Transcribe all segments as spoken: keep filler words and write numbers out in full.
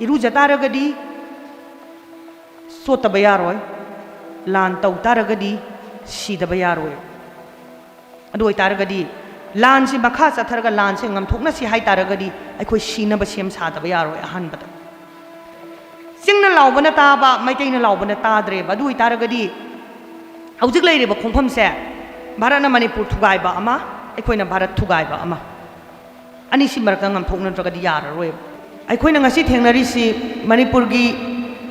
ꯏꯔꯨꯖ ꯇꯥꯔꯒꯗꯤ ꯆꯣꯠꯇꯕ ꯌꯥꯔꯣꯏ, ꯂꯥꯟ ꯇꯧ ꯇꯥꯔꯒꯗꯤ ꯁꯤꯗꯕ ꯌꯥꯔꯣꯏ꯫ ꯑꯗꯨ ꯑꯣꯏꯇꯥꯔꯒꯗꯤ ꯂꯥꯟꯁꯤ ꯃꯈꯥ ꯆꯠꯊꯔꯒ ꯂꯥꯟꯁꯦ ꯉꯝꯊꯣꯛꯅꯁꯤ ꯍꯥꯏ ꯇꯥꯔꯒꯗꯤ ꯑꯩꯈꯣꯏ ꯁꯤꯅꯕ ꯁꯦꯝ ꯁꯥꯗꯕ ꯌꯥꯔꯣꯏ꯫ ꯑꯍꯥꯟꯕꯗ ꯆꯤꯡꯅ ꯂꯥꯎꯕꯅ ꯇꯥꯕ, ꯃꯩꯇꯩꯅ ꯂꯥꯎꯕꯅ ꯇꯥꯗ꯭ꯔꯦꯕ꯫ ꯑꯗꯨ ꯑꯣꯏꯇꯥꯔꯒꯗꯤ ꯍꯧꯖꯤꯛ ꯂꯩꯔꯤꯕ ꯈꯣꯡꯐꯝꯁꯦ ꯚꯥꯔꯠꯅ ꯃꯅꯤꯄꯨꯔ ꯊꯨꯒꯥꯏꯕ ꯑꯃ, ꯑꯩꯈꯣꯏꯅ ꯚꯥꯔꯠ ꯊꯨꯒꯥꯏꯕ ꯑꯃ, ꯑꯅꯤꯁꯤ ꯃꯔꯛꯇ ꯉꯝꯊꯣꯛꯅꯗ꯭ꯔꯒꯗꯤ ꯌꯥꯔꯔꯣꯏꯕ꯫ ꯑꯩꯈꯣꯏꯅ ꯉꯁꯤ ꯊꯦꯡꯅꯔꯤꯁꯤ ꯃꯅꯤꯄꯨꯔꯒꯤ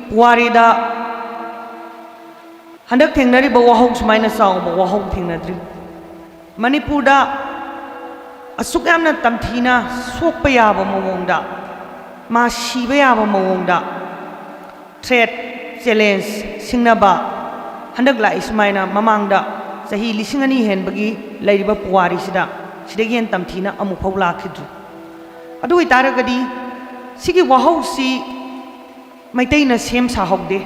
ꯄꯨꯋꯥꯔꯤꯗ ꯍꯟꯗꯛ ꯊꯦꯡꯅꯔꯤꯕ ꯋꯥꯍꯧ ꯁꯨꯃꯥꯏꯅ ꯆꯥꯎꯕ ꯋꯥꯍꯧ ꯊꯦꯡꯅꯗ꯭ꯔꯤ꯫ ꯃꯅꯤꯄꯨꯔꯗ ꯑꯁꯨꯛ ꯌꯥꯝꯅ ꯇꯝꯊꯤꯅ ꯁꯣꯛꯄ ꯌꯥꯕ ꯃꯑꯣꯡꯗ, ꯃꯥ ꯁꯤꯕ ꯌꯥꯕ ꯃꯑꯣꯡꯗ threat, challenge ꯁꯤꯡꯅꯕ ꯍꯟꯗꯛ ꯂꯥꯛꯏ ꯁꯨꯃꯥꯏꯅ ꯃꯃꯥꯡꯗ ꯆꯍꯤ ꯂꯤꯁꯤꯡ ꯑꯅꯤ ꯍꯦꯟꯕꯒꯤ ꯂꯩꯔꯤꯕ ꯄꯨꯋꯥꯔꯤꯁꯤꯗ ꯁꯤꯗꯒꯤ ꯍꯦꯟꯅ ꯇꯝꯊꯤꯅ ꯑꯃꯨꯛꯐꯥꯎ ꯂꯥꯛꯈꯤꯗ꯭ꯔꯤ꯫ ꯑꯗꯨ ꯑꯣꯏꯇꯥꯔꯒꯗꯤ ꯁꯤꯒꯤ ꯋꯥꯍꯧꯁꯤ ꯃꯩꯇꯩꯅ ꯁꯦꯝ ꯁꯥꯍꯧꯗꯦ꯫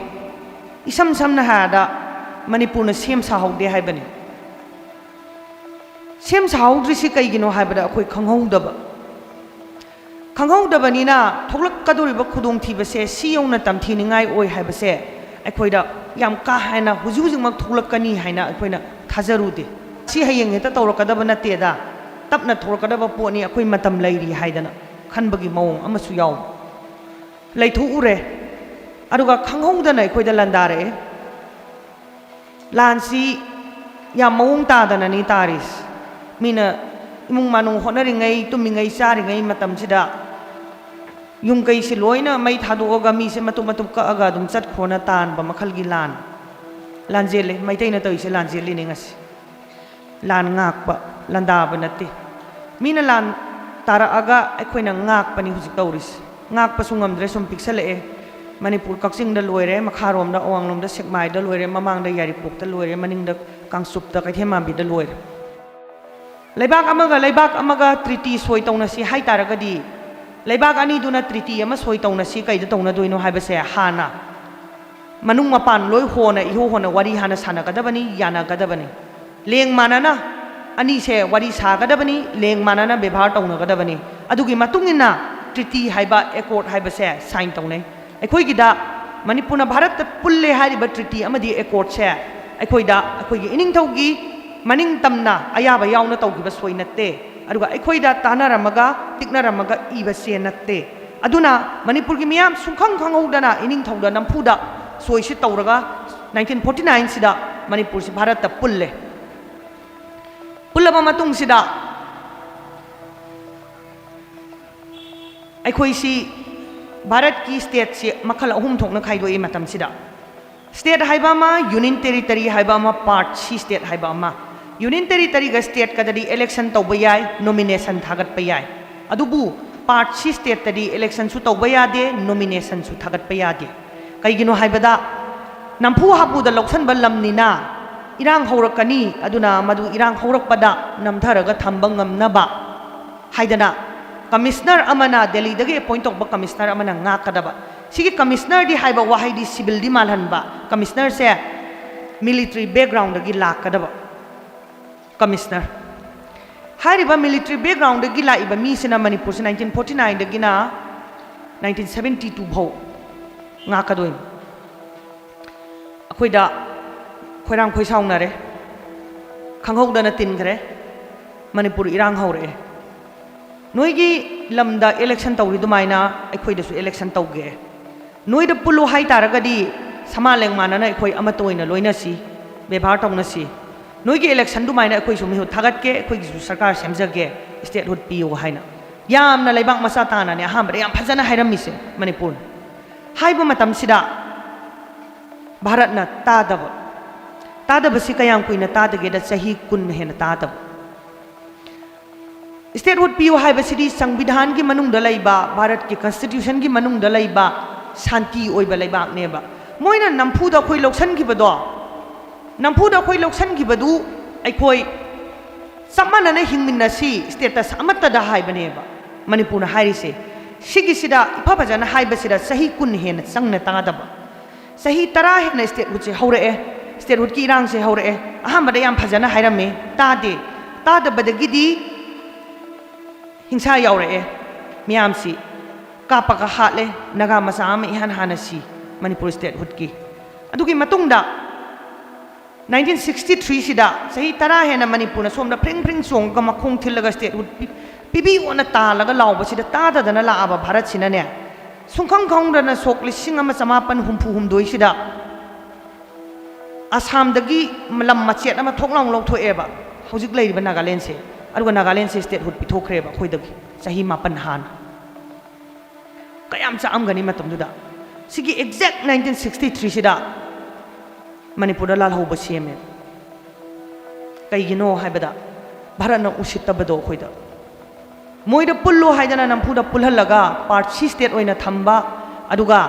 ꯏꯁꯝ ꯁꯝꯅ ꯍꯥꯏꯔꯕꯗ ꯃꯅꯤꯄꯨꯔꯅ ꯁꯦꯝ ꯁꯥꯍꯧꯗꯦ ꯍꯥꯏꯕꯅꯤ꯫ ꯁꯦꯝ ꯁꯥꯍꯧꯗ꯭ꯔꯤꯁꯤ ꯀꯩꯒꯤꯅꯣ ꯍꯥꯏꯕꯗ ꯑꯩꯈꯣꯏ ꯈꯪꯍꯧꯗꯕ꯫ ꯈꯪꯍꯧꯗꯕꯅꯤꯅ ꯊꯣꯛꯂꯛꯀꯗꯧꯔꯤꯕ ꯈꯨꯗꯣꯡꯊꯤꯕꯁꯦ ꯁꯤ ꯌꯧꯅ ꯇꯝꯊꯤꯅꯤꯡꯉꯥꯏ ꯑꯣꯏ ꯍꯥꯏꯕꯁꯦ ꯑꯩꯈꯣꯏꯗ ꯌꯥꯝ ꯀꯥ ꯍꯦꯟꯅ ꯍꯧꯖꯤꯛ ꯍꯧꯖꯤꯛꯃꯛ ꯊꯣꯛꯂꯛꯀꯅꯤ ꯍꯥꯏꯅ ꯑꯩꯈꯣꯏꯅ ꯊꯥꯖꯔꯨꯗꯦ꯫ ꯁꯤ ꯍꯌꯦꯡ ꯍꯦꯛꯇ ꯇꯧꯔꯛꯀꯗꯕ ꯅꯠꯇꯦꯗ, ꯇꯞꯅ ꯊꯣꯛꯂꯛꯀꯗꯕ ꯄꯣꯠꯅꯤ, ꯑꯩꯈꯣꯏ ꯃꯇꯝ ꯂꯩꯔꯤ ꯍꯥꯏꯗꯅ ꯈꯟꯕꯒꯤ ꯃꯑꯣꯡ ꯑꯃꯁꯨ ꯌꯥꯎꯕ꯫ ꯂꯩꯊꯣꯛꯎꯔꯦ꯫ ꯑꯗꯨꯒ ꯈꯪꯍꯧꯗꯅ ꯑꯩꯈꯣꯏꯗ ꯂꯥꯟꯗꯥꯔꯛꯑꯦ꯫ ꯂꯥꯟꯁꯤ ꯌꯥꯝ ꯃꯑꯣꯡ ꯇꯥꯗꯅꯅꯤ ꯇꯥꯔꯤꯁꯤ꯫ ꯃꯤꯅ ꯏꯃꯨꯡ ꯃꯅꯨꯡ ꯍꯣꯠꯅꯔꯤꯉꯩ, ꯇꯨꯝꯃꯤꯉꯩ, ꯆꯥꯔꯤꯉꯩ ꯃꯇꯝꯁꯤꯗ ꯌꯨꯝ ꯀꯩꯁꯤ ꯂꯣꯏꯅ ꯃꯩ ꯊꯥꯗꯣꯛꯑꯒ ꯃꯤꯁꯦ ꯃꯇꯨꯝ ꯃꯇꯨꯝ ꯀꯛꯑꯒ ꯑꯗꯨꯝ ꯆꯠꯈ꯭ꯔꯣꯅ ꯇꯥꯟꯕ ꯃꯈꯜꯒꯤ ꯂꯥꯟ꯫ ꯂꯥꯟꯖꯦꯜꯂꯤ꯫ ꯃꯩꯇꯩꯅ ꯇꯧꯔꯤꯁꯦ ꯂꯥꯟꯖꯦꯜꯂꯤꯅꯤ ꯉꯁꯤ꯫ ꯂꯥꯟ ꯉꯥꯛꯄ, ꯂꯥꯟꯗꯥꯕ ꯅꯠꯇꯦ꯫ ꯃꯤꯅ ꯂꯥꯟ ꯇꯥꯔꯛꯑꯒ ꯑꯩꯈꯣꯏꯅ ꯉꯥꯛꯄꯅꯤ ꯍꯧꯖꯤꯛ ꯇꯧꯔꯤꯁꯦ꯫ ꯉꯥꯛꯄꯁꯨ ꯉꯝꯗ꯭ꯔꯦ, ꯁꯨꯝ ꯄꯤꯛꯁꯜꯂꯛꯑꯦ꯫ ꯃꯅꯤꯄꯨꯔ ꯀꯛꯆꯤꯡꯗ ꯂꯣꯏꯔꯦ, ꯃꯈꯥꯔꯣꯝꯗ ꯑꯋꯥꯡꯂꯣꯝꯗ ꯁꯦꯛꯃꯥꯏꯗ ꯂꯣꯏꯔꯦ, ꯃꯃꯥꯡꯗ ꯌꯥꯏꯔꯤꯄꯣꯛꯇ ꯂꯣꯏꯔꯦ, ꯃꯅꯤꯡꯗ ꯀꯥꯡꯆꯨꯞꯇ, ꯀꯩꯊꯦꯜ ꯃꯥꯟꯕꯤꯗ ꯂꯣꯏꯔꯦ꯫ ꯂꯩꯕꯥꯛ ꯑꯃꯒ ꯂꯩꯕꯥꯛ ꯑꯃꯒ ꯇ꯭ꯔꯤꯇꯤ ꯁꯣꯏ ꯇꯧꯅꯁꯤ ꯍꯥꯏ ꯇꯥꯔꯒꯗꯤ, ꯂꯩꯕꯥꯛ ꯑꯅꯤꯗꯨꯅ ꯇ꯭ꯔꯤꯇꯤ ꯑꯃ ꯁꯣꯏ ꯇꯧꯅꯁꯤ ꯀꯩꯗ ꯇꯧꯅꯗꯣꯏꯅꯣ ꯍꯥꯏꯕꯁꯦ ꯍꯥꯟꯅ ꯃꯅꯨꯡ ꯃꯄꯥꯟ ꯂꯣꯏ ꯍꯣꯟꯅ, ꯏꯍꯣ ꯍꯣꯟꯅ ꯋꯥꯔꯤ ꯍꯥꯟꯅ ꯁꯥꯟꯅꯒꯗꯕꯅꯤ, ꯌꯥꯅꯒꯗꯕꯅꯤ꯫ ꯂꯦꯡ ꯃꯥꯟꯅꯅ ꯑꯅꯤꯁꯦ ꯋꯥꯔꯤ ꯁꯥꯒꯗꯕꯅꯤ, ꯂꯦꯡ ꯃꯥꯟꯅꯅ ꯕꯦꯕꯥꯔ ꯇꯧꯅꯒꯗꯕꯅꯤ꯫ ꯑꯗꯨꯒꯤ ꯃꯇꯨꯡ ꯏꯟꯅ ꯇ꯭ꯔꯤꯇꯤ ꯍꯥꯏꯕ ꯑꯦꯀꯣꯔꯗ ꯍꯥꯏꯕꯁꯦ ꯁꯥꯏꯟ ꯇꯧꯅꯩ꯫ ꯑꯩꯈꯣꯏꯒꯤꯗ ꯃꯅꯤꯄꯨꯔꯅ ꯚꯥꯔꯠꯇ ꯄꯨꯜꯂꯦ ꯍꯥꯏꯔꯤꯕ ꯇ꯭ꯔꯤꯇꯤ ꯑꯃꯗꯤ ꯑꯦꯀꯣꯔꯗꯁꯦ ꯑꯩꯈꯣꯏꯗ ꯑꯩꯈꯣꯏꯒꯤ ꯏꯅꯤꯡꯊꯧꯒꯤ ꯃꯅꯤꯡ ꯇꯝꯅ ꯑꯌꯥꯕ ꯌꯥꯎꯅ ꯇꯧꯈꯤꯕ ꯁꯣꯏ ꯅꯠꯇꯦ꯫ ꯑꯗꯨꯒ ꯑꯩꯈꯣꯏꯗ ꯇꯥꯟꯅꯔꯝꯃꯒ ꯇꯤꯛꯅꯔꯝꯃꯒ ꯏꯕ ꯆꯦ ꯅꯠꯇꯦ꯫ ꯑꯗꯨꯅ ꯃꯅꯤꯄꯨꯔꯒꯤ ꯃꯤꯌꯥꯝ ꯁꯨꯡꯈꯪ ꯈꯪꯍꯧꯗꯅ ꯏꯅꯤꯡꯊꯧꯗ ꯅꯝꯐꯨꯗ ꯁꯣꯏꯁꯤ ꯇꯧꯔꯒ ꯅꯥꯏꯟꯇꯤꯟ ꯐꯣꯔꯇꯤ ꯅꯥꯏꯟꯁꯤꯗ ꯃꯅꯤꯄꯨꯔꯁꯤ ꯚꯥꯔꯠꯇ ꯄꯨꯜꯂꯦ꯫ ꯄꯨꯜꯂꯕ ꯃꯇꯨꯡꯁꯤꯗ ꯑꯩꯈꯣꯏꯁꯤ ꯚꯥꯔꯠꯀꯤ ꯁ꯭ꯇꯦꯠꯁꯤ ꯃꯈꯜ ꯑꯍꯨꯝ ꯊꯣꯛꯅ ꯈꯥꯏꯗꯣꯛꯏ ꯃꯇꯝꯁꯤꯗ꯫ ꯁ꯭ꯇꯦꯠ ꯍꯥꯏꯕ ꯑꯃ, ꯌꯨꯅꯤꯌꯟ ꯇꯦꯔꯤꯇꯔꯤ ꯍꯥꯏꯕ ꯑꯃ, ꯄꯥꯔꯠ ꯁꯤ ꯁ꯭ꯇꯦꯠ ꯍꯥꯏꯕ ꯑꯃ꯫ ꯌꯨꯅꯤꯌꯟ ꯇꯦꯔꯤꯇꯔꯤꯒ ꯁ꯭ꯇꯦꯠꯀꯗꯗꯤ ꯏꯂꯦꯛꯁꯟ ꯇꯧꯕ ꯌꯥꯏ, ꯅꯣꯃꯤꯅꯦꯁꯟ ꯊꯥꯒꯠꯄ ꯌꯥꯏ꯫ ꯑꯗꯨꯕꯨ ꯄꯥꯔꯠ ꯁꯤ ꯁ꯭ꯇꯦꯠꯇꯗꯤ ꯏꯂꯦꯛꯁꯟꯁꯨ ꯇꯧꯕ ꯌꯥꯗꯦ, ꯅꯣꯃꯤꯅꯦꯁꯟꯁꯨ ꯊꯥꯒꯠꯄ ꯌꯥꯗꯦ꯫ ꯀꯩꯒꯤꯅꯣ ꯍꯥꯏꯕꯗ ꯅꯝꯐꯨ ꯍꯥꯐꯨꯗ ꯂꯧꯁꯟꯕ ꯂꯝꯅꯤꯅ ꯏꯔꯥꯡ ꯍꯧꯔꯛꯀꯅꯤ, ꯑꯗꯨꯅ ꯃꯗꯨ ꯏꯔꯥꯡ ꯍꯧꯔꯛꯄꯗ ꯅꯝꯊꯔꯒ ꯊꯝꯕ ꯉꯝꯅꯕ ꯍꯥꯏꯗꯅ ꯀꯃꯤꯁꯅꯔ ꯑꯃꯅ, ꯗꯦꯜꯂꯤꯗꯒꯤ ꯑꯦꯄꯣꯏꯟ ꯇꯧꯕ ꯀꯃꯤꯁꯅꯔ ꯑꯃꯅ ꯉꯥꯛꯀꯗꯕ꯫ ꯁꯤꯒꯤ ꯀꯃꯤꯁꯅꯔꯗꯤ ꯍꯥꯏꯕ ꯋꯥꯍꯩꯗꯤ ꯁꯤꯚꯤꯜꯗꯤ ꯃꯥꯜꯍꯟꯕ, ꯀꯃꯤꯁꯅꯔꯁꯦ ꯃꯤꯂꯤꯇꯔꯤ ꯕꯦꯛꯒ꯭ꯔꯥꯎꯟꯗꯒꯤ ꯂꯥꯛꯀꯗꯕ ꯀꯃꯤꯁꯅꯔ꯫ ꯍꯥꯏꯔꯤꯕ ꯃꯤꯂꯤꯇꯔꯤ ꯕꯦꯛꯒ꯭ꯔꯥꯎꯟꯗꯒꯤ ꯂꯥꯛꯏꯕ ꯃꯤꯁꯤꯅ ꯃꯅꯤꯄꯨꯔꯁꯤ ꯅꯥꯏꯟꯇꯤꯟ ꯐꯣꯔꯇꯤ ꯅꯥꯏꯟꯗꯒꯤꯅ ꯅꯥꯏꯟꯇꯤꯟ ꯁꯚꯦꯟꯇꯤ ꯇꯨ ꯐꯥꯎ ꯉꯥꯛꯀꯗꯣꯏꯅꯤ꯫ ꯑꯩꯈꯣꯏꯗ ꯈꯣꯏꯔꯥꯡ ꯈꯣꯏꯁꯥꯎꯅꯔꯦ, ꯈꯪꯍꯧꯗꯅ ꯇꯤꯟꯈ꯭ꯔꯦ, ꯃꯅꯤꯄꯨꯔ ꯏꯔꯥꯡ ꯍꯧꯔꯛꯑꯦ꯫ ꯅꯣꯏꯒꯤ ꯂꯝꯗ ꯏꯂꯦꯛꯁꯟ ꯇꯧꯔꯤ ꯑꯗꯨꯃꯥꯏꯅ ꯑꯩꯈꯣꯏꯗꯁꯨ ꯏꯂꯦꯛꯁꯟ ꯇꯧꯒꯦ꯫ ꯅꯣꯏꯗ ꯄꯨꯜꯂꯨ ꯍꯥꯏ ꯇꯥꯔꯒꯗꯤ ꯁꯃꯥ ꯂꯦꯡꯃꯥꯟꯅꯅ ꯑꯩꯈꯣꯏ ꯑꯃꯠꯇ ꯑꯣꯏꯅ ꯂꯣꯏꯅꯁꯤ, ꯕꯦꯕꯥꯔ ꯇꯧꯅꯁꯤ꯫ ꯅꯣꯏꯒꯤ ꯏꯂꯦꯛꯁꯟ ꯑꯗꯨꯃꯥꯏꯅ ꯑꯩꯈꯣꯏꯁꯨ ꯃꯤꯍꯨꯠ ꯊꯥꯒꯠꯀꯦ, ꯑꯩꯈꯣꯏꯒꯤꯁꯨ ꯁꯔꯀꯥꯔ ꯁꯦꯝꯖꯒꯦ, ꯁ꯭ꯇꯦꯠꯍꯨꯗ ꯄꯤꯌꯨ ꯍꯥꯏꯅ ꯌꯥꯝꯅ ꯂꯩꯕꯥꯛ ꯃꯆꯥ ꯇꯥꯅꯅꯦ ꯑꯍꯥꯟꯕꯗ ꯌꯥꯝ ꯐꯖꯅ ꯍꯥꯏꯔꯝꯃꯤꯁꯦ ꯃꯅꯤꯄꯨꯔꯅ꯫ ꯍꯥꯏꯕ ꯃꯇꯝꯁꯤꯗ ꯚꯥꯔꯠꯅ ꯇꯥꯗꯕ, ꯇꯥꯗꯕꯁꯤ ꯀꯌꯥꯝ ꯀꯨꯏꯅ ꯇꯥꯗꯒꯦꯗ ꯆꯍꯤ ꯀꯨꯟ ꯍꯦꯟꯅ ꯇꯥꯗꯕ꯫ ꯁ꯭ꯇꯦꯠꯍꯨꯗ ꯄꯤꯌꯨ ꯍꯥꯏꯕꯁꯤꯗꯤ ꯁꯪꯕꯤꯙꯥꯟꯒꯤ ꯃꯅꯨꯡꯗ ꯂꯩꯕ, ꯚꯥꯔꯠꯀꯤ ꯀꯟꯁꯇꯤꯇ꯭ꯌꯨꯁꯟꯒꯤ ꯃꯅꯨꯡꯗ ꯂꯩꯕ ꯁꯥꯟꯇꯤ ꯑꯣꯏꯕ ꯂꯩꯕꯥꯛꯅꯦꯕ꯫ ꯃꯣꯏꯅ ꯅꯝꯐꯨꯗ ꯑꯩꯈꯣꯏ ꯂꯧꯁꯟꯈꯤꯕꯗꯣ, ꯅꯝꯐꯨꯗ ꯑꯩꯈꯣꯏ ꯂꯧꯁꯟꯈꯤꯕꯗꯨ ꯑꯩꯈꯣꯏ ꯆꯞ ꯃꯥꯟꯅꯅ ꯍꯤꯡꯃꯤꯟꯅꯁꯤ, ꯁ꯭ꯇꯦꯇꯁ ꯑꯃꯠꯇꯗ ꯍꯥꯏꯕꯅꯦꯕ ꯃꯅꯤꯄꯨꯔꯅ ꯍꯥꯏꯔꯤꯁꯦ꯫ ꯁꯤꯒꯤꯁꯤꯗ ꯏꯐ ꯐꯖꯅ ꯍꯥꯏꯕꯁꯤꯗ ꯆꯍꯤ ꯀꯨꯟ ꯍꯦꯟꯅ ꯆꯪꯅ ꯇꯥꯗꯕ꯫ ꯆꯍꯤ ꯇꯔꯥ ꯍꯦꯟꯅ ꯁ꯭ꯇꯦꯠꯍꯨꯗꯁꯦ ꯍꯧꯔꯛꯑꯦ, ꯁ꯭ꯇꯦꯠꯍꯨꯗꯀꯤ ꯏꯔꯥꯡꯁꯦ ꯍꯧꯔꯛꯑꯦ꯫ ꯑꯍꯥꯟꯕꯗ ꯌꯥꯝ ꯐꯖꯅ ꯍꯥꯏꯔꯝꯃꯦ, ꯇꯥꯗꯦ꯫ ꯇꯥꯗꯕꯗꯒꯤꯗꯤ ꯍꯤꯡꯁꯥ ꯌꯥꯎꯔꯛꯑꯦ꯫ ꯃꯤꯌꯥꯝꯁꯤ ꯀꯥꯞꯄꯒ ꯍꯥꯠꯂꯦ꯫ ꯅꯥꯒꯥ ꯃꯆꯥ ꯑꯃ ꯏꯍꯥꯟ ꯍꯥꯟꯅ ꯁꯤ ꯃꯅꯤꯄꯨꯔ statehoodꯀꯤ꯫ ꯑꯗꯨꯒꯤ ꯃꯇꯨꯡꯗ nineteen sixty threeꯁꯤꯗ ꯆꯍꯤ ꯇꯔꯥ ꯍꯦꯟꯅ ꯃꯅꯤꯄꯨꯔꯅ ꯁꯣꯝꯗ ꯐ꯭ꯔꯤꯡ ꯐ꯭ꯔꯤꯡ ꯆꯣꯡꯉꯒ ꯃꯈꯣꯡ ꯊꯤꯜꯂꯒ statehood ꯄꯤ-, ꯄꯤꯕꯤꯌꯣꯅ ꯇꯥꯜꯂꯒ ꯂꯥꯎꯕꯁꯤꯗ ꯇꯥꯗꯗꯅ ꯂꯥꯛꯑꯕ ꯚꯥꯔꯠꯁꯤꯅꯅꯦ, ꯁꯨꯡꯈꯪ ꯈꯪꯗꯅ ꯁꯣꯛ ꯂꯤꯁꯤꯡ ꯑꯃ ꯆꯃꯥꯄꯟ ꯍꯨꯝꯐꯨ ꯍꯨꯝꯗꯣꯏꯁꯤꯗ ꯑꯁꯥꯝꯗꯒꯤ ꯂꯝ ꯃꯆꯦꯠ ꯑꯃ ꯊꯣꯛ ꯂꯥꯎꯅ ꯂꯧꯊꯣꯛꯑꯦꯕ ꯍꯧꯖꯤꯛ ꯂꯩꯔꯤꯕ ꯅꯥꯒꯥꯂꯦꯟꯁꯦ꯫ ꯑꯗꯨꯒ ꯅꯥꯒꯥꯂꯦꯟꯁꯦ statehood ꯄꯤꯊꯣꯛꯈ꯭ꯔꯦꯕ ꯑꯩꯈꯣꯏꯗꯒꯤ ꯆꯍꯤ ꯃꯥꯄꯟ ꯍꯥꯟꯅ꯫ ꯀꯌꯥꯝ ꯆꯥꯛꯑꯝꯒꯅꯤ ꯃꯇꯝꯗꯨꯗ꯫ ꯁꯤꯒꯤ exact nineteen sixty threeꯁꯤꯗ ꯃꯅꯤꯄꯨꯔꯗ ꯂꯥꯜꯍꯧꯕ ꯁꯦꯝꯃꯦ꯫ ꯀꯩꯒꯤꯅꯣ ꯍꯥꯏꯕꯗ ꯚꯥꯔꯠꯅ ꯎꯁꯤꯠꯇꯕꯗꯣ ꯑꯩꯈꯣꯏꯗ꯫ ꯃꯣꯏꯗ ꯄꯨꯜꯂꯣ ꯍꯥꯏꯗꯅ ꯅꯝꯐꯨꯗ ꯄꯨꯜꯍꯜꯂꯒ part C state ꯑꯣꯏꯅ ꯊꯝꯕ, ꯑꯗꯨꯒ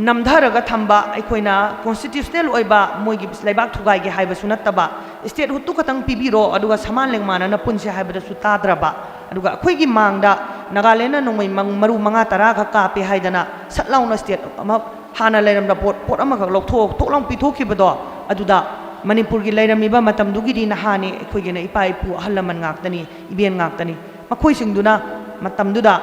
ꯅꯝꯊꯔꯒ ꯊꯝꯕ, ꯑꯩꯈꯣꯏꯅ constitutional ꯑꯣꯏꯕ ꯃꯣꯏꯒꯤ ꯂꯩꯕꯥꯛ ꯊꯨꯒꯥꯏꯒꯦ ꯍꯥꯏꯕꯁꯨ ꯅꯠꯇꯕ, statehoodꯇꯨ ꯈꯛꯇꯪ ꯄꯤꯕꯤꯔꯣ ꯑꯗꯨꯒ ꯁꯃꯥꯟ ꯂꯦꯡꯃꯥꯟꯅꯅ ꯄꯨꯟꯁꯦ ꯍꯥꯏꯕꯗꯁꯨ ꯇꯥꯗ꯭ꯔꯕ꯫ ꯑꯗꯨꯒ ꯑꯩꯈꯣꯏꯒꯤ ꯃꯥꯡꯗ ꯅꯥꯒꯥꯂꯦꯟꯗ ꯅꯣꯡꯃꯩ ꯃꯪ-, ꯃꯔꯨ ꯃꯉꯥ ꯇꯔꯥ ꯈꯛ ꯀꯥꯞꯄꯦ ꯍꯥꯏꯗꯅ ꯁꯠ ꯂꯥꯎꯅ state ꯑꯃ, ꯍꯥꯟꯅ ꯂꯩꯔꯝꯕ ꯄꯣꯠ, ꯄꯣꯠ ꯑꯃꯈꯛ ꯂꯧꯊꯣꯛ-, ꯊꯣꯛ ꯂꯥꯎ ꯄꯤꯊꯣꯛꯈꯤꯕꯗꯣ, ꯑꯗꯨꯗ ꯃꯅꯤꯄꯨꯔꯒꯤ ꯂꯩꯔꯝꯃꯤꯕ ꯃꯇꯝꯗꯨꯒꯤꯗꯤ ꯅꯍꯥꯅꯤ, ꯑꯩꯈꯣꯏꯒꯤꯅ ꯏꯄꯥ ꯏꯄꯨ ꯑꯍꯜ ꯂꯃꯟ ꯉꯥꯛꯇꯅꯤ, ꯏꯕꯦꯟ ꯉꯥꯛꯇꯅꯤ꯫ ꯃꯈꯣꯏꯁꯤꯡꯗꯨꯅ ꯃꯇꯝꯗꯨꯗ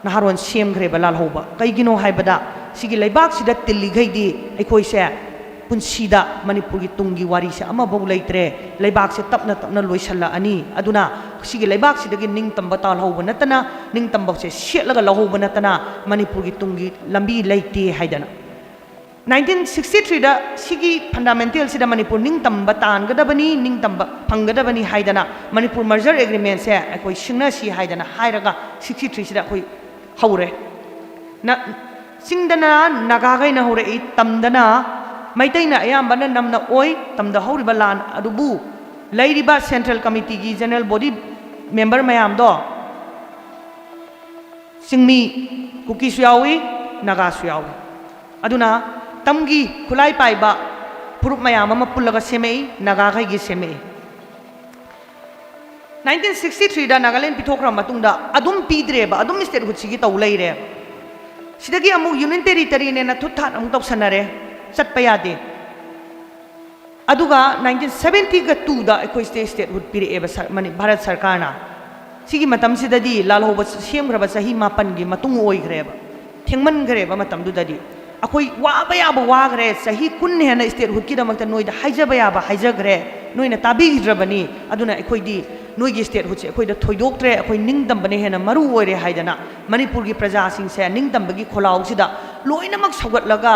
ꯅꯍꯥꯔꯣꯟ ꯁꯦꯝꯈ꯭ꯔꯦꯕ ꯂꯥꯜꯍꯧꯕ꯫ ꯀꯩꯒꯤꯅꯣ ꯍꯥꯏꯕꯗ ꯁꯤꯒꯤ ꯂꯩꯕꯥꯛꯁꯤꯗ ꯇꯤꯜꯂꯤꯈꯩꯗꯤ ꯑꯩꯈꯣꯏꯁꯦ ꯄꯨꯟꯁꯤꯗ ꯃꯅꯤꯄꯨꯔꯒꯤ ꯇꯨꯡꯒꯤ ꯋꯥꯔꯤꯁꯦ ꯑꯃꯐꯥꯎ ꯂꯩꯇ꯭ꯔꯦ꯫ ꯂꯩꯕꯥꯛꯁꯦ ꯇꯞꯅ ꯇꯞꯅ ꯂꯣꯏꯁꯜꯂꯛꯑꯅꯤ꯫ ꯑꯗꯨꯅ ꯁꯤꯒꯤ ꯂꯩꯕꯥꯛꯁꯤꯗꯒꯤ ꯅꯤꯡꯇꯝꯕ ꯇꯥꯜꯍꯧꯕ ꯅꯠꯇꯅ, ꯅꯤꯡꯇꯝꯕꯁꯦ ꯁꯦꯠꯂꯒ ꯂꯧꯍꯧꯕ ꯅꯠꯇꯅ ꯃꯅꯤꯄꯨꯔꯒꯤ ꯇꯨꯡꯒꯤ ꯂꯝꯕꯤ ꯂꯩꯇꯦ ꯍꯥꯏꯗꯅ꯫ Nineteen sixty threeꯗ ꯁꯤꯒꯤ fundamentalꯁꯤꯗ ꯃꯅꯤꯄꯨꯔ ꯅꯤꯡꯇꯝꯕ ꯇꯥꯟꯒꯗꯕꯅꯤ, ꯅꯤꯡꯇꯝꯕ ꯐꯪꯒꯗꯕꯅꯤ ꯍꯥꯏꯗꯅ ꯃꯅꯤꯄꯨꯔ merger agreementꯁꯦ ꯑꯩꯈꯣꯏ ꯁꯤꯡꯅꯁꯤ ꯍꯥꯏꯗꯅ ꯍꯥꯏꯔꯒ sixty threeꯁꯤꯗ ꯑꯩꯈꯣꯏ ꯍꯧꯔꯦ꯫ ꯅ-, ꯆꯤꯡꯗꯅ ꯅꯥꯒꯥꯈꯩꯅ ꯍꯧꯔꯛꯏ, ꯇꯝꯗꯅ ꯃꯩꯇꯩꯅ ꯑꯌꯥꯝꯕꯅ ꯅꯝꯅ ꯑꯣꯏ꯫ ꯇꯝꯗ ꯍꯧꯔꯤꯕ ꯂꯥꯟ ꯑꯗꯨꯕꯨ ꯂꯩꯔꯤꯕ central committeeꯒꯤ general body member ꯃꯌꯥꯝꯗꯣ ꯆꯤꯡꯃꯤ, ꯀꯨꯀꯤꯁꯨ ꯌꯥꯎꯏ, ꯅꯥꯒꯥꯁꯨ ꯌꯥꯎꯏ꯫ ꯑꯗꯨꯅ ꯇꯝꯒꯤ ꯈꯨꯠꯂꯥꯏ ꯄꯥꯏꯕ ꯐꯨꯔꯨꯞ ꯃꯌꯥꯝ ꯑꯃ ꯄꯨꯜꯂꯒ ꯁꯦꯝꯃꯛꯏ, ꯅꯥꯒꯥꯈꯩꯒꯤ ꯁꯦꯝꯃꯛꯏ꯫ Nineteen sixty threeꯗ ꯅꯥꯒꯥꯂꯦꯟ ꯄꯤꯊꯣꯛꯈ꯭ꯔ ꯃꯇꯨꯡꯗ ꯑꯗꯨꯝ ꯄꯤꯗ꯭ꯔꯦꯕ, ꯑꯗꯨꯝ statehoodꯁꯤꯒꯤ ꯇꯧ ꯂꯩꯔꯦ꯫ ꯁꯤꯗꯒꯤ ꯑꯃꯨꯛ union territoryꯅꯦꯅ ꯊꯨꯠ ꯊꯥꯠ ꯑꯃꯨꯛ ꯇꯧꯁꯟꯅꯔꯦ, ꯆꯠꯄ ꯌꯥꯗꯦ꯫ ꯑꯗꯨꯒ nineteen seventyꯒ twoꯗ ꯑꯩꯈꯣꯏ state statehood ꯄꯤꯔꯛꯑꯦꯕ ꯁꯔ-, ꯃꯅꯤ-, ꯚꯥꯔꯠ ꯁꯔꯀꯥꯔꯅ꯫ ꯁꯤꯒꯤ ꯃꯇꯝꯁꯤꯗꯗꯤ ꯂꯥꯜꯍꯧꯕ ꯁꯦꯝꯈ꯭ꯔꯕ ꯆꯍꯤ ꯃꯥꯄꯟꯒꯤ ꯃꯇꯨꯡ ꯑꯣꯏꯈ꯭ꯔꯦꯕ꯫ ꯊꯦꯡꯃꯟꯈ꯭ꯔꯦꯕ ꯃꯇꯝꯗꯨꯗꯗꯤ꯫ ꯑꯩꯈꯣꯏ ꯋꯥꯕ ꯌꯥꯕ ꯋꯥꯈ꯭ꯔꯦ, ꯆꯍꯤ ꯀꯨꯟ ꯍꯦꯟꯅ statehoodꯀꯤꯗꯃꯛꯇ ꯅꯣꯏꯗ ꯍꯥꯏꯖꯕ ꯌꯥꯕ ꯍꯥꯏꯖꯈ꯭ꯔꯦ, ꯅꯣꯏꯅ ꯇꯥꯕꯤꯈꯤꯗ꯭ꯔꯕꯅꯤ꯫ ꯑꯗꯨꯅ ꯑꯩꯈꯣꯏꯗꯤ ꯅꯣꯏꯒꯤ statehoodꯁꯦ ꯑꯩꯈꯣꯏꯗ ꯊꯣꯏꯗꯣꯛꯇ꯭ꯔꯦ, ꯑꯩꯈꯣꯏ ꯅꯤꯡꯇꯝꯕꯅ ꯍꯦꯟꯅ ꯃꯔꯨ ꯑꯣꯏꯔꯦ ꯍꯥꯏꯗꯅ ꯃꯅꯤꯄꯨꯔꯒꯤ ꯄ꯭ꯔꯖꯥꯁꯤꯡꯁꯦ ꯅꯤꯡꯇꯝꯕꯒꯤ ꯈꯣꯜꯂꯥꯎꯁꯤꯗ ꯂꯣꯏꯅꯃꯛ ꯁꯧꯒꯠꯂꯒ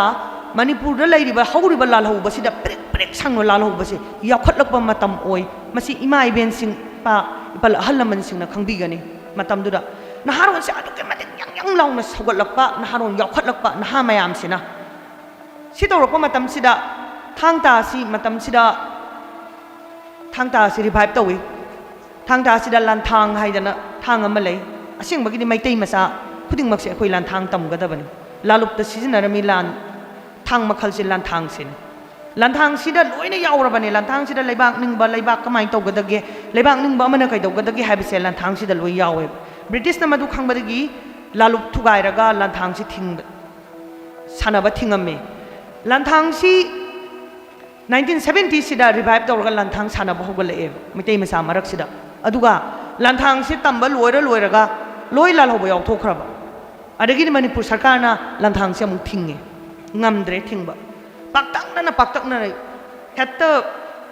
ꯃꯅꯤꯄꯨꯔꯗ ꯂꯩꯔꯤꯕ ꯍꯧꯔꯤꯕ ꯂꯥꯜꯍꯧꯕꯁꯤꯗ ꯄ꯭ꯔꯤꯛ ꯄ꯭ꯔꯤꯛ ꯁꯪꯅ ꯂꯥꯜꯍꯧꯕꯁꯤ ꯌꯥꯎꯈꯠꯂꯛꯄ ꯃꯇꯝ ꯑꯣꯏ꯫ ꯃꯁꯤ ꯏꯃꯥ ꯏꯕꯦꯟꯁꯤꯡ, ꯏꯄꯥ, ꯏꯄꯥ ꯑꯍꯜ ꯂꯃꯟꯁꯤꯡꯅ ꯈꯪꯕꯤꯒꯅꯤ꯫ ꯃꯇꯝꯗꯨꯗ ꯅꯍꯥꯔꯣꯜꯁꯦ ꯑꯗꯨꯛꯀꯤ ꯃꯇꯤꯛ ꯌꯪ ꯌꯪ ꯂꯥꯎꯅ ꯁꯧꯒꯠꯂꯛꯄ, ꯅꯍꯥꯔꯣꯜ ꯌꯥꯎꯈꯠꯂꯛꯄ, ꯅꯍꯥ ꯃꯌꯥꯝꯁꯤꯅ꯫ ꯁꯤ ꯇꯧꯔꯛꯄ ꯃꯇꯝꯁꯤꯗ ꯊꯥꯡ ꯇꯥ ꯑꯁꯤ ꯃꯇꯝꯁꯤꯗ, ꯊꯥꯡ ꯇꯥ ꯑꯁꯤ revive ꯇꯧꯏ꯫ ꯊꯥꯡ ꯇꯥ ꯑꯁꯤꯗ ꯂꯥꯟꯊꯥꯡ ꯍꯥꯏꯗꯅ ꯊꯥꯡ ꯑꯃ ꯂꯩ꯫ ꯑꯁꯦꯡꯕꯒꯤꯗꯤ ꯃꯩꯇꯩ ꯃꯆꯥ ꯈꯨꯗꯤꯡꯃꯛꯁꯦ ꯑꯩꯈꯣꯏ ꯂꯥꯟꯊꯥꯡ ꯇꯝꯒꯗꯕꯅꯤ꯫ ꯂꯥꯂꯨꯞꯇ ꯁꯤꯖꯤꯟꯅꯔꯝꯃꯤ ꯂꯥꯟ ꯊꯥꯡ ꯃꯈꯜꯁꯦ ꯂꯥꯟꯊꯥꯡꯁꯤꯅꯤ꯫ ꯂꯥꯟꯊꯥꯡꯁꯤꯗ ꯂꯣꯏꯅ ꯌꯥꯎꯔꯕꯅꯦ꯫ ꯂꯥꯟꯊꯥꯡꯁꯤꯗ ꯂꯩꯕꯥꯛ ꯅꯤꯡꯕ, ꯂꯩꯕꯥꯛ ꯀꯃꯥꯏꯅ ꯇꯧꯒꯗꯒꯦ, ꯂꯩꯕꯥꯛ ꯅꯤꯡꯕ ꯑꯃꯅ ꯀꯩꯗꯧꯒꯗꯒꯦ ꯍꯥꯏꯕꯁꯦ ꯂꯥꯟꯊꯥꯡꯁꯤꯗ ꯂꯣꯏ ꯌꯥꯎꯋꯦꯕ꯫ ꯕ꯭ꯔꯤꯇꯤꯁꯅ ꯃꯗꯨ ꯈꯪꯕꯗꯒꯤ ꯂꯥꯂꯨꯞ ꯊꯨꯒꯥꯏꯔꯒ ꯂꯥꯟꯊꯥꯡꯁꯤ ꯊꯤꯡꯕ, ꯁꯥꯟꯅꯕ ꯊꯤꯡꯉꯝꯃꯦ꯫ ꯂꯥꯟꯊꯥꯡꯁꯤ nineteen seventyꯁꯤꯗ revive ꯇꯧꯔꯒ ꯂꯥꯟꯊꯥꯡ ꯁꯥꯟꯅꯕ ꯍꯧꯒꯠꯂꯛꯑꯦꯕ ꯃꯩꯇꯩ ꯃꯆꯥ ꯃꯔꯛꯁꯤꯗ꯫ ꯑꯗꯨꯒ ꯂꯥꯟꯊꯥꯡꯁꯤ ꯇꯝꯕ ꯂꯣꯏꯔ ꯂꯣꯏꯔꯒ ꯂꯣꯏ ꯂꯥꯜꯍꯧꯕ ꯌꯥꯎꯊꯣꯛꯈ꯭ꯔꯕ꯫ ꯑꯗꯒꯤꯗꯤ ꯃꯅꯤꯄꯨꯔ ꯁꯔꯀꯥꯔꯅ ꯂꯥꯟꯊꯥꯡꯁꯦ ꯑꯃꯨꯛ ꯊꯤꯡꯉꯦ꯫ ꯉꯝꯗ꯭ꯔꯦ ꯊꯤꯡꯕ꯫ ꯄꯥꯛꯇꯛꯅꯅ, ꯄꯥꯛꯇꯛꯅꯅ ꯍꯦꯛꯇ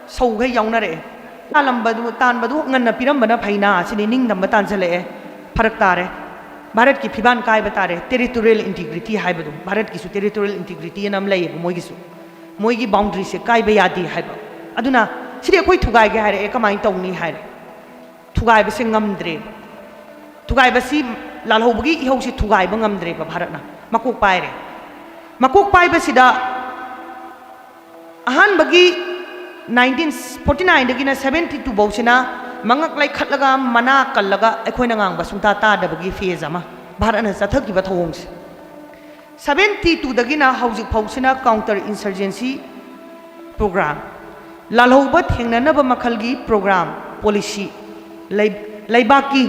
ꯁꯧꯈꯩ ꯌꯥꯎꯅꯔꯛꯑꯦ꯫ ꯇꯥꯜꯂꯝꯕꯗꯨ, ꯇꯥꯟꯕꯗꯨ ꯉꯟꯅ ꯄꯤꯔꯝꯕꯅ ꯐꯩꯅ ꯁꯤꯅꯤ ꯅꯤꯡꯇꯝꯕ ꯇꯥꯟꯁꯤꯜꯂꯛꯑꯦ꯫ ꯐꯔꯛ ꯇꯥꯔꯦ꯫ ꯚꯥꯔꯠꯀꯤ ꯐꯤꯕꯥꯟ ꯀꯥꯏꯕ ꯇꯥꯔꯦ꯫ Territorial integrity ꯍꯥꯏꯕꯗꯣ, ꯚꯥꯔꯠꯀꯤꯁꯨ territorial integrityꯑꯅ ꯑꯃ ꯂꯩꯌꯦꯕ ꯃꯣꯏꯒꯤꯁꯨ꯫ ꯃꯣꯏꯒꯤ boundaryꯁꯦ ꯀꯥꯏꯕ ꯌꯥꯗꯦ ꯍꯥꯏꯕ꯫ ꯑꯗꯨꯅ ꯁꯤꯗꯤ ꯑꯩꯈꯣꯏ ꯊꯨꯒꯥꯏꯒꯦ ꯍꯥꯏꯔꯛꯑꯦ, ꯀꯃꯥꯏꯅ ꯇꯧꯅꯤ ꯍꯥꯏꯔꯦ꯫ ꯊꯨꯒꯥꯏꯕꯁꯦ ꯉꯝꯗ꯭ꯔꯦ꯫ ꯊꯨꯒꯥꯏꯕꯁꯤ, ꯂꯥꯜꯍꯧꯕꯒꯤ ꯏꯍꯧꯁꯤ ꯊꯨꯒꯥꯏꯕ ꯉꯝꯗ꯭ꯔꯦꯕ ꯚꯥꯔꯠꯅ꯫ ꯃꯀꯣꯛ ꯄꯥꯏꯔꯦ꯫ ꯃꯀꯣꯛ ꯄꯥꯏꯕꯁꯤꯗ ꯑꯍꯥꯟꯕꯒꯤ nineteen forty nineꯗꯒꯤꯅ seventy two ꯐꯥꯎꯁꯤꯅ ꯃꯉꯛ ꯂꯩꯈꯠꯂꯒ ꯃꯅꯥ ꯀꯜꯂꯒ ꯑꯩꯈꯣꯏꯅ ꯉꯥꯡꯕ ꯁꯨꯡꯇꯥ ꯇꯥꯗꯕꯒꯤ phase ꯑꯃ, ꯚꯥꯔꯠꯅ ꯆꯠꯊꯈꯤꯕ ꯊꯧꯑꯣꯡꯁꯦ꯫ Seventy twoꯗꯒꯤꯅ ꯍꯧꯖꯤꯛ ꯐꯥꯎꯁꯤꯅ counter insurgency program, ꯂꯥꯜꯍꯧꯕ ꯊꯦꯡꯅꯅꯕ ꯃꯈꯜꯒꯤ program, policy, ꯂꯩ-, ꯂꯩꯕꯥꯛꯀꯤ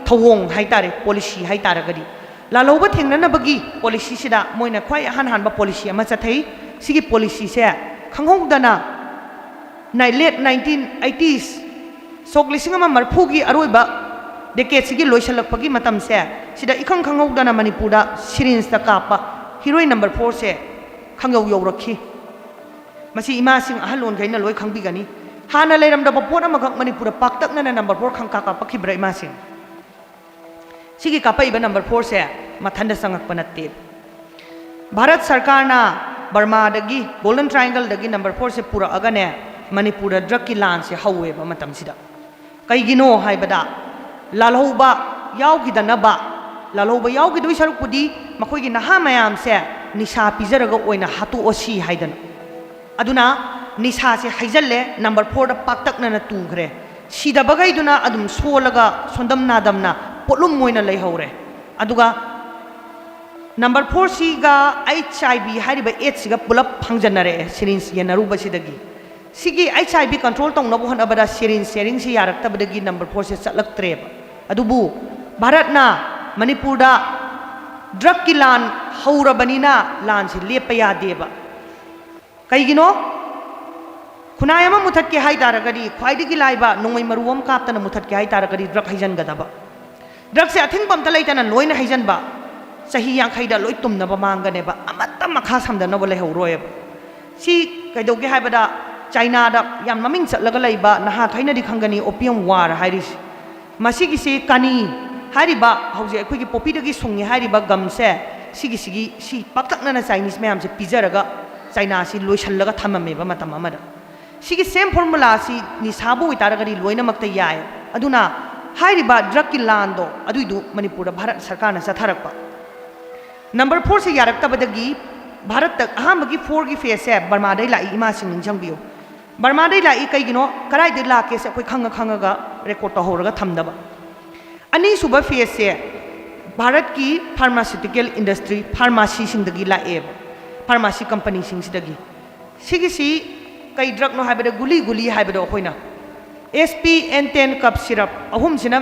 ꯊꯧꯑꯣꯡ ꯍꯥꯏꯇꯥꯔꯦ, policy ꯍꯥꯏꯇꯥꯔꯒꯗꯤ ꯂꯥꯜꯍꯧꯕ ꯊꯦꯡꯅꯅꯕꯒꯤ policyꯁꯤꯗ ꯃꯣꯏꯅ ꯈ꯭ꯋꯥꯏ ꯑꯍꯥꯟ ꯍꯥꯟꯕ policy ꯑꯃ ꯆꯠꯊꯩ꯫ ꯁꯤꯒꯤ policyꯁꯦ ꯈꯪꯍꯧꯗꯅ ꯅꯥꯏ-, late nineteen eighties, ꯁꯣꯛ ꯂꯤꯁꯤꯡ ꯑꯃ ꯃꯔꯤꯐꯨꯒꯤ ꯑꯔꯣꯏꯕ ꯗꯦꯀꯦꯠꯁꯤꯒꯤ ꯂꯣꯏꯁꯤꯜꯂꯛꯄꯒꯤ ꯃꯇꯝꯁꯦ ꯁꯤꯗ ꯏꯈꯪ ꯈꯪꯍꯧꯗꯅ ꯃꯅꯤꯄꯨꯔꯗ ꯁꯤꯔꯤꯟꯁꯇ ꯀꯥꯞꯄ ꯍꯤꯔꯣꯏꯟ ꯅꯝꯕꯔ ꯐꯣꯔꯁꯦ ꯈꯪꯌꯧ ꯌꯧꯔꯛꯈꯤ꯫ ꯃꯁꯤ ꯏꯃꯥꯁꯤꯡ ꯑꯍꯜ ꯑꯣꯟꯈꯩꯅ ꯂꯣꯏ ꯈꯪꯕꯤꯒꯅꯤ꯫ ꯍꯥꯟꯅ ꯂꯩꯔꯝꯗꯕ ꯄꯣꯠ ꯑꯃꯈꯛ ꯃꯅꯤꯄꯨꯔꯗ ꯄꯥꯛꯇꯛꯅꯅ ꯅꯝꯕꯔ ꯐꯣꯔ ꯈꯪꯀꯥ ꯀꯥꯞꯄꯛꯈꯤꯕ꯭ꯔꯥ ꯏꯃꯥꯁꯤꯡ? ꯁꯤꯒꯤ ꯀꯥꯞꯄꯛꯏꯕ ꯅꯝꯕꯔ ꯐꯣꯔꯁꯦ ꯃꯊꯟꯗ ꯆꯪꯉꯛꯄ ꯅꯠꯇꯦ꯫ ꯚꯥꯔꯠ ꯁꯔꯀꯥꯔꯅ ꯕꯔꯃꯥꯗꯒꯤ, ꯒꯣꯜꯗꯟ ꯇ꯭ꯔꯥꯏꯡꯒꯜꯗꯒꯤ ꯅꯝꯕꯔ ꯐꯣꯔꯁꯦ ꯄꯨꯔꯛꯑꯒꯅꯦ, ꯃꯅꯤꯄꯨꯔꯗ ꯗ꯭ꯔꯛꯀꯤ ꯂꯥꯟꯁꯦ ꯍꯧꯋꯦꯕ ꯃꯇꯝꯁꯤꯗ꯫ ꯀꯩꯒꯤꯅꯣ ꯍꯥꯏꯕꯗ, ꯂꯥꯜꯍꯧꯕ ꯌꯥꯎꯈꯤꯗꯅꯕ, ꯂꯥꯜꯍꯧꯕ ꯌꯥꯎꯈꯤꯗꯣꯏ ꯁꯔꯨꯛꯄꯨꯗꯤ ꯃꯈꯣꯏꯒꯤ ꯅꯍꯥ ꯃꯌꯥꯝꯁꯦ ꯅꯤꯁꯥ ꯄꯤꯖꯔꯒ ꯑꯣꯏꯅ ꯍꯥꯠꯇꯣꯛꯑꯁꯤ ꯍꯥꯏꯗꯅ꯫ ꯑꯗꯨꯅ ꯅꯤꯁꯥꯁꯦ ꯍꯩꯖꯜꯂꯦ, ꯅꯝꯕꯔ ꯐꯣꯔꯗ ꯄꯥꯛꯇꯛꯅꯅ ꯇꯨꯈ꯭ꯔꯦ꯫ ꯁꯤꯗꯕꯈꯩꯗꯨꯅ ꯑꯗꯨꯝ ꯁꯣꯜꯂꯒ ꯁꯣꯟꯗꯝ ꯅꯥꯗꯝꯅ ꯄꯣꯠꯂꯨꯝ ꯑꯣꯏꯅ ꯂꯩꯍꯧꯔꯦ꯫ ꯑꯗꯨꯒ ꯅꯝꯕꯔ ꯐꯣꯔꯁꯤꯒ ꯑꯩꯆ ꯑꯥꯏ ꯚꯤ ꯍꯥꯏꯔꯤꯕ ꯑꯦꯗꯁꯤꯒ ꯄꯨꯂꯞ ꯐꯪꯖꯟꯅꯔꯛꯑꯦ, ꯁꯤꯔꯤꯟꯁ ꯌꯦꯟꯅꯔꯨꯕꯁꯤꯗꯒꯤ꯫ ꯁꯤꯒꯤ ꯑꯩꯆ ꯑꯥꯏ ꯚꯤ ꯀꯟꯇ꯭ꯔꯣꯜ ꯇꯧꯅꯕ ꯍꯣꯠꯅꯕꯗ ꯁꯤꯔꯤꯟꯁ ꯁꯦꯌꯔꯤꯡꯁꯤ ꯌꯥꯔꯛꯇꯕꯗꯒꯤ ꯅꯝꯕꯔ ꯐꯣꯔꯁꯦ ꯆꯠꯂꯛꯇ꯭ꯔꯦꯕ꯫ ꯑꯗꯨꯕꯨ ꯚꯥꯔꯠꯅ ꯃꯅꯤꯄꯨꯔꯗ ꯗ꯭ꯔꯛꯀꯤ ꯂꯥꯟ ꯍꯧꯔꯕꯅꯤꯅ ꯂꯥꯟꯁꯤ ꯂꯦꯞꯄ ꯌꯥꯗꯦꯕ꯫ ꯀꯩꯒꯤꯅꯣ? ꯈꯨꯟꯅꯥꯏ ꯑꯃ ꯃꯨꯊꯠꯀꯦ ꯍꯥꯏ ꯇꯥꯔꯒꯗꯤ ꯈ꯭ꯋꯥꯏꯗꯒꯤ ꯂꯥꯏꯕ ꯅꯣꯡꯃꯩ ꯃꯔꯨ ꯑꯃ ꯀꯥꯞꯇꯅ ꯃꯨꯊꯠꯀꯦ ꯍꯥꯏ ꯇꯥꯔꯒꯗꯤ ꯗ꯭ꯔꯛ ꯍꯩꯖꯟꯒꯗꯕ꯫ ꯗ꯭ꯔꯛꯁꯦ ꯑꯊꯤꯡꯕ ꯑꯝꯇ ꯂꯩꯇꯅ ꯂꯣꯏꯅ ꯍꯩꯖꯟꯕ, ꯆꯍꯤ ꯌꯥꯡꯈꯩꯗ ꯂꯣꯏ ꯇꯨꯝꯅꯕ ꯃꯥꯡꯒꯅꯦꯕ, ꯑꯃꯠꯇ ꯃꯈꯥ ꯁꯝꯊꯅꯕ ꯂꯩꯍꯧꯔꯣꯏꯕ꯫ ꯁꯤ ꯀꯩꯗꯧꯒꯦ ꯍꯥꯏꯕꯗ, ꯆꯥꯏꯅꯥꯗ ꯌꯥꯝ ꯃꯃꯤꯡ ꯆꯠꯂꯒ ꯂꯩꯕ, ꯅꯍꯥꯈꯩꯅꯗꯤ ꯈꯪꯒꯅꯤ, opium war ꯍꯥꯏꯔꯤꯁꯤ꯫ ꯃꯁꯤꯒꯤꯁꯤ ꯀꯥꯅꯤ ꯍꯥꯏꯔꯤꯕ, ꯍꯧꯖꯤꯛ ꯑꯩꯈꯣꯏꯒꯤ ꯄꯣꯄꯤꯗꯒꯤ ꯁꯨꯡꯉꯤ ꯍꯍꯥꯏꯔꯤꯕ ꯒꯝꯁꯦ, ꯁꯤꯒꯤꯁꯤꯒꯤ, ꯁꯤ ꯄꯥꯛꯇꯛꯅꯅ ꯆꯥꯏꯅꯤꯁ ꯃꯌꯥꯝꯁꯦ ꯄꯤꯖꯔꯒ ꯆꯥꯏꯅꯥꯁꯤ ꯂꯣꯏꯁꯤꯜꯂꯒ ꯊꯝꯃꯝꯃꯦꯕ ꯃꯇꯝ ꯑꯃꯗ꯫ ꯁꯤꯒꯤ ꯁꯦꯝ ꯐꯣꯔꯃꯨꯂꯥꯁꯤ ꯅꯤꯁꯥꯕꯨ ꯑꯣꯏꯇꯥꯔꯒꯗꯤ ꯂꯣꯏꯅꯃꯛꯇ ꯌꯥꯏ꯫ ꯑꯗꯨꯅ ꯍꯥꯏꯔꯤꯕ ꯗ꯭ꯔꯛꯀꯤ ꯂꯥꯟꯗꯣ ꯑꯗꯨꯏꯗꯨ ꯃꯅꯤꯄꯨꯔꯗ ꯚꯥꯔꯠ ꯁꯔꯀꯥꯔꯅ ꯆꯠꯊꯔꯛꯄ꯫ ꯅꯝꯕꯔ ꯐꯣꯔꯁꯦ ꯌꯥꯔꯛꯇꯕꯗꯒꯤ ꯚꯥꯔꯠꯇ ꯑꯍꯥꯟꯕꯒꯤ ꯐꯣꯔꯒꯤ ꯐꯦꯁꯁꯦ ꯕꯔꯃꯥꯗꯩ ꯂꯥꯛꯏ, ꯏꯃꯥꯁꯤꯡ ꯅꯤꯡꯁꯤꯡꯕꯤꯌꯨ꯫ ꯕꯔꯃꯥꯗꯩ ꯂꯥꯛꯏ ꯀꯩꯒꯤꯅꯣ? ꯀꯗꯥꯏꯗꯩ ꯂꯥꯛꯀꯦꯁꯦ ꯑꯩꯈꯣꯏ ꯈꯪꯉ ꯈꯪꯉꯒ ꯔꯦꯀꯣꯔꯠ ꯇꯧꯍꯧꯔꯒ ꯊꯝꯗꯕ꯫ ꯑꯅꯤꯁꯨꯕ ꯐꯦꯁꯁꯦ ꯚꯥꯔꯠꯀꯤ ꯐꯥꯔꯃꯥꯁꯤꯇꯤꯀꯦꯜ ꯏꯟꯗꯁꯇ꯭ꯔꯤ, ꯐꯥꯔꯃꯥꯁꯤꯁꯤꯡꯗꯒꯤ ꯂꯥꯛꯑꯦꯕ, ꯐꯥꯔꯃꯥꯁꯤ ꯀꯝꯄꯅꯤꯁꯤꯡꯁꯤꯗꯒꯤ꯫ ꯁꯤꯒꯤꯁꯤ ꯀꯩ ꯗ꯭ꯔꯛꯅꯣ ꯍꯥꯏꯕꯗ, ꯒꯨꯂꯤ ꯒꯨꯂꯤ ꯍꯥꯏꯕꯗꯣ ꯑꯩꯈꯣꯏꯅ, ꯑꯦꯁ ꯄꯤ ꯑꯦꯟ ꯇꯦꯟ ꯀꯞ ꯁꯤꯔꯞ ꯑꯍꯨꯝꯁꯤꯅ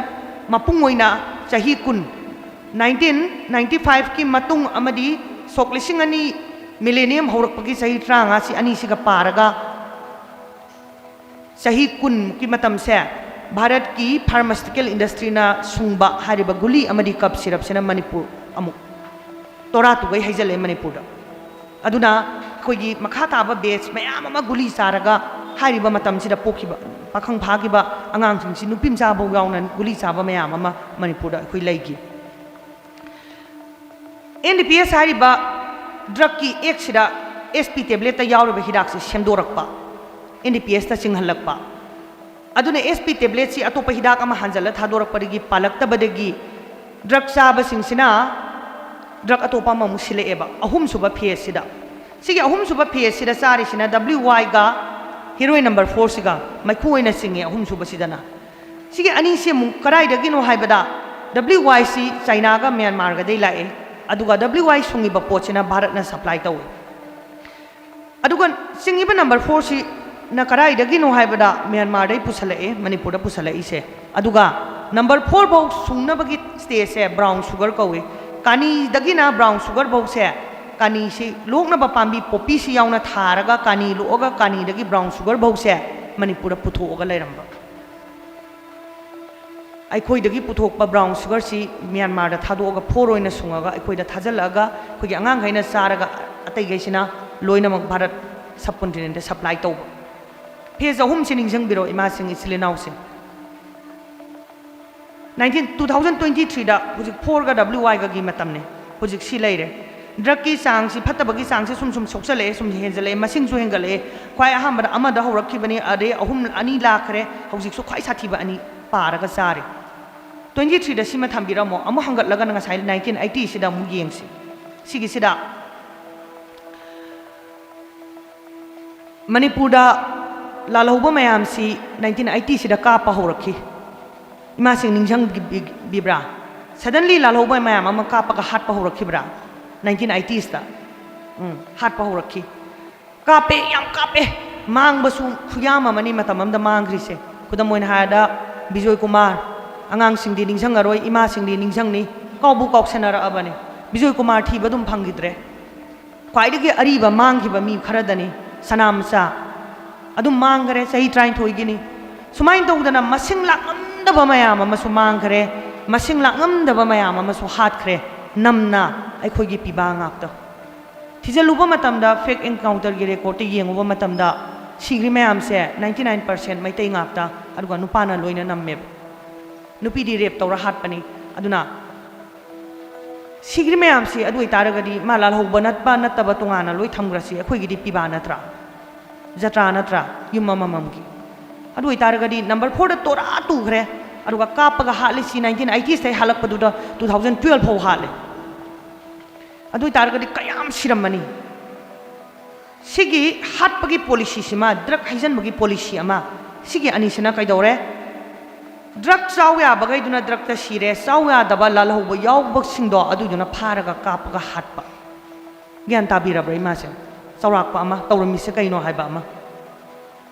ꯃꯄꯨꯡ ꯑꯣꯏꯅ ꯆꯍꯤ ꯀꯨꯟ, ꯅꯥꯏꯟꯇꯤꯟ ꯅꯥꯏꯟꯇꯤ ꯐꯥꯏꯚꯀꯤ ꯃꯇꯨꯡ ꯑꯃꯗꯤ ꯁꯣꯛ ꯂꯤꯁꯤꯡ ꯑꯅꯤ ꯃꯤꯂꯦꯅꯤꯌꯝ ꯍꯧꯔꯛꯄꯒꯤ ꯆꯍꯤ ꯇꯔꯥꯃꯉꯥꯁꯤ ꯑꯅꯤꯁꯤꯒ ꯄꯥꯔꯒ ꯆꯍꯤ ꯀꯨꯟꯃꯨꯛꯀꯤ ꯃꯇꯝꯁꯦ ꯚꯥꯔꯠꯀꯤ ꯐꯥꯔꯃꯥꯁꯤꯇꯤꯀꯦꯜ ꯏꯟꯗꯁꯇ꯭ꯔꯤꯅ ꯁꯨꯡꯕ ꯍꯥꯏꯔꯤꯕ ꯒꯨꯂꯤ ꯑꯃꯗꯤ ꯀꯞ ꯁꯤꯔꯞꯁꯤꯅ ꯃꯅꯤꯄꯨꯔ ꯑꯃꯨꯛ ꯇꯣꯔꯥ ꯇꯨꯒꯩ ꯍꯩꯖꯤꯜꯂꯦ ꯃꯅꯤꯄꯨꯔꯗ꯫ ꯑꯗꯨꯅ ꯑꯩꯈꯣꯏꯒꯤ ꯃꯈꯥ ꯇꯥꯕ ꯕꯦꯆ ꯃꯌꯥꯝ ꯑꯃ ꯒꯨꯂꯤ ꯆꯥꯔꯒ ꯍꯥꯏꯔꯤꯕ ꯃꯇꯝꯁꯤꯗ ꯄꯣꯛꯈꯤꯕ, ꯄꯥꯈꯪ ꯐꯥꯈꯤꯕ ꯑꯉꯥꯡꯁꯤꯡꯁꯤ, ꯅꯨꯄꯤ ꯃꯆꯥꯐꯥꯎ ꯌꯥꯎꯅ ꯒꯨꯂꯤ ꯆꯥꯕ ꯃꯌꯥꯝ ꯑꯃ ꯃꯅꯤꯄꯨꯔꯗ ꯑꯩꯈꯣꯏ ꯂꯩꯈꯤ꯫ ꯑꯦꯟ ꯗꯤ ꯄꯤ ꯑꯦꯁ ꯍꯥꯏꯔꯤꯕ ꯗ꯭ꯔꯛꯀꯤ ꯑꯦꯛꯁꯤꯗ ꯑꯦꯁ ꯄꯤ ꯇꯦꯕ꯭ꯂꯦꯠꯇ ꯌꯥꯎꯔꯤꯕ ꯍꯤꯗꯥꯛꯁꯤ ꯁꯦꯝꯗꯣꯔꯛꯄ, ꯑꯦꯟ ꯗꯤ ꯄꯤ ꯑꯦꯁꯇ ꯆꯤꯡꯍꯜꯂꯛꯄ꯫ ꯑꯗꯨꯅ ꯑꯦꯁ ꯄꯤ ꯇꯦꯕ꯭ꯂꯦꯠꯁꯤ ꯑꯇꯣꯞꯄ ꯍꯤꯗꯥꯛ ꯑꯃ ꯍꯥꯟꯖꯜꯂ ꯊꯥꯗꯣꯔꯛꯄꯗꯒꯤ ꯄꯥꯜꯂꯛꯇꯕꯗꯒꯤ ꯗ꯭ꯔꯛ ꯆꯥꯕꯁꯤꯡꯁꯤꯅ ꯗ꯭ꯔꯛ ꯑꯇꯣꯞꯄ ꯑꯃꯃꯨꯛ ꯁꯤꯜꯂꯛꯑꯦꯕ꯫ ꯑꯍꯨꯝꯁꯨꯕ ꯐꯦꯖꯁꯤꯗ, ꯁꯤꯒꯤ ꯑꯍꯨꯝꯁꯨꯕ ꯐꯦꯖꯁꯤꯗ ꯆꯥꯔꯤꯁꯤꯅ ꯗꯕ꯭ꯂꯤꯎ ꯋꯥꯏꯒ ꯍꯤꯔꯣꯏꯟ ꯅꯝꯕꯔ ꯐꯣꯔꯁꯤꯒ ꯃꯩꯈꯨ ꯑꯣꯏꯅ ꯆꯤꯡꯉꯦ꯫ ꯑꯍꯨꯝꯁꯨꯕꯁꯤꯗꯅ ꯁꯤꯒꯤ ꯑꯅꯤꯁꯤ ꯑꯃꯨꯛ ꯀꯗꯥꯏꯗꯒꯤꯅꯣ ꯍꯥꯏꯕꯗ, ꯗꯕ꯭ꯂꯤꯎ ꯋꯥꯏꯁꯤ ꯆꯥꯏꯅꯥꯒ ꯃ꯭ꯌꯥꯟꯃꯥꯔꯒꯗꯩ ꯂꯥꯛꯑꯦ, ꯑꯗꯨꯒ ꯗꯕ꯭ꯂꯤꯎ ꯋꯥꯏ ꯁꯨꯡꯉꯤꯕ ꯄꯣꯠꯁꯤꯅ ꯚꯥꯔꯠꯅ ꯁꯄ꯭ꯂꯥꯏ ꯇꯧꯏ꯫ ꯑꯗꯨꯒ ꯆꯤꯡꯉꯤꯕ ꯅꯝꯕꯔ ꯐꯣꯔꯁꯤꯅ ꯀꯗꯥꯏꯗꯒꯤꯅꯣ ꯍꯥꯏꯕꯗ ꯃ꯭ꯌꯥꯟꯃꯥꯔꯗꯩ ꯄꯨꯁꯜꯂꯛꯑꯦ, ꯃꯅꯤꯄꯨꯔꯗ ꯄꯨꯁꯜꯂꯛꯏꯁꯦ꯫ ꯑꯗꯨꯒ ꯅꯝꯕꯔ ꯐꯣꯔ ꯐꯥꯎ ꯁꯨꯡꯅꯕꯒꯤ ꯁ꯭ꯇꯦꯖꯁꯦ ꯕ꯭ꯔꯥꯎꯟ ꯁꯨꯒꯔ ꯀꯧꯏ꯫ ꯀꯥꯅꯤꯗꯒꯤꯅ ꯕ꯭ꯔꯥꯎꯟ ꯁꯨꯒꯔ ꯐꯥꯎꯁꯦ, ꯀꯥꯅꯤꯁꯤ ꯂꯣꯛꯅꯕ ꯄꯥꯝꯕꯤ ꯄꯣꯄꯤꯁꯤ ꯌꯥꯎꯅ ꯊꯥꯔꯒ ꯀꯥꯅꯤ ꯂꯣꯛꯑꯒ ꯀꯥꯅꯤꯗꯒꯤ ꯕ꯭ꯔꯥꯎꯟ ꯁꯨꯒꯔ ꯐꯥꯎꯁꯦ ꯃꯅꯤꯄꯨꯔꯗ ꯄꯨꯊꯣꯛꯑꯒ ꯂꯩꯔꯝꯕ꯫ ꯑꯩꯈꯣꯏꯗꯒꯤ ꯄꯨꯊꯣꯛꯄ ꯕ꯭ꯔꯥꯎꯟ ꯁꯨꯒꯔꯁꯤ ꯃ꯭ꯌꯥꯟꯃꯥꯔꯗ ꯊꯥꯗꯣꯛꯑꯒ ꯐꯣꯔ ꯑꯣꯏꯅ ꯁꯨꯡꯉꯒ ꯑꯩꯈꯣꯏꯗ ꯊꯥꯖꯤꯜꯂꯛꯑꯒ ꯑꯩꯈꯣꯏꯒꯤ ꯑꯉꯥꯡꯈꯩꯅ ꯆꯥꯔꯒ ꯑꯇꯩꯈꯩꯁꯤꯅ ꯂꯣꯏꯅꯃꯛ ꯚꯥꯔꯠ ꯁꯕ ꯀꯣꯟꯇꯤꯅꯦꯟꯠꯇ ꯁꯄ꯭ꯂꯥꯏ ꯇꯧꯕ꯫ ꯐꯦꯖ ꯑꯍꯨꯝꯁꯤ ꯅꯤꯡꯁꯤꯡꯕꯤꯔꯣ ꯏꯃꯥꯁꯤꯡ, ꯏꯆꯤꯜ ꯏꯅꯥꯎꯁꯤꯡ꯫ ꯅꯥꯏꯟꯇꯤꯟ, ꯇꯨ ꯊꯥꯎꯖꯟ ꯇ꯭ꯋꯦꯟꯇꯤ ꯊ꯭ꯔꯤꯗ ꯍꯧꯖꯤꯛ ꯐꯣꯔꯒ ꯗꯕ꯭ꯂꯤꯎ ꯋꯥꯏꯒꯒꯤ ꯃꯇꯝꯅꯤ꯫ ꯍꯧꯖꯤꯛ ꯁꯤ ꯂꯩꯔꯦ꯫ ꯗ꯭ꯔꯛꯀꯤ ꯆꯥꯡꯁꯤ, ꯐꯠꯇꯕꯒꯤ ꯆꯥꯡꯁꯤ ꯁꯨꯝ ꯁꯨꯝ ꯁꯣꯛꯆꯜꯂꯛꯑꯦ, ꯁꯨꯝ ꯍꯦꯟꯖꯜꯂꯛꯑꯦ, ꯃꯁꯤꯡꯁꯨ ꯍꯦꯟꯒꯠꯂꯛꯑꯦ꯫ ꯈ꯭ꯋꯥꯏ ꯑꯍꯥꯟꯕꯗ ꯑꯃꯗ ꯍꯧꯔꯛꯈꯤꯕꯅꯤ, ꯑꯗꯩ ꯑꯍꯨꯝ, ꯑꯅꯤ ꯂꯥꯛꯈ꯭ꯔꯦ, ꯍꯧꯖꯤꯛꯁꯨ ꯈ꯭ꯋꯥꯏ ꯁꯥꯊꯤꯕ ꯑꯅꯤ ꯄꯥꯔꯒ ꯆꯥꯔꯦ꯫ ꯇ꯭ꯋꯦꯟꯇꯤ ꯊ꯭ꯔꯤꯗ ꯁꯤꯃ ꯊꯝꯕꯤꯔꯝꯃꯣ, ꯑꯃꯨꯛ ꯍꯪꯒꯠꯂꯒꯅ ꯉꯁꯥꯏ ꯅꯥꯏꯟꯇꯤꯟ ꯑꯩꯠꯇꯤꯁꯤꯗ ꯑꯃꯨꯛ ꯌꯦꯡꯁꯤ꯫ ꯁꯤꯒꯤꯁꯤꯗ ꯃꯅꯤꯄꯨꯔꯗ ꯂꯥꯜꯍꯧꯕ ꯃꯌꯥꯝꯁꯤ ꯅꯥꯏꯟꯇꯤꯟ ꯑꯩꯠꯇꯤꯁꯤꯗ ꯀꯥꯞꯄ ꯍꯧꯔꯛꯈꯤ꯫ ꯏꯃꯥꯁꯤꯡ ꯅꯤꯡꯁꯤꯡꯕꯤꯕ꯭ꯔꯥ? ꯁꯗꯟꯂꯤ ꯂꯥꯜꯍꯧꯕ ꯃꯌꯥꯝ ꯑꯃ ꯀꯥꯞꯄꯒ ꯍꯥꯠꯄ ꯍꯧꯔꯛꯈꯤꯕ꯭ꯔꯥ? Nineteen eighties. ꯎꯝ, ꯍꯥꯠꯄ ꯍꯧꯔꯛꯈꯤ꯫ ꯀꯥꯞꯄꯦ, ꯌꯥꯝ ꯀꯥꯞꯄꯦ꯫ ꯃꯥꯡꯕꯁꯨ ꯈꯨꯌꯥꯝ ꯑꯃꯅꯤ ꯃꯇꯝ ꯑꯃꯗ ꯃꯥꯡꯈ꯭ꯔꯤꯁꯦ꯫ ꯈꯨꯗꯝ ꯑꯣꯏꯅ ꯍꯥꯏꯔꯕꯗ ꯕꯤꯖꯣꯏ ꯀꯨꯃꯥꯔ, ꯑꯉꯥꯡꯁꯤꯡꯗꯤ ꯅꯤꯡꯁꯤꯡꯉꯔꯣꯏ, ꯏꯃꯥꯁꯤꯡꯗꯤ ꯅꯤꯡꯁꯤꯡꯅꯤ, ꯀꯥꯎꯕꯨ ꯀꯥꯎꯁꯟꯅꯔꯛꯑꯕꯅꯤ꯫ ꯕꯤꯖꯣꯏ ꯀꯨꯃꯥꯔ ꯊꯤꯕ ꯑꯗꯨꯝ ꯐꯪꯈꯤꯗ꯭ꯔꯦ꯫ ꯈ꯭ꯋꯥꯏꯗꯒꯤ ꯑꯔꯤꯕ ꯃꯥꯡꯈꯤꯕ ꯃꯤ ꯈꯔꯗꯅꯤ, ꯁꯅꯥꯃꯆꯥ꯫ ꯑꯗꯨꯝ ꯃꯥꯡꯈꯔꯦ, ꯆꯍꯤ ꯇꯔꯥꯅꯤꯊꯣꯏꯒꯤꯅꯤ꯫ ꯁꯨꯃꯥꯏꯅ ꯇꯧꯗꯅ ꯃꯁꯤꯡ ꯂꯥꯛꯉꯝꯗꯕ ꯃꯌꯥꯝ ꯑꯃꯁꯨ ꯃꯥꯡꯈ꯭ꯔꯦ, ꯃꯁꯤꯡ ꯂꯥꯛꯉꯝꯗꯕ ꯃꯌꯥꯝ ꯑꯃꯁꯨ ꯍꯥꯠꯈ꯭ꯔꯦ꯫ ꯅꯝꯅ ꯑꯩꯈꯣꯏꯒꯤ ꯄꯤꯕꯥ ꯉꯥꯛꯇ꯫ ꯊꯤꯖꯤꯜꯂꯨꯕ ꯃꯇꯝꯗ, ꯐꯦꯛ ꯑꯦꯟꯀꯥꯎꯟꯇꯔꯒꯤ ꯔꯦꯀꯣꯔꯠꯇ ꯌꯦꯡꯉꯨꯕ ꯃꯇꯝꯗ, ꯁꯤꯈ꯭ꯔꯤ ꯃꯌꯥꯝꯁꯦ ninety nine percent ꯃꯩꯇꯩ ꯉꯥꯛꯇ, ꯑꯗꯨꯒ ꯅꯨꯄꯥꯅ ꯂꯣꯏꯅ ꯅꯝꯃꯦꯕ꯫ ꯅꯨꯄꯤꯗꯤ ꯔꯦꯞ ꯇꯧꯔ ꯍꯥꯠꯄꯅꯤ꯫ ꯑꯗꯨꯅ ꯁꯤꯈ꯭ꯔꯤ ꯃꯌꯥꯝꯁꯤ ꯑꯗꯨ ꯑꯣꯏꯇꯥꯔꯒꯗꯤ ꯃꯥ ꯂꯥꯜꯍꯧꯕ ꯅꯠꯄ ꯅꯠꯇꯕ ꯇꯣꯉꯥꯟꯅ ꯂꯣꯏ ꯊꯝꯈ꯭ꯔꯁꯤ꯫ ꯑꯩꯈꯣꯏꯒꯤꯗꯤ ꯄꯤꯕꯥ ꯅꯠꯇ꯭ꯔꯥ? ꯖꯇ꯭ꯔꯥ ꯅꯠꯇ꯭ꯔꯥ? ꯌꯨꯝ ꯑꯃꯃꯝꯒꯤ꯫ ꯑꯗꯨ ꯑꯣꯏꯇꯥꯔꯒꯗꯤ ꯅꯝꯕꯔ ꯐꯣꯔꯗ ꯇꯣꯔꯥ ꯇꯨꯈ꯭ꯔꯦ, ꯑꯗꯨꯒ ꯀꯥꯞꯄꯒ ꯍꯥꯠꯂꯤꯁꯤ nineteen eighties ꯇꯩ ꯍꯥꯠꯂꯛꯄꯗꯨꯗ two thousand twelve ꯐꯥꯎ ꯍꯥꯠꯂꯦ꯫ ꯑꯗꯨ ꯑꯣꯏꯇꯥꯔꯒꯗꯤ ꯀꯌꯥꯝ ꯁꯤꯔꯝꯃꯅꯤ? ꯁꯤꯒꯤ ꯍꯥꯠꯄꯒꯤ ꯄꯣꯂꯤꯁꯤꯁꯤꯃ, ꯗ꯭ꯔꯒ ꯍꯩꯖꯟꯕꯒꯤ ꯄꯣꯂꯤꯁꯤ ꯑꯃ, ꯁꯤꯒꯤ ꯑꯅꯤꯁꯤꯅ ꯀꯩꯗꯧꯔꯦ? ꯗ꯭ꯔꯒ ꯆꯥꯎ ꯌꯥꯕꯈꯩꯗꯨꯅ ꯗ꯭ꯔꯒꯇ ꯁꯤꯔꯦ, ꯆꯥꯎ ꯌꯥꯗꯕ ꯂꯥꯜꯍꯧꯕ ꯌꯥꯎꯕꯁꯤꯡꯗꯣ ꯑꯗꯨꯏꯗꯨꯅ ꯐꯥꯔꯒ ꯀꯥꯞꯄꯒ ꯍꯥꯠꯄ꯫ ꯒ꯭ꯌꯥꯟ ꯇꯥꯕꯤꯔꯕ꯭ꯔꯥ ꯏꯃꯥꯁꯦ? ꯆꯥꯎꯔꯥꯛꯄ ꯑꯃ ꯇꯧꯔꯝꯃꯤꯁꯦ ꯀꯩꯅꯣ ꯍꯥꯏꯕ ꯑꯃ꯫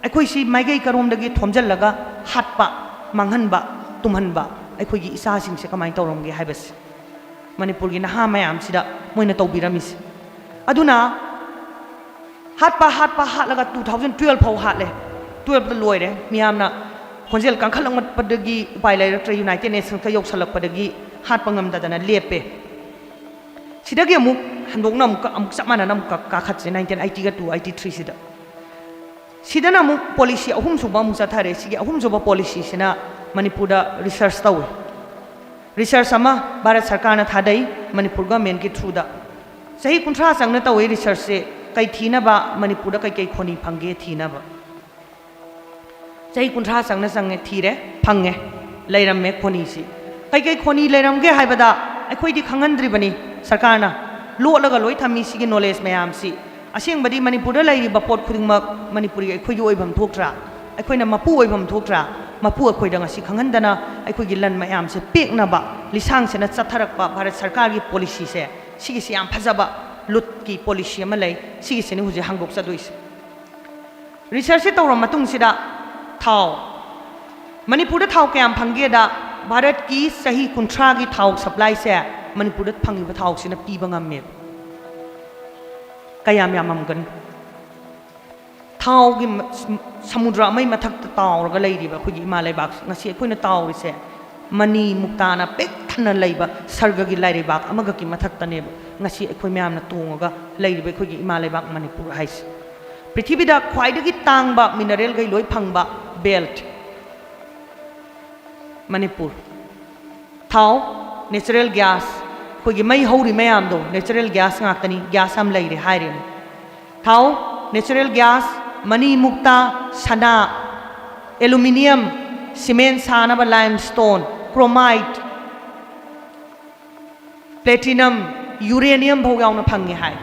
ꯑꯩꯈꯣꯏꯁꯤ ꯃꯥꯏꯀꯩ ꯀꯔꯣꯝꯗꯒꯤ ꯊꯣꯝꯖꯤꯜꯂꯒ ꯍꯥꯠꯄ, ꯃꯥꯡꯍꯟꯕ, ꯇꯨꯝꯍꯟꯕ ꯑꯩꯈꯣꯏꯒꯤ ꯏꯆꯥꯁꯤꯡꯁꯦ ꯀꯃꯥꯏꯅ ꯇꯧꯔꯝꯒꯦ ꯍꯥꯏꯕꯁꯦ ꯃꯅꯤꯄꯨꯔꯒꯤ ꯅꯍꯥ ꯃꯌꯥꯝꯁꯤꯗ ꯃꯣꯏꯅ ꯇꯧꯕꯤꯔꯝꯃꯤꯁꯦ꯫ ꯑꯗꯨꯅ ꯍꯥꯠꯄ, ꯍꯥꯠꯄ, ꯍꯥꯠꯂꯒ two thousand twelve ꯐꯥꯎ ꯍꯥꯠꯂꯦ꯫ Twelveꯇ ꯂꯣꯏꯔꯦ꯫ ꯃꯤꯌꯥꯝꯅ ꯈꯣꯟꯖꯦꯜ ꯀꯟꯈꯠꯂꯛꯄꯗꯒꯤ ꯎꯄꯥꯏ ꯂꯩꯔꯛꯇ꯭ꯔꯦ, United Nationsꯀ ꯌꯧꯁꯜꯂꯛꯄꯗꯒꯤ ꯍꯥꯠꯄ ꯉꯝꯗꯗꯅ ꯂꯦꯞꯄꯦ꯫ ꯁꯤꯗꯒꯤ ꯑꯃꯨꯛ ꯍꯟꯗꯣꯛꯅ ꯑꯃꯨꯛꯀ, ꯑꯃꯨꯛ ꯆꯞ ꯃꯥꯟꯅꯅ ꯑꯃꯨꯛꯀ ꯀꯥꯈꯠꯁꯦ nineteen eightyꯒ two eighty threeꯁꯤꯗ꯫ ꯁꯤꯗꯅ ꯑꯃꯨꯛ ꯄꯣꯂꯤꯁꯤ ꯑꯍꯨꯝꯁꯨꯕ ꯑꯃꯨꯛ ꯆꯠꯊꯔꯦ꯫ ꯁꯤꯒꯤ ꯑꯍꯨꯝꯁꯨꯕ ꯄꯣꯂꯤꯁꯤꯁꯤꯅ ꯃꯅꯤꯄꯨꯔꯗ ꯔꯤꯁꯔꯁ ꯇꯧꯏ꯫ ꯔꯤꯁꯔꯁ ꯑꯃ ꯚꯥꯔꯠ ꯁꯔꯀꯥꯔꯅ ꯊꯥꯗꯩ ꯃꯅꯤꯄꯨꯔ ꯒꯚꯔꯟꯃꯦꯟꯠꯀꯤ ꯊ꯭ꯔꯨꯗ꯫ ꯆꯍꯤ ꯀꯨꯟꯊ꯭ꯔꯥ ꯆꯪꯅ ꯇꯧꯏ ꯔꯤꯁꯔꯁꯁꯦ꯫ ꯀꯩ ꯊꯤꯅꯕ? ꯃꯅꯤꯄꯨꯔꯗ ꯀꯩꯀꯩ ꯈꯣꯅꯤ ꯐꯪꯒꯦ ꯊꯤꯅꯕ꯫ ꯆꯍꯤ ꯀꯨꯟꯊ꯭ꯔꯥ ꯆꯪꯅ ꯆꯪꯉꯦ, ꯊꯤꯔꯦ, ꯐꯪꯉꯦ, ꯂꯩꯔꯝꯃꯦ ꯈꯣꯅꯤꯁꯤ꯫ ꯀꯩꯀꯩ ꯈꯣꯅꯤ ꯂꯩꯔꯝꯒꯦ ꯍꯥꯏꯕꯗ ꯑꯩꯈꯣꯏꯗꯤ ꯈꯪꯍꯟꯗ꯭ꯔꯤꯕꯅꯤ꯫ ꯁꯔꯀꯥꯔꯅ ꯂꯣꯠꯂꯒ ꯂꯣꯏ ꯊꯝꯃꯤ ꯁꯤꯒꯤ ꯅꯣꯂꯦꯖ ꯃꯌꯥꯝꯁꯤ꯫ ꯑꯁꯦꯡꯕꯗꯤ ꯃꯅꯤꯄꯨꯔꯗ ꯂꯩꯔꯤꯕ ꯄꯣꯠ ꯈꯨꯗꯤꯡꯃꯛ ꯃꯅꯤꯄꯨꯔꯤ ꯑꯩꯈꯣꯏꯒꯤ ꯑꯣꯏꯐꯝ ꯊꯣꯛꯇ꯭ꯔꯥ? ꯑꯩꯈꯣꯏꯅ ꯃꯄꯨ ꯑꯣꯏꯐꯝ ꯊꯣꯛꯇ꯭ꯔꯥ? ꯃꯄꯨ ꯑꯩꯈꯣꯏꯗ ꯉꯁꯤ ꯈꯪꯍꯟꯗꯅ ꯑꯩꯈꯣꯏꯒꯤ ꯂꯟ ꯃꯌꯥꯝꯁꯦ ꯄꯦꯛꯅꯕ ꯂꯤꯁꯥꯡꯁꯤꯅ ꯆꯠꯊꯔꯛꯄ ꯚꯥꯔꯠ ꯁꯔꯀꯥꯔꯒꯤ ꯄꯣꯂꯤꯁꯤꯁꯦ, ꯁꯤꯒꯤꯁꯤ ꯌꯥꯝ ꯐꯖꯕ ꯂꯨꯠꯀꯤ ꯄꯣꯂꯤꯁꯤ ꯑꯃ ꯂꯩ꯫ ꯁꯤꯒꯤꯁꯤꯅꯤ ꯍꯧꯖꯤꯛ ꯍꯥꯡꯗꯣꯛꯆꯗꯣꯏꯁꯦ꯫ ꯔꯤꯁꯔꯁꯁꯦ ꯇꯧꯔ ꯃꯇꯨꯡꯁꯤꯗ ꯊꯥꯎ, ꯃꯅꯤꯄꯨꯔꯗ ꯊꯥꯎ ꯀꯌꯥꯝ ꯐꯪꯒꯦꯗ, ꯚꯥꯔꯠꯀꯤ ꯆꯍꯤ ꯀꯨꯟꯊ꯭ꯔꯥꯒꯤ ꯊꯥꯎ ꯁꯄ꯭ꯂꯥꯏꯁꯦ ꯃꯅꯤꯄꯨꯔꯗ ꯐꯪꯉꯤꯕ ꯊꯥꯎꯁꯤꯅ ꯄꯤꯕ ꯉꯝꯃꯦꯕ꯫ ꯀꯌꯥꯝ ꯌꯥꯝꯃꯝꯒꯅꯤ? ꯊꯥꯎꯒꯤ ꯃ-, ꯁ-, ꯁꯃꯨꯗ꯭ꯔ ꯑꯃꯒꯤ ꯃꯊꯛꯇ ꯇꯥꯎꯔꯒ ꯂꯩꯔꯤꯕ ꯑꯩꯈꯣꯏꯒꯤ ꯏꯃꯥ ꯂꯩꯕꯥꯛꯁꯦ꯫ ꯉꯁꯤ ꯑꯩꯈꯣꯏꯅ ꯇꯥꯎꯔꯤꯁꯦ ꯃꯅꯤ ꯃꯨꯛꯇꯥꯅ ꯄꯤꯛ ꯊꯟꯅ ꯂꯩꯕ ꯁꯔꯒꯒꯤ ꯂꯥꯏꯔꯩꯕꯥꯛ ꯑꯃꯈꯛꯀꯤ ꯃꯊꯛꯇꯅꯦꯕ ꯉꯁꯤ ꯑꯩꯈꯣꯏ ꯃꯌꯥꯝꯅ ꯇꯣꯡꯉꯒ ꯂꯩꯔꯤꯕ ꯑꯩꯈꯣꯏꯒꯤ ꯏꯃꯥ ꯂꯩꯕꯥꯛ ꯃꯅꯤꯄꯨꯔ ꯍꯥꯏꯁꯦ꯫ ꯄ꯭ꯔꯤꯊꯤꯕꯤꯗ ꯈ꯭ꯋꯥꯏꯗꯒꯤ ꯇꯥꯡꯕ mineral ꯒꯩ ꯂꯣꯏ ꯐꯪꯕ belt ꯃꯅꯤꯄꯨꯔ꯫ ꯊꯥꯎ, natural gas, ꯑꯩꯈꯣꯏꯒꯤ ꯃꯩ ꯍꯧꯔꯤ ꯃꯌꯥꯝꯗꯣ natural gas ꯉꯥꯛꯇꯅꯤ, gas ꯌꯥꯝ ꯂꯩꯔꯦ ꯍꯥꯏꯔꯦꯅꯦ꯫ ꯊꯥꯎ, natural gas, ꯃꯅꯤ ꯃꯨꯛꯇꯥ, ꯁꯅꯥ, aluminium, cement ꯁꯥꯅꯕ limestone, chromite, platinum, uranium ꯐꯥꯎ ꯌꯥꯎꯅ ꯐꯪꯉꯦ ꯍꯥꯏ꯫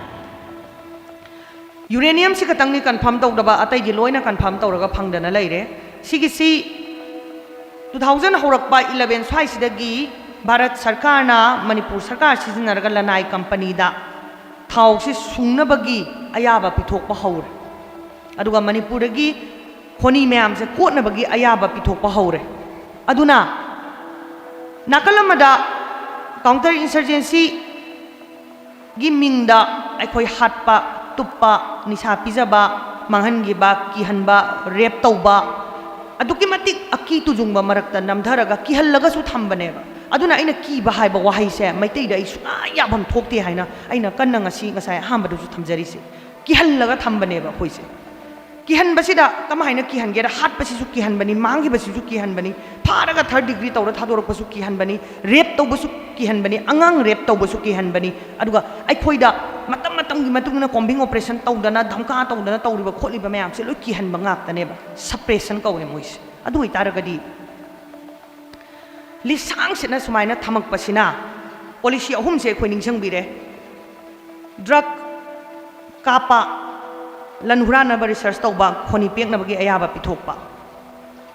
Uranium ꯁꯤ ꯈꯛꯇꯪꯅꯤ confirm ꯇꯧꯗꯕ, ꯑꯇꯩꯗꯤ ꯂꯣꯏꯅ confirm ꯇꯧꯔꯒ ꯐꯪꯗꯅ ꯂꯩꯔꯦ꯫ ꯁꯤꯒꯤꯁꯤ two thousand ꯍꯧꯔꯛꯄ eleven ꯁ꯭ꯋꯥꯏꯁꯤꯗꯒꯤ ꯚꯥꯔꯠ ꯁꯔꯀꯥꯔꯅ ꯃꯅꯤꯄꯨꯔ ꯁꯔꯀꯥꯔ ꯁꯤꯖꯤꯟꯅꯔꯒ ꯂꯅꯥꯏ company ꯗ ꯊꯥꯎꯁꯤ ꯁꯨꯡꯅꯕꯒꯤ ꯑꯌꯥꯕ ꯄꯤꯊꯣꯛꯄ ꯍꯧꯔꯦ꯫ ꯑꯗꯨꯒ ꯃꯅꯤꯄꯨꯔꯗꯒꯤ ꯈꯣꯅꯤ ꯃꯌꯥꯝꯁꯦ ꯀꯣꯠꯅꯕꯒꯤ ꯑꯌꯥꯕ ꯄꯤꯊꯣꯛꯄ ꯍꯧꯔꯦ꯫ ꯑꯗꯨꯅ ꯅꯥꯀꯜ ꯑꯃꯗ counter insurgency ꯒꯤ ꯃꯤꯡꯗ ꯑꯩꯈꯣꯏ ꯍꯥꯠꯄ, ꯇꯨꯞꯄ, ꯅꯤꯁꯥ ꯄꯤꯖꯕ, ꯃꯥꯡꯍꯟꯈꯤꯕ, ꯀꯤꯍꯟꯕ, rape ꯇꯧꯕ, ꯑꯗꯨꯛꯀꯤ ꯃꯇꯤꯛ ꯑꯀꯤ ꯇꯨꯖꯨꯡꯕ ꯃꯔꯛꯇ ꯅꯝꯊꯔꯒ ꯀꯤꯍꯜꯂꯒꯁꯨ ꯊꯝꯕꯅꯦꯕ꯫ ꯑꯗꯨꯅ ꯑꯩꯅ ꯀꯤꯕ ꯍꯥꯏꯕ ꯋꯥꯍꯩꯁꯦ ꯃꯩꯇꯩꯗ ꯑꯩ ꯁꯨꯡꯌꯥ ꯌꯥꯐꯝ ꯊꯣꯛꯇꯦ ꯍꯥꯏꯅ ꯑꯩꯅ ꯀꯟꯅ ꯉꯁꯤ, ꯉꯁꯥꯏ ꯑꯍꯥꯟꯕꯗꯁꯨ ꯊꯝꯖꯔꯤꯁꯦ꯫ ꯀꯤꯍꯜꯂꯒ ꯊꯝꯕꯅꯦꯕ ꯑꯩꯈꯣꯏꯁꯦ꯫ ꯀꯤꯍꯟꯕꯁꯤꯗ ꯀꯃꯥꯏꯅ ꯀꯤꯍꯟꯒꯦꯗ, ꯍꯥꯠꯄꯁꯤꯁꯨ ꯀꯤꯍꯟꯕꯅꯤ, ꯃꯥꯡꯈꯤꯕꯁꯤꯁꯨ ꯀꯤꯍꯟꯕꯅꯤ, ꯐꯥꯔꯒ third degree ꯇꯧꯔ ꯊꯥꯗꯣꯔꯛꯄꯁꯨ ꯀꯤꯍꯟꯕꯅꯤ, rape ꯇꯧꯕꯁꯨ ꯀꯤꯍꯟꯕꯅꯤ, ꯑꯉꯥꯡ rape ꯇꯧꯕꯁꯨ ꯀꯤꯍꯟꯕꯅꯤ꯫ ꯑꯗꯨꯒ ꯑꯩꯈꯣꯏꯗ ꯃꯇꯝ ꯃꯇꯝꯒꯤ ꯃꯇꯨꯡ ꯏꯟꯅ combing operation ꯇꯧꯗꯅ, ꯙꯝꯀꯥ ꯇꯧꯗꯅ ꯇꯧꯔꯤꯕ ꯈꯣꯠꯂꯤꯕ ꯃꯌꯥꯝꯁꯦ ꯂꯣꯏ ꯀꯤꯍꯟꯕ ꯉꯥꯛꯇꯅꯦꯕ, suppression ꯀꯧꯋꯦ ꯃꯣꯏꯁꯦ꯫ ꯑꯗꯨ ꯑꯣꯏꯇꯥꯔꯒꯗꯤ ꯂꯤꯁꯥꯡꯁꯤꯠꯅ ꯁꯨꯃꯥꯏꯅ ꯊꯝꯃꯛꯄꯁꯤꯅ policy ꯑꯍꯨꯝꯁꯦ ꯑꯩꯈꯣꯏ ꯅꯤꯡꯁꯤꯡꯕꯤꯔꯦ꯫ Drug ꯀꯥꯞꯄ, ꯂꯟ ꯍꯨꯔꯥꯟꯅꯕ research ꯇꯧꯕ, ꯈꯣꯅꯤ ꯄꯦꯛꯅꯕꯒꯤ ꯑꯌꯥꯕ ꯄꯤꯊꯣꯛꯄ꯫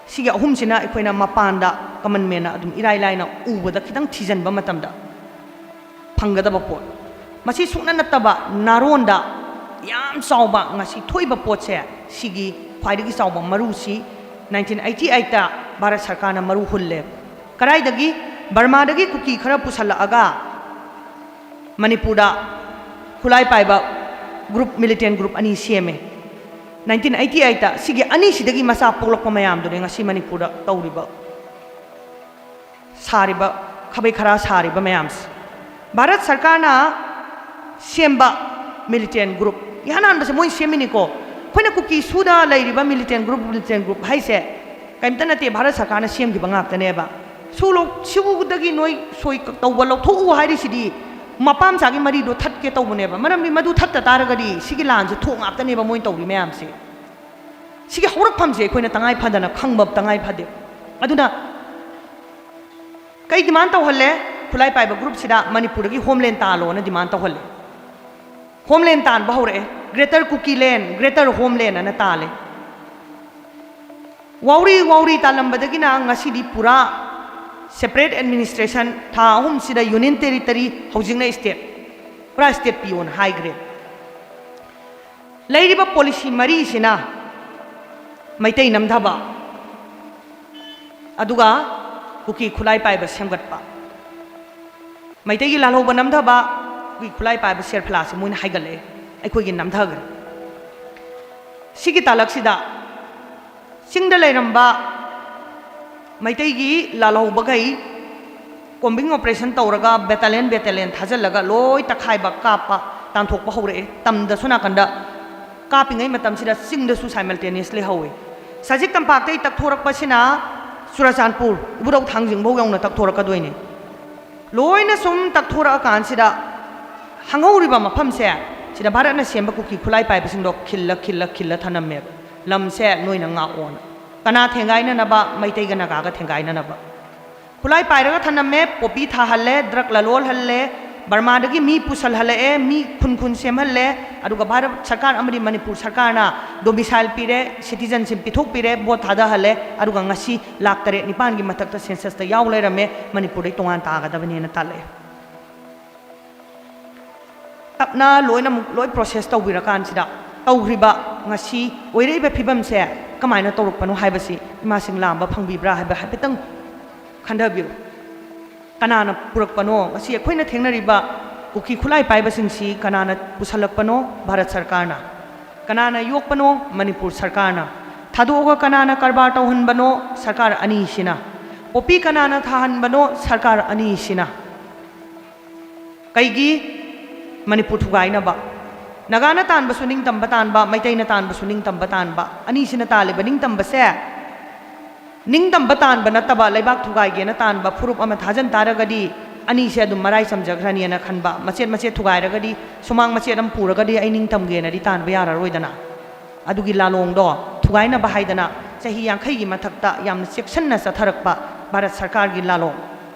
ꯁꯤꯒꯤ ꯑꯍꯨꯝꯁꯤꯅ ꯑꯩꯈꯣꯏꯅ ꯃꯄꯥꯟꯗ common man ꯅ ꯑꯗꯨꯝ ꯏꯔꯥꯏ ꯂꯥꯏꯅ ꯎꯕꯗ ꯈꯤꯇꯪ ꯊꯤꯖꯤꯟꯕ ꯃꯇꯝꯗ ꯐꯪꯒꯗꯕ ꯄꯣꯠ꯫ ꯃꯁꯤ ꯁꯨꯡꯅ ꯅꯠꯇꯕ ꯅꯥꯔꯣꯟꯗ ꯌꯥꯝ ꯆꯥꯎꯕ ꯉꯁꯤ ꯊꯣꯛꯏꯕ ꯄꯣꯠꯁꯦ, ꯁꯤꯒꯤ ꯈ꯭ꯋꯥꯏꯗꯒꯤ ꯆꯥꯎꯕ ꯃꯔꯨꯁꯤ nineteen eighty eight ꯇ ꯚꯥꯔꯠ ꯁꯔꯀꯥꯔꯅ ꯃꯔꯨ ꯍꯨꯜꯂꯦ꯫ ꯀꯗꯥꯏꯗꯒꯤ? ꯕꯔꯃꯥꯗꯒꯤ ꯀꯨꯀꯤ ꯈꯔ ꯄꯨꯁꯜꯂꯛꯑꯒ ꯃꯅꯤꯄꯨꯔꯗ ꯈꯨꯠꯂꯥꯏ ꯄꯥꯏꯕ group, militant group ꯑꯅꯤ ꯁꯦꯝꯃꯦ꯫ ꯅꯥꯏꯟꯇꯤꯟ ꯑꯩꯠꯇꯤ ꯑꯩꯠꯇ ꯁꯤꯒꯤ ꯑꯅꯤꯁꯤꯗꯒꯤ ꯃꯆꯥ ꯄꯣꯛꯂꯛꯄ ꯃꯌꯥꯝꯗꯨꯅꯦ ꯉꯁꯤ ꯃꯅꯤꯄꯨꯔꯗ ꯇꯧꯔꯤꯕ, ꯁꯥꯔꯤꯕ, ꯈꯥꯕꯩ ꯈꯔꯥ ꯁꯥꯔꯤꯕ ꯃꯌꯥꯝꯁꯦ꯫ ꯚꯥꯔꯠ ꯁꯔꯀꯥꯔꯅ ꯁꯦꯝꯕ ꯃꯤꯂꯤꯇꯦꯟ ꯒ꯭ꯔꯨꯞ, ꯏꯍꯥꯟ ꯍꯥꯟꯕꯁꯦ ꯃꯣꯏꯅ ꯁꯦꯝꯃꯤꯅꯤꯀꯣ꯫ ꯑꯩꯈꯣꯏꯅ ꯀꯨꯀꯤ ꯁꯨꯗ ꯂꯩꯔꯤꯕ ꯃꯤꯂꯤꯇꯦꯟ ꯒ꯭ꯔꯨꯞ, ꯃꯤꯂꯤꯇꯦꯟ ꯒ꯭ꯔꯨꯞ ꯍꯥꯏꯁꯦ ꯀꯔꯤꯝꯇ ꯅꯠꯇꯦ, ꯚꯥꯔꯠ ꯁꯔꯀꯥꯔꯅ ꯁꯦꯝꯈꯤꯕ ꯉꯥꯛꯇꯅꯦꯕ꯫ ꯁꯨ ꯂꯧ-, ꯁꯨꯗꯒꯤ ꯅꯣꯏ ꯁꯣꯏ ꯇꯧꯕ ꯂꯧꯊꯣꯛꯎ ꯍꯥꯏꯔꯤꯁꯤꯗꯤ ꯃꯄꯥ ꯃꯆꯥꯒꯤ ꯃꯔꯤꯗꯣ ꯊꯠꯀꯦ ꯇꯧꯕꯅꯦꯕ꯫ ꯃꯔꯝꯗꯤ ꯃꯗꯨ ꯊꯠꯇ ꯇꯥꯔꯒꯗꯤ ꯁꯤꯒꯤ ꯂꯥꯟꯁꯦ ꯊꯣꯛ ꯉꯥꯛꯇꯅꯦꯕ ꯃꯣꯏꯅ ꯇꯧꯔꯤ ꯃꯌꯥꯝꯁꯦ꯫ ꯁꯤꯒꯤ ꯍꯧꯔꯛꯐꯝꯁꯦ ꯑꯩꯈꯣꯏꯅ ꯇꯉꯥꯏ ꯐꯗꯅ ꯈꯪꯕ ꯇꯉꯥꯏ ꯐꯗꯦ꯫ ꯑꯗꯨꯅ ꯀꯩ ꯗꯤꯃꯥꯟ ꯇꯧꯍꯜꯂꯦ? ꯈꯨꯠꯂꯥꯏ ꯄꯥꯏꯕ ꯒ꯭ꯔꯨꯞꯁꯤꯗ ꯃꯅꯤꯄꯨꯔꯗꯒꯤ ꯍꯣꯝꯂꯦꯟ ꯇꯥꯜꯂꯣꯅ ꯗꯤꯃꯥꯟ ꯇꯧꯍꯜꯂꯦ꯫ ꯍꯣꯝꯂꯦꯟ ꯇꯥꯟꯕ ꯍꯧꯔꯛꯑꯦ꯫ ꯒ꯭ꯔꯦꯇꯔ ꯀꯨꯀꯤꯂꯦꯟ, ꯒ꯭ꯔꯦꯇꯔ ꯍꯣꯝꯂꯦꯟ ꯑꯅ ꯇꯥꯜꯂꯦ꯫ ꯋꯥꯎꯔꯤ ꯋꯥꯎꯔꯤ ꯇꯥꯜꯂꯝꯕꯗꯒꯤꯅ ꯉꯁꯤꯗꯤ ꯄꯨꯔꯥ ꯁꯦꯄꯔꯦꯠ ꯑꯦꯗꯃꯤꯅꯤꯁꯇ꯭ꯔꯦꯁꯟ, ꯊꯥ ꯑꯍꯨꯝꯁꯤꯗ ꯌꯨꯅꯤꯌꯟ ꯇꯦꯔꯤꯇꯔꯤ, ꯍꯧꯖꯤꯛꯅ ꯁ꯭ꯇꯦꯠ, ꯄꯨꯔꯥ ꯁ꯭ꯇꯦꯠ ꯄꯤꯌꯣꯅ ꯍꯥꯏꯈ꯭ꯔꯦ꯫ ꯂꯩꯔꯤꯕ ꯄꯣꯂꯤꯁꯤ ꯃꯔꯤꯁꯤꯅ ꯃꯩꯇꯩ ꯅꯝꯊꯕ, ꯑꯗꯨꯒ ꯀꯨꯀꯤ ꯈꯨꯠꯂꯥꯏ ꯄꯥꯏꯕ ꯁꯦꯝꯒꯠꯄ, ꯃꯩꯇꯩꯒꯤ ꯂꯥꯜꯍꯧꯕ ꯅꯝꯊꯕ, ꯀꯨꯀꯤ ꯈꯨꯠꯂꯥꯏ ꯄꯥꯏꯕ ꯁꯦꯔꯐꯂꯥꯁꯦ ꯃꯣꯏꯅ ꯍꯥꯏꯒꯠꯂꯛꯑꯦ, ꯑꯩꯈꯣꯏꯒꯤ ꯅꯝꯊꯈ꯭ꯔꯦ꯫ ꯁꯤꯒꯤ ꯇꯥꯂꯛꯁꯤꯗ ꯆꯤꯡꯗ ꯂꯩꯔꯝꯕ ꯃꯩꯇꯩꯒꯤ ꯂꯥꯜꯍꯧꯕꯈꯩ ꯀꯣꯝꯕꯤꯡ ꯑꯣꯄꯔꯦꯁꯟ ꯇꯧꯔꯒ ꯕꯦꯇꯥꯂꯤꯌꯟ ꯕꯦꯇꯥꯂꯤꯌꯟ ꯊꯥꯖꯤꯜꯂꯒ ꯂꯣꯏ ꯇꯛꯈꯥꯏꯕ, ꯀꯥꯞꯄ, ꯇꯥꯟꯊꯣꯛꯄ ꯍꯧꯔꯛꯑꯦ꯫ ꯇꯝꯗꯁꯨ ꯅꯥꯀꯟꯗ ꯀꯥꯞꯄꯤꯉꯩ ꯃꯇꯝꯁꯤꯗ ꯆꯤꯡꯗꯁꯨ ꯁꯥꯏꯃꯜꯇꯦꯅꯤꯌꯁꯂꯤ ꯍꯧꯋꯤ꯫ ꯁꯖꯤꯛ ꯇꯝꯄꯥꯛꯇꯒꯤ ꯇꯛꯊꯣꯔꯛꯄꯁꯤꯅ ꯆꯨꯔꯆꯥꯟꯄꯨꯔ, ꯏꯕꯨꯙꯧ ꯊꯥꯡꯖꯤꯡꯐꯧ ꯌꯧꯅ ꯇꯛꯊꯣꯔꯛꯀꯗꯣꯏꯅꯦ꯫ ꯂꯣꯏꯅ ꯁꯨꯝ ꯇꯛꯊꯣꯔꯛꯑꯀꯥꯟꯁꯤꯗ ꯍꯪꯍꯧꯔꯤꯕ ꯃꯐꯝꯁꯦ, ꯁꯤꯗ ꯚꯥꯔꯠꯅ ꯁꯦꯝꯕ ꯀꯨꯀꯤ ꯈꯨꯠꯂꯥꯏ ꯄꯥꯏꯕꯁꯤꯡꯗꯣ ꯈꯤꯜꯂ, ꯈꯤꯜꯂ, ꯈꯤꯜꯂ ꯊꯅꯝꯃꯦꯕ꯫ ꯂꯝꯁꯦ ꯅꯣꯏꯅ ꯉꯥꯛꯑꯣꯅ꯫ ꯀꯅꯥ ꯊꯦꯡꯒꯥꯏꯅꯅꯕ? ꯃꯩꯇꯩꯒ ꯅꯥꯒꯥꯒ ꯊꯦꯡꯒꯥꯏꯅꯅꯕ꯫ ꯈꯨꯠꯂꯥꯏ ꯄꯥꯏꯔꯒ ꯊꯅꯝꯃꯦ, ꯄꯣꯄꯤ ꯊꯥꯍꯜꯂꯦ, ꯗ꯭ꯔꯒ ꯂꯂꯣꯜꯍꯜꯂꯦ, ꯕꯔꯃꯥꯗꯒꯤ ꯃꯤ ꯄꯨꯁꯜꯍꯜꯂꯛꯑꯦ, ꯃꯤ ꯈꯨꯟ ꯈꯨꯟ ꯁꯦꯝꯍꯜꯂꯦ, ꯑꯗꯨꯒ ꯚꯥꯔꯠ ꯁꯔꯀꯥꯔ ꯑꯃꯗꯤ ꯃꯅꯤꯄꯨꯔ ꯁꯔꯀꯥꯔꯅ ꯗꯣꯃꯤꯁꯥꯏꯜ ꯄꯤꯔꯦ, ꯁꯤꯇꯤꯖꯟꯁꯤꯞ ꯄꯤꯊꯣꯛꯄꯤꯔꯦ, ꯚꯣꯠ ꯊꯥꯗꯍꯜꯂꯦ, ꯑꯗꯨꯒ ꯉꯁꯤ ꯂꯥꯛ ꯇꯔꯦꯠ ꯅꯤꯄꯥꯟꯒꯤ ꯃꯊꯛꯇ ꯁꯦꯟꯁꯁꯇ ꯌꯥꯎ ꯂꯩꯔꯝꯃꯦ, ꯃꯅꯤꯄꯨꯔꯗꯩ ꯇꯣꯉꯥꯟ ꯇꯥꯒꯗꯕꯅꯦꯅ ꯇꯥꯜꯂꯛꯑꯦ꯫ ꯇꯞꯅ ꯂꯣꯏꯅꯃꯛ ꯂꯣꯏ ꯄ꯭ꯔꯣꯁꯦꯁ ꯇꯧꯕꯤꯔꯀꯥꯟꯁꯤꯗ ꯇꯧꯈ꯭ꯔꯤꯕ ꯉꯁꯤ ꯑꯣꯏꯔꯛꯏꯕ ꯐꯤꯕꯝꯁꯦ ꯀꯃꯥꯏꯅ ꯇꯧꯔꯛꯄꯅꯣ ꯍꯥꯏꯕꯁꯤ ꯏꯃꯥꯁꯤꯡ ꯂꯥꯝꯕ ꯐꯪꯕꯤꯕ꯭ꯔꯥ ꯍꯥꯏꯕ ꯍꯥꯏꯐꯦꯠꯇꯪ ꯈꯟꯊꯕꯤꯔꯣ꯫ ꯀꯅꯥꯅ ꯄꯨꯔꯛꯄꯅꯣ? ꯉꯁꯤ ꯑꯩꯈꯣꯏꯅ ꯊꯦꯡꯅꯔꯤꯕ ꯀꯨꯀꯤ ꯈꯨꯠꯂꯥꯏ ꯄꯥꯏꯕꯁꯤꯡꯁꯤ ꯀꯅꯥꯅ ꯄꯨꯁꯜꯂꯛꯄꯅꯣ? ꯚꯥꯔꯠ ꯁꯔꯀꯥꯔꯅ꯫ ꯀꯅꯥꯅ ꯌꯣꯛꯄꯅꯣ? ꯃꯅꯤꯄꯨꯔ ꯁꯔꯀꯥꯔꯅ꯫ ꯊꯥꯗꯣꯛꯑꯒ ꯀꯅꯥꯅ ꯀꯔꯕꯥꯔ ꯇꯧꯍꯟꯕꯅꯣ? ꯁꯔꯀꯥꯔ ꯑꯅꯤꯁꯤꯅ꯫ ꯄꯣꯄꯤ ꯀꯅꯥꯅ ꯊꯥꯍꯟꯕꯅꯣ? ꯁꯔꯀꯥꯔ ꯑꯅꯤꯁꯤꯅ꯫ ꯀꯩꯒꯤ? ꯃꯅꯤꯄꯨꯔ ꯊꯨꯒꯥꯏꯅꯕ꯫ ꯅꯥꯒꯥꯅ ꯇꯥꯟꯕꯁꯨ ꯅꯤꯡꯇꯝꯕ ꯇꯥꯟꯕ, ꯃꯩꯇꯩꯅ ꯇꯥꯟꯕꯁꯨ ꯅꯤꯡꯇꯝꯕ ꯇꯥꯟꯕ꯫ ꯑꯅꯤꯁꯤꯅ ꯇꯥꯜꯂꯤꯕ ꯅꯤꯡꯇꯝꯕꯁꯦ ꯅꯤꯡꯇꯝꯕ ꯇꯥꯟꯕ ꯅꯠꯇꯕ, ꯂꯩꯕꯥꯛ ꯊꯨꯒꯥꯏꯒꯦꯅ ꯇꯥꯟꯕ ꯐꯨꯔꯨꯞ ꯑꯃ ꯊꯥꯖꯟ ꯇꯥꯔꯒꯗꯤ, ꯑꯅꯤꯁꯦ ꯑꯗꯨꯝ ꯃꯔꯥꯏ ꯆꯝꯖꯈ꯭ꯔꯅꯤꯅ ꯈꯟꯕ꯫ ꯃꯆꯦꯠ ꯃꯆꯦꯠ ꯊꯨꯒꯥꯏꯔꯒꯗꯤ, ꯁꯨꯃꯥꯡ ꯃꯆꯦꯠ ꯑꯃ ꯄꯨꯔꯒꯗꯤ ꯑꯩ ꯅꯤꯡꯇꯝꯒꯦꯅꯗꯤ ꯇꯥꯟꯕ ꯌꯥꯔꯔꯣꯏꯗꯅ꯫ ꯑꯗꯨꯒꯤ ꯂꯥꯂꯣꯡꯗꯣ ꯊꯨꯒꯥꯏꯅꯕ ꯍꯥꯏꯗꯅ ꯆꯍꯤ ꯌꯥꯡꯈꯩꯒꯤ ꯃꯊꯛꯇ ꯌꯥꯝꯅ ꯆꯦꯛꯁꯤꯟꯅ ꯆꯠꯊꯔꯛꯄ ꯚꯥꯔꯠ ꯁꯔꯀꯥꯔꯒꯤ ꯂꯥꯂꯣꯡ,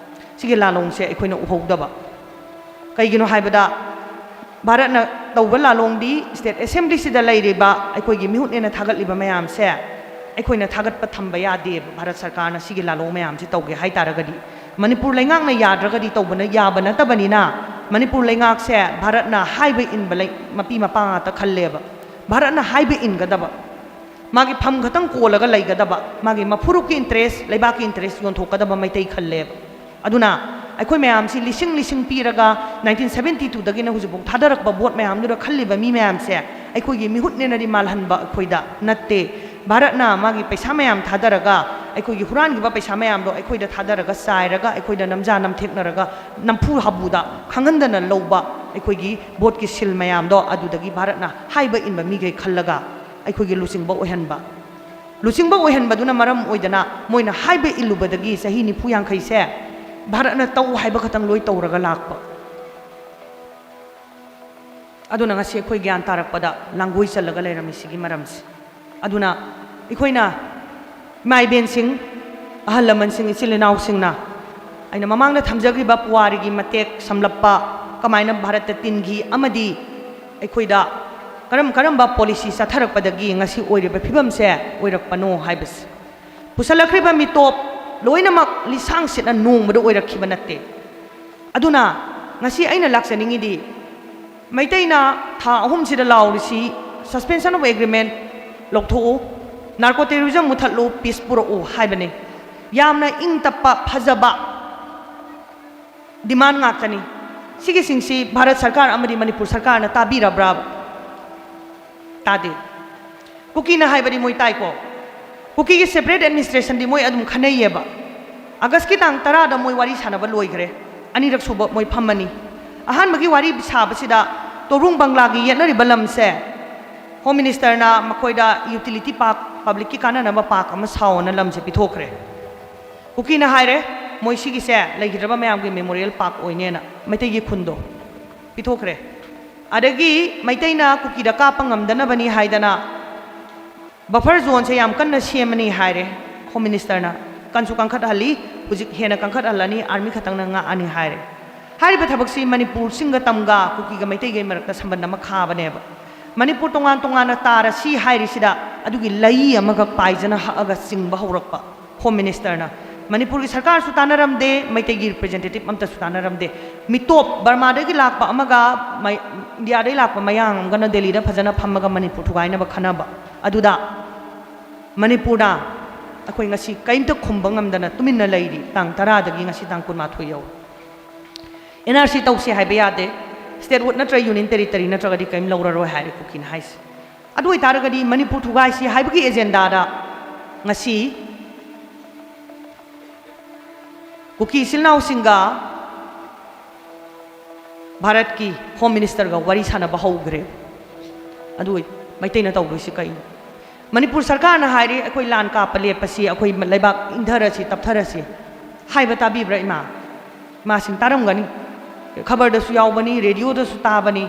ꯁꯤꯒꯤ ꯂꯥꯂꯣꯡꯁꯦ ꯑꯩꯈꯣꯏꯅ ꯎꯍꯧꯗꯕ꯫ ꯀꯩꯒꯤꯅꯣ ꯍꯥꯏꯕꯗ, ꯚꯥꯔꯠꯅ ꯇꯧꯕ ꯂꯥꯂꯣꯡꯗꯤ, ꯁ꯭ꯇꯦꯠ ꯑꯦꯁꯦꯝꯕ꯭ꯂꯤꯁꯤꯗ ꯂꯩꯔꯤꯕ ꯑꯩꯈꯣꯏꯒꯤ ꯃꯤꯍꯨꯠꯅꯦꯅ ꯊꯥꯒꯠꯂꯤꯕ ꯃꯌꯥꯝꯁꯦ ꯑꯩꯈꯣꯏꯅ ꯊꯥꯒꯠꯄ ꯊꯝꯕ ꯌꯥꯗꯦꯕ꯫ ꯚꯥꯔꯠ ꯁꯔꯀꯥꯔꯅ ꯁꯤꯒꯤ ꯂꯥꯂꯣꯡ ꯃꯌꯥꯝꯁꯤ ꯇꯧꯒꯦ ꯍꯥꯏ ꯇꯥꯔꯒꯗꯤ, ꯃꯅꯤꯄꯨꯔ ꯂꯩꯉꯥꯛꯅ ꯌꯥꯗ꯭ꯔꯒꯗꯤ ꯇꯧꯕꯅ ꯌꯥꯕ ꯅꯠꯇꯕꯅꯤꯅ, ꯃꯅꯤꯄꯨꯔ ꯂꯩꯉꯥꯛꯁꯦ ꯚꯥꯔꯠꯅ ꯍꯥꯏꯕ ꯏꯟꯕ ꯂꯩ-, ꯃꯄꯤ ꯃꯄꯥ ꯉꯥꯛꯇ ꯈꯜꯂꯦꯕ꯫ ꯚꯥꯔꯠꯅ ꯍꯥꯏꯕ ꯏꯟꯒꯗꯕ, ꯃꯥꯒꯤ ꯐꯝ ꯈꯛꯇꯪ ꯀꯣꯜꯂꯒ ꯂꯩꯒꯗꯕ, ꯃꯥꯒꯤ ꯃꯐꯨꯔꯨꯞꯀꯤ ꯏꯟꯇꯔꯦꯁ, ꯂꯩꯕꯥꯛꯀꯤ ꯏꯟꯇꯔꯦꯁ ꯌꯣꯟꯊꯣꯛꯀꯗꯕ ꯃꯩꯇꯩ ꯈꯜꯂꯦꯕ꯫ ꯑꯗꯨꯅ ꯑꯩꯈꯣꯏ ꯃꯌꯥꯝꯁꯤ ꯂꯤꯁꯤꯡ ꯂꯤꯁꯤꯡ ꯄꯤꯔꯒ ꯅꯥꯏꯟꯇꯤꯟ ꯁꯕꯦꯟꯇꯤ ꯇꯨꯗꯒꯤꯅ ꯍꯧꯖꯤꯛꯐꯥꯎ ꯊꯥꯗꯔꯛꯄ ꯚꯣꯠ ꯃꯌꯥꯝꯗꯨꯗ ꯈꯜꯂꯤꯕ ꯃꯤ ꯃꯌꯥꯝꯁꯦ ꯑꯩꯈꯣꯏꯒꯤ ꯃꯤꯍꯨꯠꯅꯦꯅꯗꯤ ꯃꯥꯜꯍꯟꯕ ꯑꯩꯈꯣꯏꯗ ꯅꯠꯇꯦ꯫ ꯚꯥꯔꯠꯅ ꯃꯥꯒꯤ ꯄꯩꯁꯥ ꯃꯌꯥꯝ ꯊꯥꯗꯔꯒ, ꯑꯩꯈꯣꯏꯒꯤ ꯍꯨꯔꯥꯟꯈꯤꯕ ꯄꯩꯁꯥ ꯃꯌꯥꯝꯗꯣ ꯑꯩꯈꯣꯏꯗ ꯊꯥꯗꯔꯒ, ꯆꯥꯏꯔꯒ, ꯑꯩꯈꯣꯏꯗ ꯅꯝꯖꯥ ꯅꯝꯊꯦꯛꯅꯔꯒ, ꯅꯝꯐꯨ ꯍꯥꯕꯨꯗ ꯈꯪꯍꯟꯗꯅ ꯂꯧꯕ ꯑꯩꯈꯣꯏꯒꯤ ꯚꯣꯠꯀꯤ ꯁꯤꯜ ꯃꯌꯥꯝꯗꯣ ꯑꯗꯨꯗꯒꯤ ꯚꯥꯔꯠꯅ ꯍꯥꯏꯕ ꯏꯟꯕ ꯃꯤꯈꯩ ꯈꯜꯂꯒ ꯑꯩꯈꯣꯏꯒꯤ ꯂꯨꯆꯤꯡꯕ ꯑꯣꯏꯍꯟꯕ꯫ ꯂꯨꯆꯤꯡꯕ ꯑꯣꯏꯍꯟꯕꯗꯨꯅ ꯃꯔꯝ ꯑꯣꯏꯗꯅ ꯃꯣꯏꯅ ꯍꯥꯏꯕ ꯏꯜꯂꯨꯕꯗꯒꯤ ꯆꯍꯤ ꯅꯤꯐꯨ ꯌꯥꯡꯈꯩꯁꯦ ꯚꯥꯔꯠꯅ ꯇꯧ ꯍꯥꯏꯕ ꯈꯛꯇꯪ ꯂꯣꯏ ꯇꯧꯔꯒ ꯂꯥꯛꯄ꯫ ꯑꯗꯨꯅ ꯉꯁꯤ ꯑꯩꯈꯣꯏ ꯒ꯭ꯌꯥꯟ ꯇꯥꯔꯛꯄꯗ ꯂꯥꯡꯒꯣꯏ ꯆꯜꯂꯒ ꯂꯩꯔꯝꯃꯤ ꯁꯤꯒꯤ ꯃꯔꯝꯁꯦ꯫ ꯑꯗꯨꯅ ꯑꯩꯈꯣꯏꯅ ꯏꯃꯥ ꯏꯕꯦꯟꯁꯤꯡ, ꯑꯍꯜ ꯂꯃꯟꯁꯤꯡ, ꯏꯆꯤꯜ ꯏꯅꯥꯎꯁꯤꯡꯅ ꯑꯩꯅ ꯃꯃꯥꯡꯗ ꯊꯝꯖꯈ꯭ꯔꯤꯕ ꯄꯨꯋꯥꯔꯤꯒꯤ ꯃꯇꯦꯛ ꯁꯝꯂꯞꯄ, ꯀꯃꯥꯏꯅ ꯚꯥꯔꯠꯇ ꯇꯤꯟꯈꯤ ꯑꯃꯗꯤ ꯑꯩꯈꯣꯏꯗ ꯀꯔꯝ ꯀꯔꯝꯕ ꯄꯣꯂꯤꯁꯤ ꯆꯠꯊꯔꯛꯄꯗꯒꯤ ꯉꯁꯤ ꯑꯣꯏꯔꯤꯕ ꯐꯤꯕꯝꯁꯦ ꯑꯣꯏꯔꯛꯄꯅꯣ ꯍꯥꯏꯕꯁꯦ꯫ ꯄꯨꯁꯜꯂꯛꯈ꯭ꯔꯤꯕ ꯃꯤꯇꯣꯞ ꯂꯣꯏꯅꯃꯛ ꯂꯤꯁꯥꯡ ꯁꯤꯠꯅ ꯅꯣꯡꯃꯗ ꯑꯣꯏꯔꯛꯈꯤꯕ ꯅꯠꯇꯦ꯫ ꯑꯗꯨꯅ ꯉꯁꯤ ꯑꯩꯅ ꯂꯥꯛꯆꯅꯤꯡꯉꯤꯗꯤ, ꯃꯩꯇꯩꯅ ꯊꯥ ꯑꯍꯨꯝꯁꯤꯗ ꯂꯥꯎꯔꯤꯁꯤ, "Suspension of Agreement ꯂꯧꯊꯣꯛꯎ, narco terrorism ꯃꯨꯊꯠꯂꯨ, peace ꯄꯨꯔꯛꯎ" ꯍꯥꯏꯕꯅꯤ꯫ ꯌꯥꯝꯅ ꯏꯪ ꯇꯞꯄ, ꯐꯖꯕ demand ꯉꯥꯛꯇꯅꯤ꯫ ꯁꯤꯒꯤꯁꯤꯡꯁꯤ ꯚꯥꯔꯠ ꯁꯔꯀꯥꯔ ꯑꯃꯗꯤ ꯃꯅꯤꯄꯨꯔ ꯁꯔꯀꯥꯔꯅ ꯇꯥꯕꯤꯔꯕ꯭ꯔꯥ? ꯇꯥꯗꯦ꯫ ꯀꯨꯀꯤꯅ ꯍꯥꯏꯕꯗꯤ ꯃꯣꯏ ꯇꯥꯏꯀꯣ꯫ ꯀꯨꯀꯤꯒꯤ separate administrationꯗꯤ ꯃꯣꯏ ꯑꯗꯨꯝ ꯈꯟꯅꯩꯌꯦꯕ꯫ ꯑꯥꯒꯁꯀꯤ ꯇꯥꯡ ꯇꯔꯥꯗ ꯃꯣꯏ ꯋꯥꯔꯤ ꯁꯥꯟꯅꯕ ꯂꯣꯏꯈ꯭ꯔꯦ꯫ ꯑꯅꯤꯔꯛ ꯁꯨꯕ ꯃꯣꯏ ꯐꯝꯃꯅꯤ꯫ ꯑꯍꯥꯟꯕꯒꯤ ꯋꯥꯔꯤ ꯁꯥꯕꯁꯤꯗ ꯇꯣꯔꯨꯡ ꯕꯪꯒ꯭ꯂꯥꯒꯤ ꯌꯦꯠꯅꯔꯤꯕ ꯂꯝꯁꯦ Home Ministerꯅ ꯃꯈꯣꯏꯗ utility park, publicꯀꯤ ꯀꯥꯟꯅꯅꯕ park ꯑꯃ ꯁꯥꯎꯑꯣꯅ ꯂꯝꯁꯦ ꯄꯤꯊꯣꯛꯈ꯭ꯔꯦ꯫ ꯀꯨꯀꯤꯅ ꯍꯥꯏꯔꯦ, ꯃꯣꯏ ꯁꯤꯒꯤꯁꯦ ꯂꯩꯈꯤꯗ꯭ꯔꯕ ꯃꯌꯥꯝꯒꯤ memorial park ꯑꯣꯏꯅꯦꯅ, ꯃꯩꯇꯩꯒꯤ ꯈꯨꯟꯗꯣ ꯄꯤꯊꯣꯛꯈ꯭ꯔꯦ꯫ ꯑꯗꯒꯤ ꯃꯩꯇꯩꯅ ꯀꯨꯀꯤꯗ ꯀꯥꯞꯄ ꯉꯝꯗꯅꯕꯅꯤ ꯍꯥꯏꯗꯅ buffer zoneꯁꯦ ꯌꯥꯝ ꯀꯟꯅ ꯁꯦꯝꯃꯅꯤ ꯍꯥꯏꯔꯦ Home Ministerꯅ꯫ ꯀꯟꯁꯨ ꯀꯟꯈꯠꯍꯜꯂꯤ, ꯍꯧꯖꯤꯛ ꯍꯦꯟꯅ ꯀꯟꯈꯠꯍꯜꯂꯅꯤ, army ꯈꯛꯇꯪꯅ ꯉꯥꯛꯑꯅꯤ ꯍꯥꯏꯔꯦ꯫ ꯍꯥꯏꯔꯤꯕ ꯊꯕꯛꯁꯤ ꯃꯅꯤꯄꯨꯔ ꯆꯤꯡꯒ ꯇꯝꯒ ꯀꯨꯀꯤꯒ ꯃꯩꯇꯩꯒꯩ ꯃꯔꯛꯇ ꯁꯝꯕꯟ ꯑꯃ ꯈꯥꯕꯅꯦꯕ꯫ ꯃꯅꯤꯄꯨꯔ ꯇꯣꯉꯥꯟ ꯇꯣꯉꯥꯟꯅ ꯇꯥꯔꯁꯤ ꯍꯥꯏꯔꯤꯁꯤꯗ ꯑꯗꯨꯒꯤ ꯂꯩ ꯑꯃꯈꯛ ꯄꯥꯏꯖꯅ ꯍꯛꯑꯒ ꯆꯤꯡꯕ ꯍꯧꯔꯛꯄ Home Ministerꯅ꯫ ꯃꯅꯤꯄꯨꯔꯒꯤ ꯁꯔꯀꯥꯔꯁꯨ ꯇꯥꯟꯅꯔꯝꯗꯦ, ꯃꯩꯇꯩꯒꯤ representative ꯑꯝꯇꯁꯨ ꯇꯥꯟꯅꯔꯝꯗꯦ꯫ ꯃꯤꯇꯣꯞ ꯕꯔꯃꯥꯗꯒꯤ ꯂꯥꯛꯄ ꯑꯃꯒ ꯃꯩ-, ꯏꯟꯗꯤꯌꯥꯗꯒꯤ ꯂꯥꯛꯄ ꯃꯌꯥꯡ ꯑꯃꯒꯅ ꯗꯦꯜꯂꯤꯗ ꯐꯖꯅ ꯐꯝꯃꯒ ꯃꯅꯤꯄꯨꯔ ꯊꯨꯒꯥꯏꯅꯕ ꯈꯟꯅꯕ꯫ ꯑꯗꯨꯗ ꯃꯅꯤꯄꯨꯔꯅ ꯑꯩꯈꯣꯏ ꯉꯁꯤ ꯀꯔꯤꯝꯇ ꯈꯨꯝꯕ ꯉꯝꯗꯅ ꯇꯨꯃꯤꯟꯅ ꯂꯩꯔꯤ, ꯇꯥꯡ ꯇꯔꯥꯗꯒꯤ ꯉꯁꯤ ꯇꯥꯡ ꯀꯨꯟꯃꯥꯊꯣꯏ ꯌꯧꯔꯦ꯫ NRC ꯇꯧꯁꯦ ꯍꯥꯏꯕ ꯌꯥꯗꯦ, statehood ꯅꯠꯇ꯭ꯔ union territory ꯅꯠꯇ꯭ꯔꯒꯗꯤ ꯀꯔꯤꯝ ꯂꯧꯔꯔꯣꯏ ꯍꯥꯏꯔꯦ ꯀꯨꯀꯤꯅ ꯍꯥꯏꯁꯦ꯫ ꯑꯗꯨ ꯑꯣꯏꯇꯥꯔꯒꯗꯤ ꯃꯅꯤꯄꯨꯔ ꯊꯨꯒꯥꯏꯁꯤ ꯍꯥꯏꯕꯒꯤ agendaꯗ ꯉꯁꯤ ꯀꯨꯀꯤ ꯏꯆꯤꯜ ꯏꯅꯥꯎꯁꯤꯡꯒ ꯚꯥꯔꯠꯀꯤ Home Ministerꯒ ꯋꯥꯔꯤ ꯁꯥꯟꯅꯕ ꯍꯧꯈ꯭ꯔꯦ꯫ ꯑꯗꯨ ꯃꯩꯇꯩꯅ ꯇꯧꯗꯣꯏꯁꯤ ꯀꯩꯅꯣ? ꯃꯅꯤꯄꯨꯔ ꯁꯔꯀꯥꯔꯅ ꯍꯥꯏꯔꯤ, "ꯑꯩꯈꯣꯏ ꯂꯥꯟ ꯀꯥꯞꯄ ꯂꯦꯞꯄꯁꯤ, ꯑꯩꯈꯣꯏ ꯂꯩꯕꯥꯛ ꯏꯪꯊꯔꯁꯤ, ꯇꯞꯊꯔꯁꯤ" ꯍꯥꯏꯕ ꯇꯥꯕꯤꯕ꯭ꯔꯥ ꯏꯃꯥ? ꯏꯃꯥꯁꯤꯡ ꯇꯥꯔꯝꯒꯅꯤ, ꯈꯕꯔꯗꯁꯨ ꯌꯥꯎꯕꯅꯤ, radioꯗꯁꯨ ꯇꯥꯕꯅꯤ꯫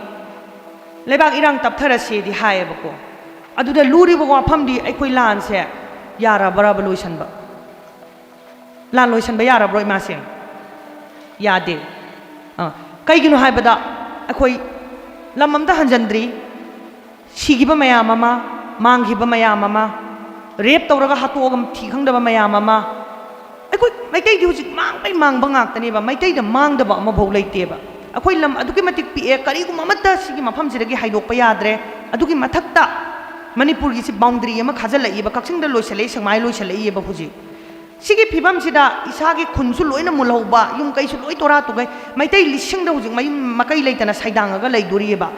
ꯂꯩꯕꯥꯛ ꯏꯔꯥꯡ ꯇꯞꯊꯔꯁꯦꯗꯤ ꯍꯥꯏꯌꯦꯕꯀꯣ꯫ ꯑꯗꯨꯗ ꯂꯨꯔꯤꯕ ꯋꯥꯐꯝꯗꯤ ꯑꯩꯈꯣꯏ ꯂꯥꯟꯁꯦ ꯌꯥꯔꯕ꯭ꯔꯕ ꯂꯣꯏꯁꯟꯕ? ꯂꯥꯟ ꯂꯣꯏꯁꯟꯕ ꯌꯥꯔꯕ꯭ꯔꯣ ꯏꯃꯥꯁꯤꯡ? ꯌꯥꯗꯦ꯫ ꯑ, ꯀꯩꯒꯤꯅꯣ ꯍꯥꯏꯕꯗ ꯑꯩꯈꯣꯏ ꯂꯝ ꯑꯝꯇ ꯍꯟꯖꯟꯗ꯭ꯔꯤ, ꯁꯤꯈꯤꯕ ꯃꯌꯥꯝ ꯑꯃ, ꯃꯥꯡꯈꯤꯕ ꯃꯌꯥꯝ ꯑꯃ, rape ꯇꯧꯔꯒ ꯍꯥꯠꯇꯣꯛꯑꯒ ꯊꯤ ꯈꯪꯗꯕ ꯃꯌꯥꯝ ꯑꯃ꯫ ꯑꯩꯈꯣꯏ ꯃꯩꯇꯩꯗꯤ ꯍꯧꯖꯤꯛ ꯃꯥꯡꯕꯩ ꯃꯥꯡꯕ ꯉꯥꯛꯇꯅꯦꯕ, ꯃꯩꯇꯩꯗ ꯃꯥꯡꯗꯕ ꯑꯃꯐꯥꯎ ꯂꯩꯇꯦꯕ꯫ ꯑꯩꯈꯣꯏ ꯂꯝ ꯑꯗꯨꯛꯀꯤ ꯃꯇꯤꯛ ꯄꯤꯛꯑꯦ, ꯀꯔꯤꯒꯨꯝꯕ ꯑꯃꯠꯇ ꯁꯤꯒꯤ ꯃꯐꯝꯁꯤꯗꯒꯤ ꯍꯥꯏꯗꯣꯛꯄ ꯌꯥꯗ꯭ꯔꯦ꯫ ꯑꯗꯨꯒꯤ ꯃꯊꯛꯇ ꯃꯅꯤꯄꯨꯔꯒꯤꯁꯤ boundary ꯑꯃ ꯈꯥꯖꯤꯜꯂꯛꯏꯕ, ꯀꯛꯆꯤꯡꯗ ꯂꯣꯏꯁꯤꯜꯂꯛꯏ, ꯁꯦꯛꯃꯥꯏ ꯂꯣꯏꯁꯤꯜꯂꯛꯏꯕ ꯍꯧꯖꯤꯛ꯫ ꯁꯤꯒꯤ ꯐꯤꯕꯝꯁꯤꯗ ꯏꯁꯥꯒꯤ ꯈꯨꯟꯁꯨ ꯂꯣꯏꯅ ꯃꯨꯜꯍꯧꯕ, ꯌꯨꯝ ꯀꯩꯁꯨ ꯂꯣꯏ ꯇꯣꯔꯥ ꯇꯨꯒꯩ, ꯃꯩꯇꯩ ꯂꯤꯁꯤꯡꯗ ꯍꯧꯖꯤꯛ ꯃꯌꯨꯝ ꯃꯀꯩ ꯂꯩꯇꯅ ꯁꯩꯗꯥꯡꯉꯒ ꯂꯩꯗꯣꯔꯤꯑꯕ꯫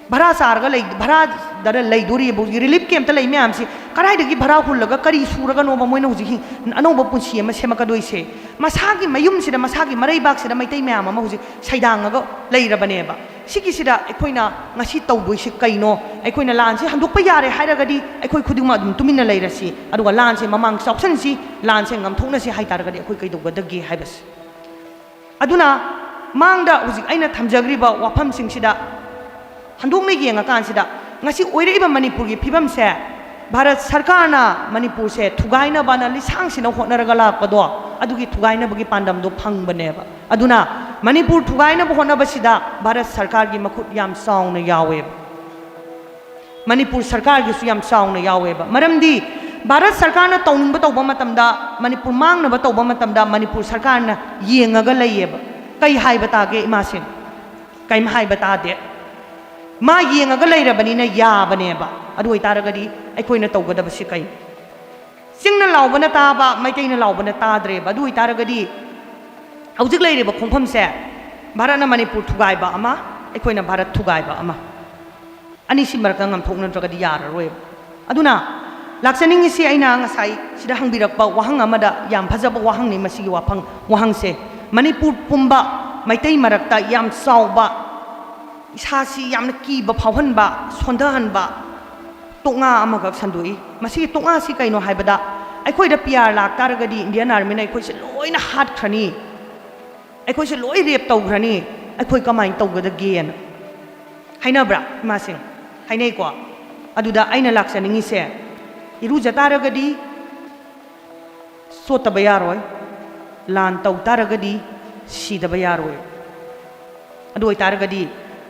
ꯚꯔꯥ ꯆꯥꯔꯒ ꯂꯩ, ꯚꯔꯥꯗ ꯂꯩꯗꯣꯔꯤꯕ ꯍꯧꯖꯤꯛ ꯔꯤꯂꯤꯐ ꯀꯦꯝꯞꯇ ꯂꯩ ꯃꯌꯥꯝꯁꯤ꯫ ꯀꯗꯥꯏꯗꯒꯤ ꯚꯔꯥ ꯍꯨꯜꯂꯒ ꯀꯔꯤ ꯁꯨꯔꯒꯅꯣꯕ ꯃꯣꯏꯅ ꯍꯧꯖꯤꯛ ꯍꯤꯡ-, ꯑꯅꯧꯕ ꯄꯨꯟꯁꯤ ꯑꯃ ꯁꯦꯝꯃꯛꯀꯗꯣꯏꯁꯦ? ꯃꯁꯥꯒꯤ ꯃꯌꯨꯝꯁꯤꯗ, ꯃꯁꯥꯒꯤ ꯃꯔꯩꯕꯥꯛꯁꯤꯗ ꯃꯩꯇꯩ ꯃꯌꯥꯝ ꯑꯃ ꯍꯧꯖꯤꯛ ꯁꯩꯗꯥꯡꯉꯒ ꯂꯩꯔꯕꯅꯦꯕ꯫ ꯁꯤꯒꯤꯁꯤꯗ ꯑꯩꯈꯣꯏꯅ ꯉꯁꯤ ꯇꯧꯗꯣꯏꯁꯤ ꯀꯩꯅꯣ? ꯑꯩꯈꯣꯏꯅ ꯂꯥꯟꯁꯤ ꯍꯟꯗꯣꯛꯄ ꯌꯥꯔꯦ ꯍꯥꯏꯔꯒꯗꯤ ꯑꯩꯈꯣꯏ ꯈꯨꯗꯤꯡꯃꯛ ꯑꯗꯨꯝ ꯇꯨꯃꯤꯟꯅ ꯂꯩꯔꯁꯤ, ꯑꯗꯨꯒ ꯂꯥꯟꯁꯦ ꯃꯃꯥꯡ ꯆꯥꯎꯁꯟꯁꯤ, ꯂꯥꯟꯁꯦ ꯉꯝꯊꯣꯛꯅꯁꯤ ꯍꯥꯏꯇꯥꯔꯒꯗꯤ ꯑꯩꯈꯣꯏ ꯀꯩꯗꯧꯒꯗꯒꯦ ꯍꯥꯏꯕꯁꯦ꯫ ꯑꯗꯨꯅ ꯃꯥꯡꯗ ꯍꯧꯖꯤꯛ ꯑꯩꯅ ꯊꯝꯖꯈ꯭ꯔꯤꯕ ꯋꯥꯐꯝꯁꯤꯡꯁꯤꯗ ꯍꯟꯗꯣꯛꯅ ꯌꯦꯡꯉꯀꯥꯟꯁꯤꯗ, ꯉꯁꯤ ꯑꯣꯏꯔꯛꯏꯕ ꯃꯅꯤꯄꯨꯔꯒꯤ ꯐꯤꯕꯝꯁꯦ, ꯚꯥꯔꯠ ꯁꯔꯀꯥꯔꯅ ꯃꯅꯤꯄꯨꯔꯁꯦ ꯊꯨꯒꯥꯏꯅꯕꯅ ꯂꯤꯁꯥꯡꯁꯤꯟꯅ ꯍꯣꯠꯅꯔꯒ ꯂꯥꯛꯄꯗꯣ, ꯑꯗꯨꯒꯤ ꯊꯨꯒꯥꯏꯅꯕꯒꯤ ꯄꯥꯟꯗꯝꯗꯣ ꯐꯪꯕꯅꯦꯕ꯫ ꯑꯗꯨꯅ ꯃꯅꯤꯄꯨꯔ ꯊꯨꯒꯥꯏꯅꯕ ꯍꯣꯠꯅꯕꯁꯤꯗ ꯚꯥꯔꯠ ꯁꯔꯀꯥꯔꯒꯤ ꯃꯈꯨꯠ ꯌꯥꯝ ꯆꯥꯎꯅ ꯌꯥꯎꯋꯦꯕ꯫ ꯃꯅꯤꯄꯨꯔ ꯁꯔꯀꯥꯔꯒꯤꯁꯨ ꯌꯥꯝ ꯆꯥꯎꯅ ꯌꯥꯎꯋꯦꯕ꯫ ꯃꯔꯝꯗꯤ ꯚꯥꯔꯠ ꯁꯔꯀꯥꯔꯅ ꯇꯧꯅꯤꯡꯕ ꯇꯧꯕ ꯃꯇꯝꯗ, ꯃꯅꯤꯄꯨꯔ ꯃꯥꯡꯅꯕ ꯇꯧꯕ ꯃꯇꯝꯗ ꯃꯅꯤꯄꯨꯔ ꯁꯔꯀꯥꯔꯅ ꯌꯦꯡꯉꯒ ꯂꯩꯌꯦꯕ꯫ ꯀꯩ ꯍꯥꯏꯕ ꯇꯥꯒꯦ ꯏꯃꯥꯁꯤꯡ? ꯀꯩꯝ ꯍꯥꯏꯕ ꯇꯥꯗꯦ꯫ ꯃꯥ ꯌꯦꯡꯉꯒ ꯂꯩꯔꯕꯅꯤꯅ ꯌꯥꯕꯅꯦꯕ꯫ ꯑꯗꯨ ꯑꯣꯏꯇꯥꯔꯒꯗꯤ ꯑꯩꯈꯣꯏꯅ ꯇꯧꯒꯗꯕꯁꯤ ꯀꯩ? ꯆꯤꯡꯅ ꯂꯥꯎꯕꯅ ꯇꯥꯕ, ꯃꯩꯇꯩꯅ ꯂꯥꯎꯕꯅ ꯇꯥꯗ꯭ꯔꯦꯕ꯫ ꯑꯗꯨ ꯑꯣꯏꯇꯥꯔꯒꯗꯤ ꯍꯧꯖꯤꯛ ꯂꯩꯔꯤꯕ ꯈꯣꯡꯐꯝꯁꯦ, ꯚꯥꯔꯠꯅ ꯃꯅꯤꯄꯨꯔ ꯊꯨꯒꯥꯏꯕ ꯑꯃ, ꯑꯩꯈꯣꯏꯅ ꯚꯥꯔꯠ ꯊꯨꯒꯥꯏꯕ ꯑꯃ, ꯑꯅꯤꯁꯤ ꯃꯔꯛꯇ ꯉꯝꯊꯣꯛꯅꯗ꯭ꯔꯒꯗꯤ ꯌꯥꯔꯔꯣꯏꯕ꯫ ꯑꯗꯨꯅ ꯂꯥꯛꯆꯅꯤꯡꯉꯤꯁꯤ, ꯑꯩꯅ ꯉꯁꯥꯏ ꯁꯤꯗ ꯍꯪꯕꯤꯔꯛꯄ ꯋꯥꯍꯪ ꯑꯃꯗ, ꯌꯥꯝ ꯐꯖꯕ ꯋꯥꯍꯪꯅꯤ ꯃꯁꯤꯒꯤ ꯋꯥꯐꯝ, ꯋꯥꯍꯪꯁꯦ꯫ ꯃꯅꯤꯄꯨꯔ ꯄꯨꯝꯕ ꯃꯩꯇꯩ ꯃꯔꯛꯇ ꯌꯥꯝ ꯆꯥꯎꯕ, ꯏꯁꯥꯁꯤ ꯌꯥꯝꯅ ꯀꯤꯕ ꯐꯥꯎꯍꯟꯕ, ꯁꯣꯟꯊꯍꯟꯕ ꯇꯣꯛꯉꯥ ꯑꯃꯈꯛ ꯁꯟꯗꯣꯛꯏ꯫ ꯃꯁꯤꯒꯤ ꯇꯣꯛꯉꯥꯁꯤ ꯀꯩꯅꯣ ꯍꯥꯏꯕꯗ, ꯑꯩꯈꯣꯏꯗ ꯄꯤ ꯑꯥꯔ ꯂꯥꯛꯇꯥꯔꯒꯗꯤ ꯏꯟꯗꯤꯌꯥꯟ ꯑꯥꯔꯃꯤꯅ ꯑꯩꯈꯣꯏꯁꯦ ꯂꯣꯏꯅ ꯍꯥꯠꯈ꯭ꯔꯅꯤ, ꯑꯩꯈꯣꯏꯁꯦ ꯂꯣꯏ ꯔꯦꯞ ꯇꯧꯈ꯭ꯔꯅꯤ, ꯑꯩꯈꯣꯏ ꯀꯃꯥꯏꯅ ꯇꯧꯒꯗꯒꯦꯅ ꯍꯥꯏꯅꯕ꯭ꯔꯥ ꯏꯃꯥꯁꯤꯡ? ꯍꯥꯏꯅꯩꯀꯣ꯫ ꯑꯗꯨꯗ ꯑꯩꯅ ꯂꯥꯛꯆꯅꯤꯡꯉꯤꯁꯦ, ꯏꯔꯨꯖ ꯇꯥꯔꯒꯗꯤ ꯆꯣꯠꯇꯕ ꯌꯥꯔꯣꯏ, ꯂꯥꯟ ꯇꯧ ꯇꯥꯔꯒꯗꯤ ꯁꯤꯗꯕ ꯌꯥꯔꯣꯏ꯫ ꯑꯗꯨ ꯑꯣꯏꯇꯥꯔꯒꯗꯤ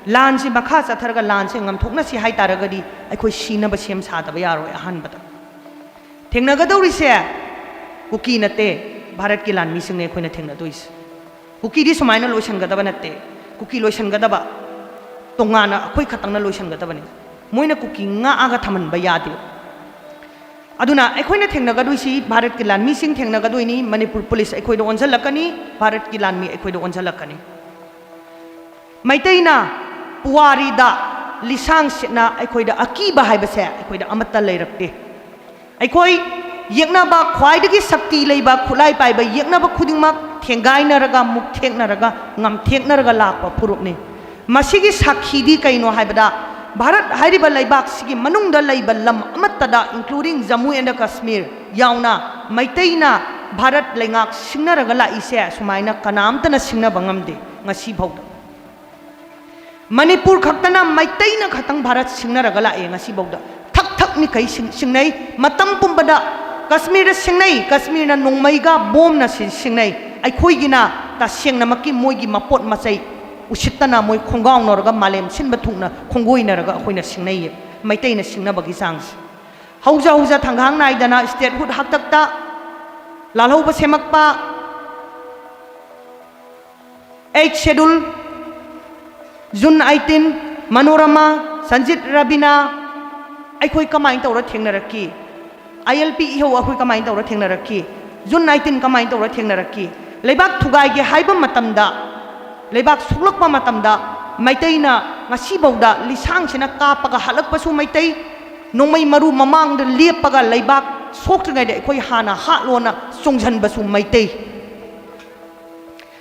ꯂꯥꯟꯁꯤ ꯃꯈꯥ ꯆꯠꯊꯔꯒ ꯂꯥꯟꯁꯦ ꯉꯝꯊꯣꯛꯅꯁꯤ ꯍꯥꯏ ꯇꯥꯔꯒꯗꯤ ꯑꯩꯈꯣꯏ ꯁꯤꯅꯕ ꯁꯦꯝ ꯁꯥꯗꯕ ꯌꯥꯔꯣꯏ꯫ ꯑꯍꯥꯟꯕꯗ ꯊꯦꯡꯅꯒꯗꯧꯔꯤꯁꯦ ꯀꯨꯀꯤ ꯅꯠꯇꯦ, ꯚꯥꯔꯠꯀꯤ ꯂꯥꯟꯃꯤꯁꯤꯡꯅꯦ ꯑꯩꯈꯣꯏꯅ ꯊꯦꯡꯅꯗꯣꯏꯁꯦ꯫ ꯀꯨꯀꯤꯗꯤ ꯁꯨꯃꯥꯏꯅ ꯂꯣꯏꯁꯤꯟꯒꯗꯕ ꯅꯠꯇꯦ꯫ ꯀꯨꯀꯤ ꯂꯣꯏꯁꯤꯟꯒꯗꯕ ꯇꯣꯉꯥꯟꯅ ꯑꯩꯈꯣꯏ ꯈꯛꯇꯪꯅ ꯂꯣꯏꯁꯤꯟꯒꯗꯕꯅꯤ꯫ ꯃꯣꯏꯅ ꯀꯨꯀꯤ ꯉꯥꯛꯑꯒ ꯊꯝꯍꯟꯕ ꯌꯥꯗꯦ꯫ ꯑꯗꯨꯅ ꯑꯩꯈꯣꯏꯅ ꯊꯦꯡꯅꯒꯗꯣꯏꯁꯤ, ꯚꯥꯔꯠꯀꯤ ꯂꯥꯟꯃꯤꯁꯤꯡ ꯊꯦꯡꯅꯒꯗꯣꯏꯅꯤ, ꯃꯅꯤꯄꯨꯔ ꯄꯨꯂꯤꯁ ꯑꯩꯈꯣꯏꯗ ꯑꯣꯟꯁꯤꯜꯂꯛꯀꯅꯤ, ꯚꯥꯔꯠꯀꯤ ꯂꯥꯟꯃꯤ ꯑꯩꯈꯣꯏꯗ ꯑꯣꯟꯁꯤꯜꯂꯛꯀꯅꯤ꯫ ꯃꯩꯇꯩꯅ ꯄꯨꯋꯥꯔꯤꯗ ꯂꯤꯁꯥꯡꯁꯤꯠꯅ ꯑꯩꯈꯣꯏꯗ ꯑꯀꯤꯕ ꯍꯥꯏꯕꯁꯦ ꯑꯩꯈꯣꯏꯗ ꯑꯃꯠꯇ ꯂꯩꯔꯛꯇꯦ꯫ ꯑꯩꯈꯣꯏ ꯌꯦꯛꯅꯕ, ꯈ꯭ꯋꯥꯏꯗꯒꯤ ꯁꯛꯇꯤ ꯂꯩꯕ ꯈꯨꯠꯂꯥꯏ ꯄꯥꯏꯕ ꯌꯦꯛꯅꯕ ꯈꯨꯗꯤꯡꯃꯛ ꯊꯦꯡꯒꯥꯏꯅꯔꯒ, ꯃꯨꯛꯊꯦꯛꯅꯔꯒ, ꯉꯝꯊꯦꯛꯅꯔꯒ ꯂꯥꯛꯄ ꯐꯨꯔꯨꯞꯅꯤ꯫ ꯃꯁꯤꯒꯤ ꯁꯥꯈꯤꯗꯤ ꯀꯩꯅꯣ ꯍꯥꯏꯕꯗ, ꯚꯥꯔꯠ ꯍꯥꯏꯔꯤꯕ ꯂꯩꯕꯥꯛꯁꯤꯒꯤ ꯃꯅꯨꯡꯗ ꯂꯩꯕ ꯂꯝ ꯑꯃꯠꯇꯗ, including Jammu and Kashmir ꯌꯥꯎꯅ, ꯃꯩꯇꯩꯅ ꯚꯥꯔꯠ ꯂꯩꯉꯥꯛ ꯁꯤꯡꯅꯔꯒ ꯂꯥꯛꯏꯁꯦ ꯁꯨꯃꯥꯏꯅ ꯀꯅꯥꯝꯇꯅ ꯁꯤꯡꯅꯕ ꯉꯝꯗꯦ ꯉꯁꯤꯐꯥꯎꯗ꯫ ꯃꯅꯤꯄꯨꯔ ꯈꯛꯇꯅ ꯃꯩꯇꯩꯅ ꯈꯛꯇꯪ ꯚꯥꯔꯠ ꯁꯤꯡꯅꯔꯒ ꯂꯥꯛꯑꯦ ꯉꯁꯤꯐꯥꯎꯗ꯫ ꯊꯛ ꯊꯛꯅꯤ ꯀꯩ ꯁꯤꯡ-, ꯁꯤꯡꯅꯩ꯫ ꯃꯇꯝ ꯄꯨꯝꯕꯗ ꯀꯥꯁꯃꯤꯔꯗ ꯁꯤꯡꯅꯩ, ꯀꯥꯁꯃꯤꯔꯅ ꯅꯣꯡꯃꯩꯒ ꯕꯣꯝꯅ ꯁꯤ-, ꯁꯤꯡꯅꯩ꯫ ꯑꯩꯈꯣꯏꯒꯤꯅ ꯇꯁꯦꯡꯅꯃꯛꯀꯤ ꯃꯣꯏꯒꯤ ꯃꯄꯣꯠ ꯃꯆꯩ ꯎꯁꯤꯠꯇꯅ ꯃꯣꯏ ꯈꯣꯡꯒꯥꯎꯅꯔꯒ ꯃꯥꯂꯦꯝ ꯁꯤꯟꯕ ꯊꯨꯡꯅ ꯈꯣꯡꯒꯣꯏꯅꯔꯒ ꯑꯩꯈꯣꯏꯅ ꯁꯤꯡꯅꯩꯌꯦ, ꯃꯩꯇꯩꯅ ꯁꯤꯡꯅꯕꯒꯤ ꯆꯥꯡꯁꯦ꯫ ꯍꯧꯖ ꯍꯧꯖ ꯊꯪꯒꯥꯡ ꯅꯥꯏꯗꯅ statehood ꯍꯥꯛꯇꯛꯇ ꯂꯥꯜꯍꯧꯕ ꯁꯦꯝꯃꯛꯄ, Eighth Schedule, June eighteen, Manorama, Sanjit Rabina, ꯑꯩꯈꯣꯏ ꯀꯃꯥꯏꯅ ꯇꯧꯔ ꯊꯦꯡꯅꯔꯛꯈꯤ? ILP ꯏꯍꯧ ꯑꯩꯈꯣꯏ ꯀꯃꯥꯏꯅ ꯇꯧꯔ ꯊꯦꯡꯅꯔꯛꯈꯤ? June eighteen ꯀꯃꯥꯏꯅ ꯇꯧꯔ ꯊꯦꯡꯅꯔꯛꯈꯤ? ꯂꯩꯕꯥꯛ ꯊꯨꯒꯥꯏꯒꯦ ꯍꯥꯏꯕ ꯃꯇꯝꯗ, ꯂꯩꯕꯥꯛ ꯁꯣꯛꯂꯛꯄ ꯃꯇꯝꯗ, ꯃꯩꯇꯩꯅ ꯉꯁꯤꯐꯥꯎꯗ ꯂꯤꯁꯥꯡꯁꯤꯅ ꯀꯥꯞꯄꯒ ꯍꯜꯂꯛꯄꯁꯨ ꯃꯩꯇꯩ, ꯅꯣꯡꯃꯩ ꯃꯔꯨ ꯃꯃꯥꯡꯗ ꯂꯦꯞꯄꯒ ꯂꯩꯕꯥꯛ ꯁꯣꯛꯇ꯭ꯔꯤꯉꯩꯗ ꯑꯩꯈꯣꯏ ꯍꯥꯟꯅ ꯍꯥꯠꯂꯣꯅ ꯆꯣꯡꯁꯤꯟꯕꯁꯨ ꯃꯩꯇꯩ꯫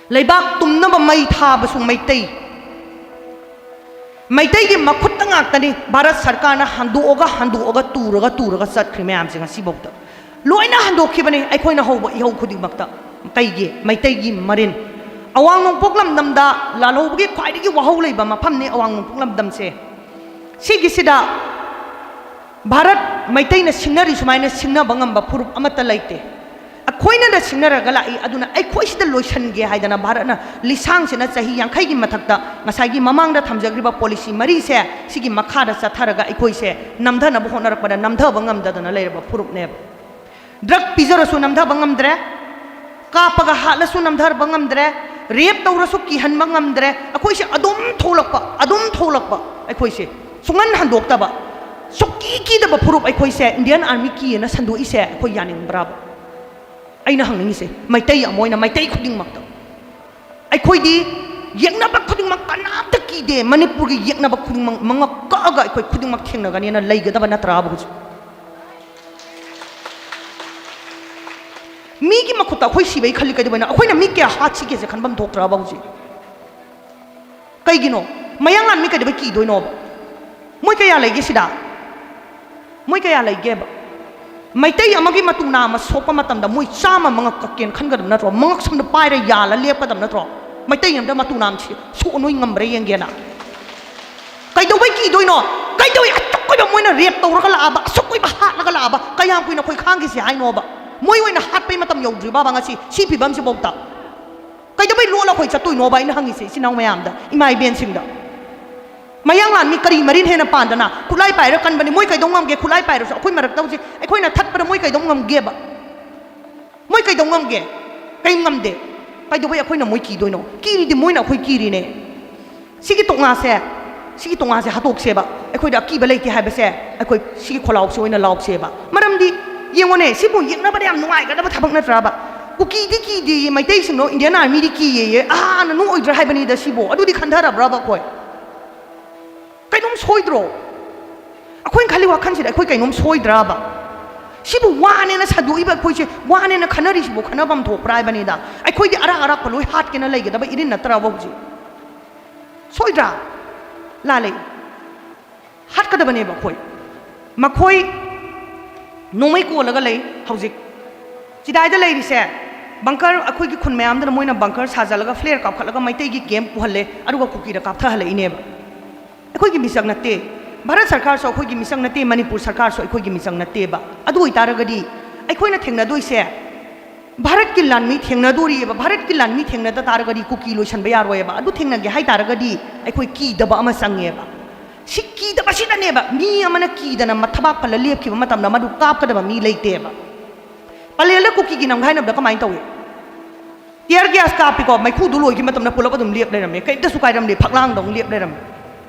ꯂꯩꯕꯥꯛ ꯇꯨꯝꯅꯕ ꯃꯩ ꯊꯥꯕꯁꯨ ꯃꯩꯇꯩ꯫ ꯃꯩꯇꯩꯒꯤ ꯃꯈꯨꯠꯇ ꯉꯥꯛꯇꯅꯤ ꯚꯥꯔꯠ ꯁꯔꯀꯥꯔꯅ ꯍꯟꯗꯣꯛꯑꯒ, ꯍꯟꯗꯣꯛꯑꯒ, ꯇꯨꯔꯒ, ꯇꯨꯔꯒ ꯆꯠꯈ꯭ꯔꯤ ꯃꯌꯥꯝꯁꯦ ꯉꯁꯤꯐꯥꯎꯗ꯫ ꯂꯣꯏꯅ ꯍꯟꯗꯣꯛꯈꯤꯕꯅꯤ ꯑꯩꯈꯣꯏꯅ ꯍꯧꯕ ꯏꯍꯧ ꯈꯨꯗꯤꯡꯃꯛꯇ꯫ ꯀꯩꯒꯤ? ꯃꯩꯇꯩꯒꯤ ꯃꯔꯤꯟ꯫ ꯑꯋꯥꯡ ꯅꯣꯡꯄꯣꯛ ꯂꯝꯗꯝꯗ ꯂꯥꯜꯍꯧꯕꯒꯤ ꯈ꯭ꯋꯥꯏꯗꯒꯤ ꯋꯥꯍꯧ ꯂꯩꯕ ꯃꯐꯝꯅꯤ ꯑꯋꯥꯡ ꯅꯣꯡꯄꯣꯛ ꯂꯝꯗꯝꯁꯦ꯫ ꯁꯤꯒꯤꯁꯤꯗ ꯚꯥꯔꯠ ꯃꯩꯇꯩꯅ ꯁꯤꯡꯅꯔꯤ ꯁꯨꯃꯥꯏꯅ ꯁꯤꯡꯅꯕ ꯉꯝꯕ ꯐꯨꯔꯨꯞ ꯑꯃꯠꯇ ꯂꯩꯇꯦ꯫ ꯑꯩꯈꯣꯏꯅꯗ ꯁꯤꯡꯅꯔꯒ ꯂꯥꯛꯏ, ꯑꯗꯨꯅ ꯑꯩꯈꯣꯏꯁꯤꯗ ꯂꯣꯏꯁꯤꯟꯒꯦ ꯍꯥꯏꯗꯅ ꯚꯥꯔꯠꯅ ꯂꯤꯁꯥꯡꯁꯤꯅ ꯆꯍꯤ ꯌꯥꯡꯈꯩꯒꯤ ꯃꯊꯛꯇ ꯉꯁꯥꯏꯒꯤ ꯃꯃꯥꯡꯗ ꯊꯝꯖꯈ꯭ꯔꯤꯕ ꯄꯣꯂꯤꯁꯤ ꯃꯔꯤꯁꯦ ꯁꯤꯒꯤ ꯃꯈꯥꯗ ꯆꯠꯊꯔꯒ ꯑꯩꯈꯣꯏꯁꯦ ꯅꯝꯊꯅꯕ ꯍꯣꯠꯅꯔꯛꯄꯗ ꯅꯝꯊꯕ ꯉꯝꯗꯗꯅ ꯂꯩꯔꯕ ꯐꯨꯔꯨꯞꯅꯦꯕ꯫ ꯗ꯭ꯔꯒ ꯄꯤꯖꯔꯁꯨ ꯅꯝꯊꯕ ꯉꯝꯗ꯭ꯔꯦ, ꯀꯥꯞꯄꯒ ꯍꯥꯠꯂꯁꯨ ꯅꯝꯊꯕ ꯉꯝꯗ꯭ꯔꯦ, ꯔꯦꯞ ꯇꯧꯔꯁꯨ ꯀꯤꯍꯟꯕ ꯉꯝꯗ꯭ꯔꯦ꯫ ꯑꯩꯈꯣꯏꯁꯦ ꯑꯗꯨꯝ ꯊꯣꯛꯂꯛꯄ, ꯑꯗꯨꯝ ꯊꯣꯛꯂꯛꯄ꯫ ꯑꯩꯈꯣꯏꯁꯦ ꯁꯨꯡꯍꯟ ꯍꯟꯗꯣꯛꯇꯕ, ꯁꯨꯛꯀꯤ ꯀꯤꯗꯕ ꯐꯨꯔꯨꯞ ꯑꯩꯈꯣꯏꯁꯦ ꯏꯟꯗꯤꯌꯥꯟ ꯑꯥꯔꯃꯤ ꯀꯤꯌꯦꯅ ꯁꯟꯗꯣꯛꯏꯁꯦ ꯑꯩꯈꯣꯏ ꯌꯥꯅꯤꯡꯕ꯭ꯔꯥꯕ? ꯑꯩꯅ ꯍꯪꯅꯤꯡꯉꯤꯁꯦ ꯃꯩꯇꯩ ꯑꯃ ꯑꯣꯏꯅ ꯃꯩꯇꯩ ꯈꯨꯗꯤꯡꯃꯛꯇ꯫ ꯑꯩꯈꯣꯏꯗꯤ ꯌꯦꯛꯅꯕ ꯈꯨꯗꯤꯡꯃꯛ ꯀꯅꯥꯝꯇ ꯀꯤꯗꯦ꯫ ꯃꯅꯤꯄꯨꯔꯒꯤ ꯌꯦꯛꯅꯕ ꯈꯨꯗꯤꯡꯃꯛ ꯃꯉꯛ ꯀꯛꯑꯒ ꯑꯩꯈꯣꯏ ꯈꯨꯗꯤꯡꯃꯛ ꯊꯦꯡꯅꯒꯅꯦꯅ ꯂꯩꯒꯗꯕ ꯅꯠꯇ꯭ꯔꯥꯕ ꯍꯧꯖꯤꯛ? ꯃꯤꯒꯤ ꯃꯈꯨꯠꯇ ꯑꯩꯈꯣꯏ ꯁꯤꯕꯩ ꯈꯜꯂꯤ ꯀꯩꯗꯧꯕꯩꯅꯣ? ꯑꯩꯈꯣꯏꯅ ꯃꯤ ꯀꯌꯥ ꯍꯥꯠꯁꯤꯒꯦꯁꯦ ꯈꯟꯐꯝ ꯊꯣꯛꯇ꯭ꯔꯕ ꯍꯧꯖꯤꯛ? ꯀꯩꯒꯤꯅꯣ? ꯃꯌꯥꯡꯂꯥꯟ ꯃꯤ ꯀꯩꯗꯧꯕꯩ ꯀꯤꯗꯣꯏꯅꯣꯕ? ꯃꯣꯏ ꯀꯌꯥ ꯂꯩꯒꯦ ꯁꯤꯗ? ꯃꯣꯏ ꯀꯌꯥ ꯂꯩꯒꯦꯕ? ꯃꯩꯇꯩ ꯑꯃꯒꯤ ꯃꯇꯨ ꯅꯥꯝꯃ ꯁꯣꯛꯄ ꯃꯇꯝꯗ ꯃꯣꯏ ꯆꯥꯝꯃ ꯃꯉꯛ ꯀꯛꯀꯦꯅ ꯈꯟꯒꯗꯕ ꯅꯠꯇ꯭ꯔꯣ? ꯃꯉꯛ ꯁꯝꯗ ꯄꯥꯏꯔ ꯌꯥꯜꯂ ꯂꯦꯞꯀꯗꯕ ꯅꯠꯇ꯭ꯔꯣ? ꯃꯩꯇꯩ ꯑꯃꯗ ꯃꯇꯨ ꯅꯥꯝꯃ ꯁꯤ-, ꯁꯣꯛꯑ ꯅꯣꯏ ꯉꯝꯕ꯭ꯔꯥ ꯌꯦꯡꯒꯦꯅ꯫ ꯀꯩꯗꯧꯕꯩ ꯀꯤꯗꯣꯏꯅꯣ? ꯀꯩꯗꯧꯕꯩ ꯑꯁꯨꯛ ꯀꯨꯏꯕ ꯃꯣꯏꯅ ꯔꯦꯞ ꯇꯧꯔꯒ ꯂꯥꯛꯑꯕ, ꯑꯁꯨꯛ ꯀꯨꯏꯕ ꯍꯥꯠꯂꯒ ꯂꯥꯛꯑꯕ, ꯀꯌꯥꯝ ꯀꯨꯏꯅ ꯑꯩꯈꯣꯏ ꯈꯥꯡꯈꯤꯁꯦ ꯍꯥꯏꯅꯣꯕ? ꯃꯣꯏ ꯑꯣꯏꯅ ꯍꯥꯠꯄꯩ ꯃꯇꯝ ꯌꯧꯗ꯭ꯔꯤꯕꯕ ꯉꯁꯤ ꯁꯤ ꯐꯤꯕꯝꯁꯤꯐꯥꯎꯗ? ꯀꯩꯗꯧꯕꯩ ꯂꯣꯠꯂ ꯑꯩꯈꯣꯏ ꯆꯠꯇꯣꯏꯅꯣꯕ? ꯑꯩꯅ ꯍꯪꯉꯤꯁꯦ ꯏꯆꯤꯟ ꯏꯅꯥꯎ ꯃꯌꯥꯝꯗ, ꯏꯃꯥ ꯏꯕꯦꯟꯁꯤꯡꯗ꯫ ꯃꯌꯥꯡꯂꯥꯟ ꯃꯤ ꯀꯔꯤ ꯃꯔꯤꯟ ꯍꯦꯟꯅ ꯄꯥꯟꯗꯅ ꯈꯨꯠꯂꯥꯏ ꯄꯥꯏꯔ ꯀꯟꯕꯅꯤ? ꯃꯣꯏ ꯀꯩꯗꯧ ꯉꯝꯒꯦ? ꯈꯨꯠꯂꯥꯏ ꯄꯥꯏꯔꯁꯨ ꯑꯩꯈꯣꯏ ꯃꯔꯛꯇ ꯍꯧꯖꯤꯛ ꯑꯩꯈꯣꯏꯅ ꯊꯠꯄꯗ ꯃꯣꯏ ꯀꯩꯗꯧ ꯉꯝꯒꯦꯕ? ꯃꯣꯏ ꯀꯩꯗꯧ ꯉꯝꯒꯦ? ꯀꯩ ꯉꯝꯗꯦ? ꯀꯩꯗꯧꯕꯩ ꯑꯩꯈꯣꯏꯅ ꯃꯣꯏ ꯀꯤꯗꯣꯏꯅꯣ? ꯀꯤꯔꯤꯗꯤ ꯃꯣꯏꯅ ꯑꯩꯈꯣꯏ ꯀꯤꯔꯤꯅꯦ꯫ ꯁꯤꯒꯤ ꯇꯣꯛꯉꯥꯁꯦ, ꯁꯤꯒꯤ ꯇꯣꯛꯉꯥꯁꯦ ꯍꯥꯠꯇꯣꯛꯁꯦꯕ꯫ ꯑꯩꯈꯣꯏꯗ ꯑꯀꯤꯕ ꯂꯩꯇꯦ ꯍꯥꯏꯕꯁꯦ ꯑꯩꯈꯣꯏ ꯁꯤꯒꯤ ꯈꯣꯜꯂꯥꯎꯁꯦ ꯑꯣꯏꯅ ꯂꯥꯎꯁꯦꯕ꯫ ꯃꯔꯝꯗꯤ ꯌꯦꯡꯉꯣꯅꯦ, ꯁꯤꯕꯨ ꯌꯦꯛꯅꯕꯗ ꯌꯥꯝ ꯅꯨꯡꯉꯥꯏꯒꯗꯕ ꯊꯕꯛ ꯅꯠꯇ꯭ꯔꯕ? ꯀꯨꯀꯤꯗꯤ ꯀꯤꯗꯦꯌꯦ, ꯃꯩꯇꯩꯁꯤꯡꯗꯣ Indian Armyꯗꯤ ꯀꯤꯌꯦꯌꯦ꯫ ꯑꯍꯥꯅ ꯅꯣꯛꯑꯣꯏꯗ꯭ꯔꯥ ꯍꯥꯏꯕꯅꯤꯗ ꯁꯤꯕꯨ꯫ ꯑꯗꯨꯗꯤ ꯈꯟꯊꯔꯕ꯭ꯔꯕ ꯑꯩꯈꯣꯏ? ꯀꯩꯅꯣꯝ ꯁꯣꯏꯗ꯭ꯔꯣ? ꯑꯩꯈꯣꯏꯅ ꯈꯜꯂꯤ ꯋꯥꯈꯜꯁꯤꯗ ꯑꯩꯈꯣꯏ ꯀꯩꯅꯣꯝ ꯁꯣꯏꯗ꯭ꯔꯕ? ꯁꯤꯕꯨ ꯋꯥꯅꯦꯅ ꯁꯟꯗꯣꯛꯏꯕ ꯑꯩꯈꯣꯏꯁꯦ, ꯋꯥꯅꯦꯅ ꯈꯟꯅꯔꯤꯁꯤꯕꯨ ꯈꯟꯅꯐꯝ ꯊꯣꯛꯄ꯭ꯔꯥ ꯍꯥꯏꯕꯅꯤꯗ꯫ ꯑꯩꯈꯣꯏꯗꯤ ꯑꯔꯥꯛ ꯑꯔꯥꯛꯄ ꯂꯣꯏ ꯍꯥꯠꯀꯦꯅ ꯂꯩꯒꯗꯕ ꯏꯔꯤꯟ ꯅꯠꯇ꯭ꯔꯕ ꯍꯧꯖꯤꯛ? ꯁꯣꯏꯗ꯭ꯔꯥ? ꯂꯥꯜꯂꯦ꯫ ꯍꯥꯠꯀꯗꯕꯅꯦꯕ ꯑꯩꯈꯣꯏ꯫ ꯃꯈꯣꯏ ꯅꯣꯡꯃꯩ ꯀꯣꯜꯂꯒ ꯂꯩ ꯍꯧꯖꯤꯛ꯫ ꯆꯤꯗꯥꯏꯗ ꯂꯩꯔꯤꯁꯦ bunker, ꯑꯩꯈꯣꯏꯒꯤ ꯈꯨꯟ ꯃꯌꯥꯝꯗꯨꯅ ꯃꯣꯏꯅ bunker ꯁꯥꯖꯜꯂꯒ flare ꯀꯥꯞꯈꯠꯂꯒ ꯃꯩꯇꯩꯒꯤ camp ꯄꯨꯍꯜꯂꯦ, ꯑꯗꯨꯒ ꯀꯨꯀꯤꯗ ꯀꯥꯞꯊꯍꯜꯂꯛꯏꯅꯦꯕ꯫ ꯑꯩꯈꯣꯏꯒꯤ ꯃꯤꯆꯪ ꯅꯠꯇꯦ꯫ ꯚꯥꯔꯠ ꯁꯔꯀꯥꯔꯁꯨ ꯑꯩꯈꯣꯏꯒꯤ ꯃꯤꯆꯪ ꯅꯠꯇꯦ, ꯃꯅꯤꯄꯨꯔ ꯁꯔꯀꯥꯔꯁꯨ ꯑꯩꯈꯣꯏꯒꯤ ꯃꯤꯆꯪ ꯅꯠꯇꯦꯕ꯫ ꯑꯗꯨ ꯑꯣꯏꯇꯥꯔꯒꯗꯤ ꯑꯩꯈꯣꯏꯅ ꯊꯦꯡꯅꯗꯣꯏꯁꯦ ꯚꯥꯔꯠꯀꯤ ꯂꯥꯟꯃꯤ ꯊꯦꯡꯅꯗꯣꯔꯤꯑꯕ꯫ ꯚꯥꯔꯠꯀꯤ ꯂꯥꯟꯃꯤ ꯊꯦꯡꯅꯗ ꯇꯥꯔꯒꯗꯤ ꯀꯨꯀꯤ ꯂꯣꯏꯁꯟꯕ ꯌꯥꯔꯣꯏꯑꯕ꯫ ꯑꯗꯨ ꯊꯦꯡꯅꯒꯦ ꯍꯥꯏ ꯇꯥꯔꯒꯗꯤ ꯑꯩꯈꯣꯏ ꯀꯤꯗꯕ ꯑꯃ ꯆꯪꯉꯦꯕ꯫ ꯁꯤ ꯀꯤꯗꯕꯁꯤꯗꯅꯦꯕ ꯃꯤ ꯑꯃꯅ ꯀꯤꯗꯅ ꯃꯊꯕꯥꯛ ꯐꯜꯂ ꯂꯦꯞꯈꯤꯕ ꯃꯇꯝꯗ ꯃꯗꯨ ꯀꯥꯞꯀꯗꯕ ꯃꯤ ꯂꯩꯇꯦꯕ꯫ ꯄꯂꯦꯜꯗ ꯀꯨꯀꯤꯒꯤ ꯅꯝꯒꯥꯏꯅꯕꯗ ꯀꯃꯥꯏꯅ ꯇꯧꯏ? Tear gas ꯀꯥꯞꯄꯤꯀꯣ, ꯃꯩꯈꯨꯗꯨ ꯂꯣꯏꯈꯤꯕ ꯃꯇꯝꯗ ꯄꯨꯂꯞ ꯑꯗꯨꯝ ꯂꯦꯞ ꯂꯩꯔꯝꯃꯦ, ꯀꯩꯝꯇꯁꯨ ꯀꯥꯏꯔꯝꯗꯦ, ꯐꯛꯂꯥꯡꯗ ꯑꯃꯨꯛ ꯂꯦꯞ ꯂꯩꯔꯝꯃꯦ꯫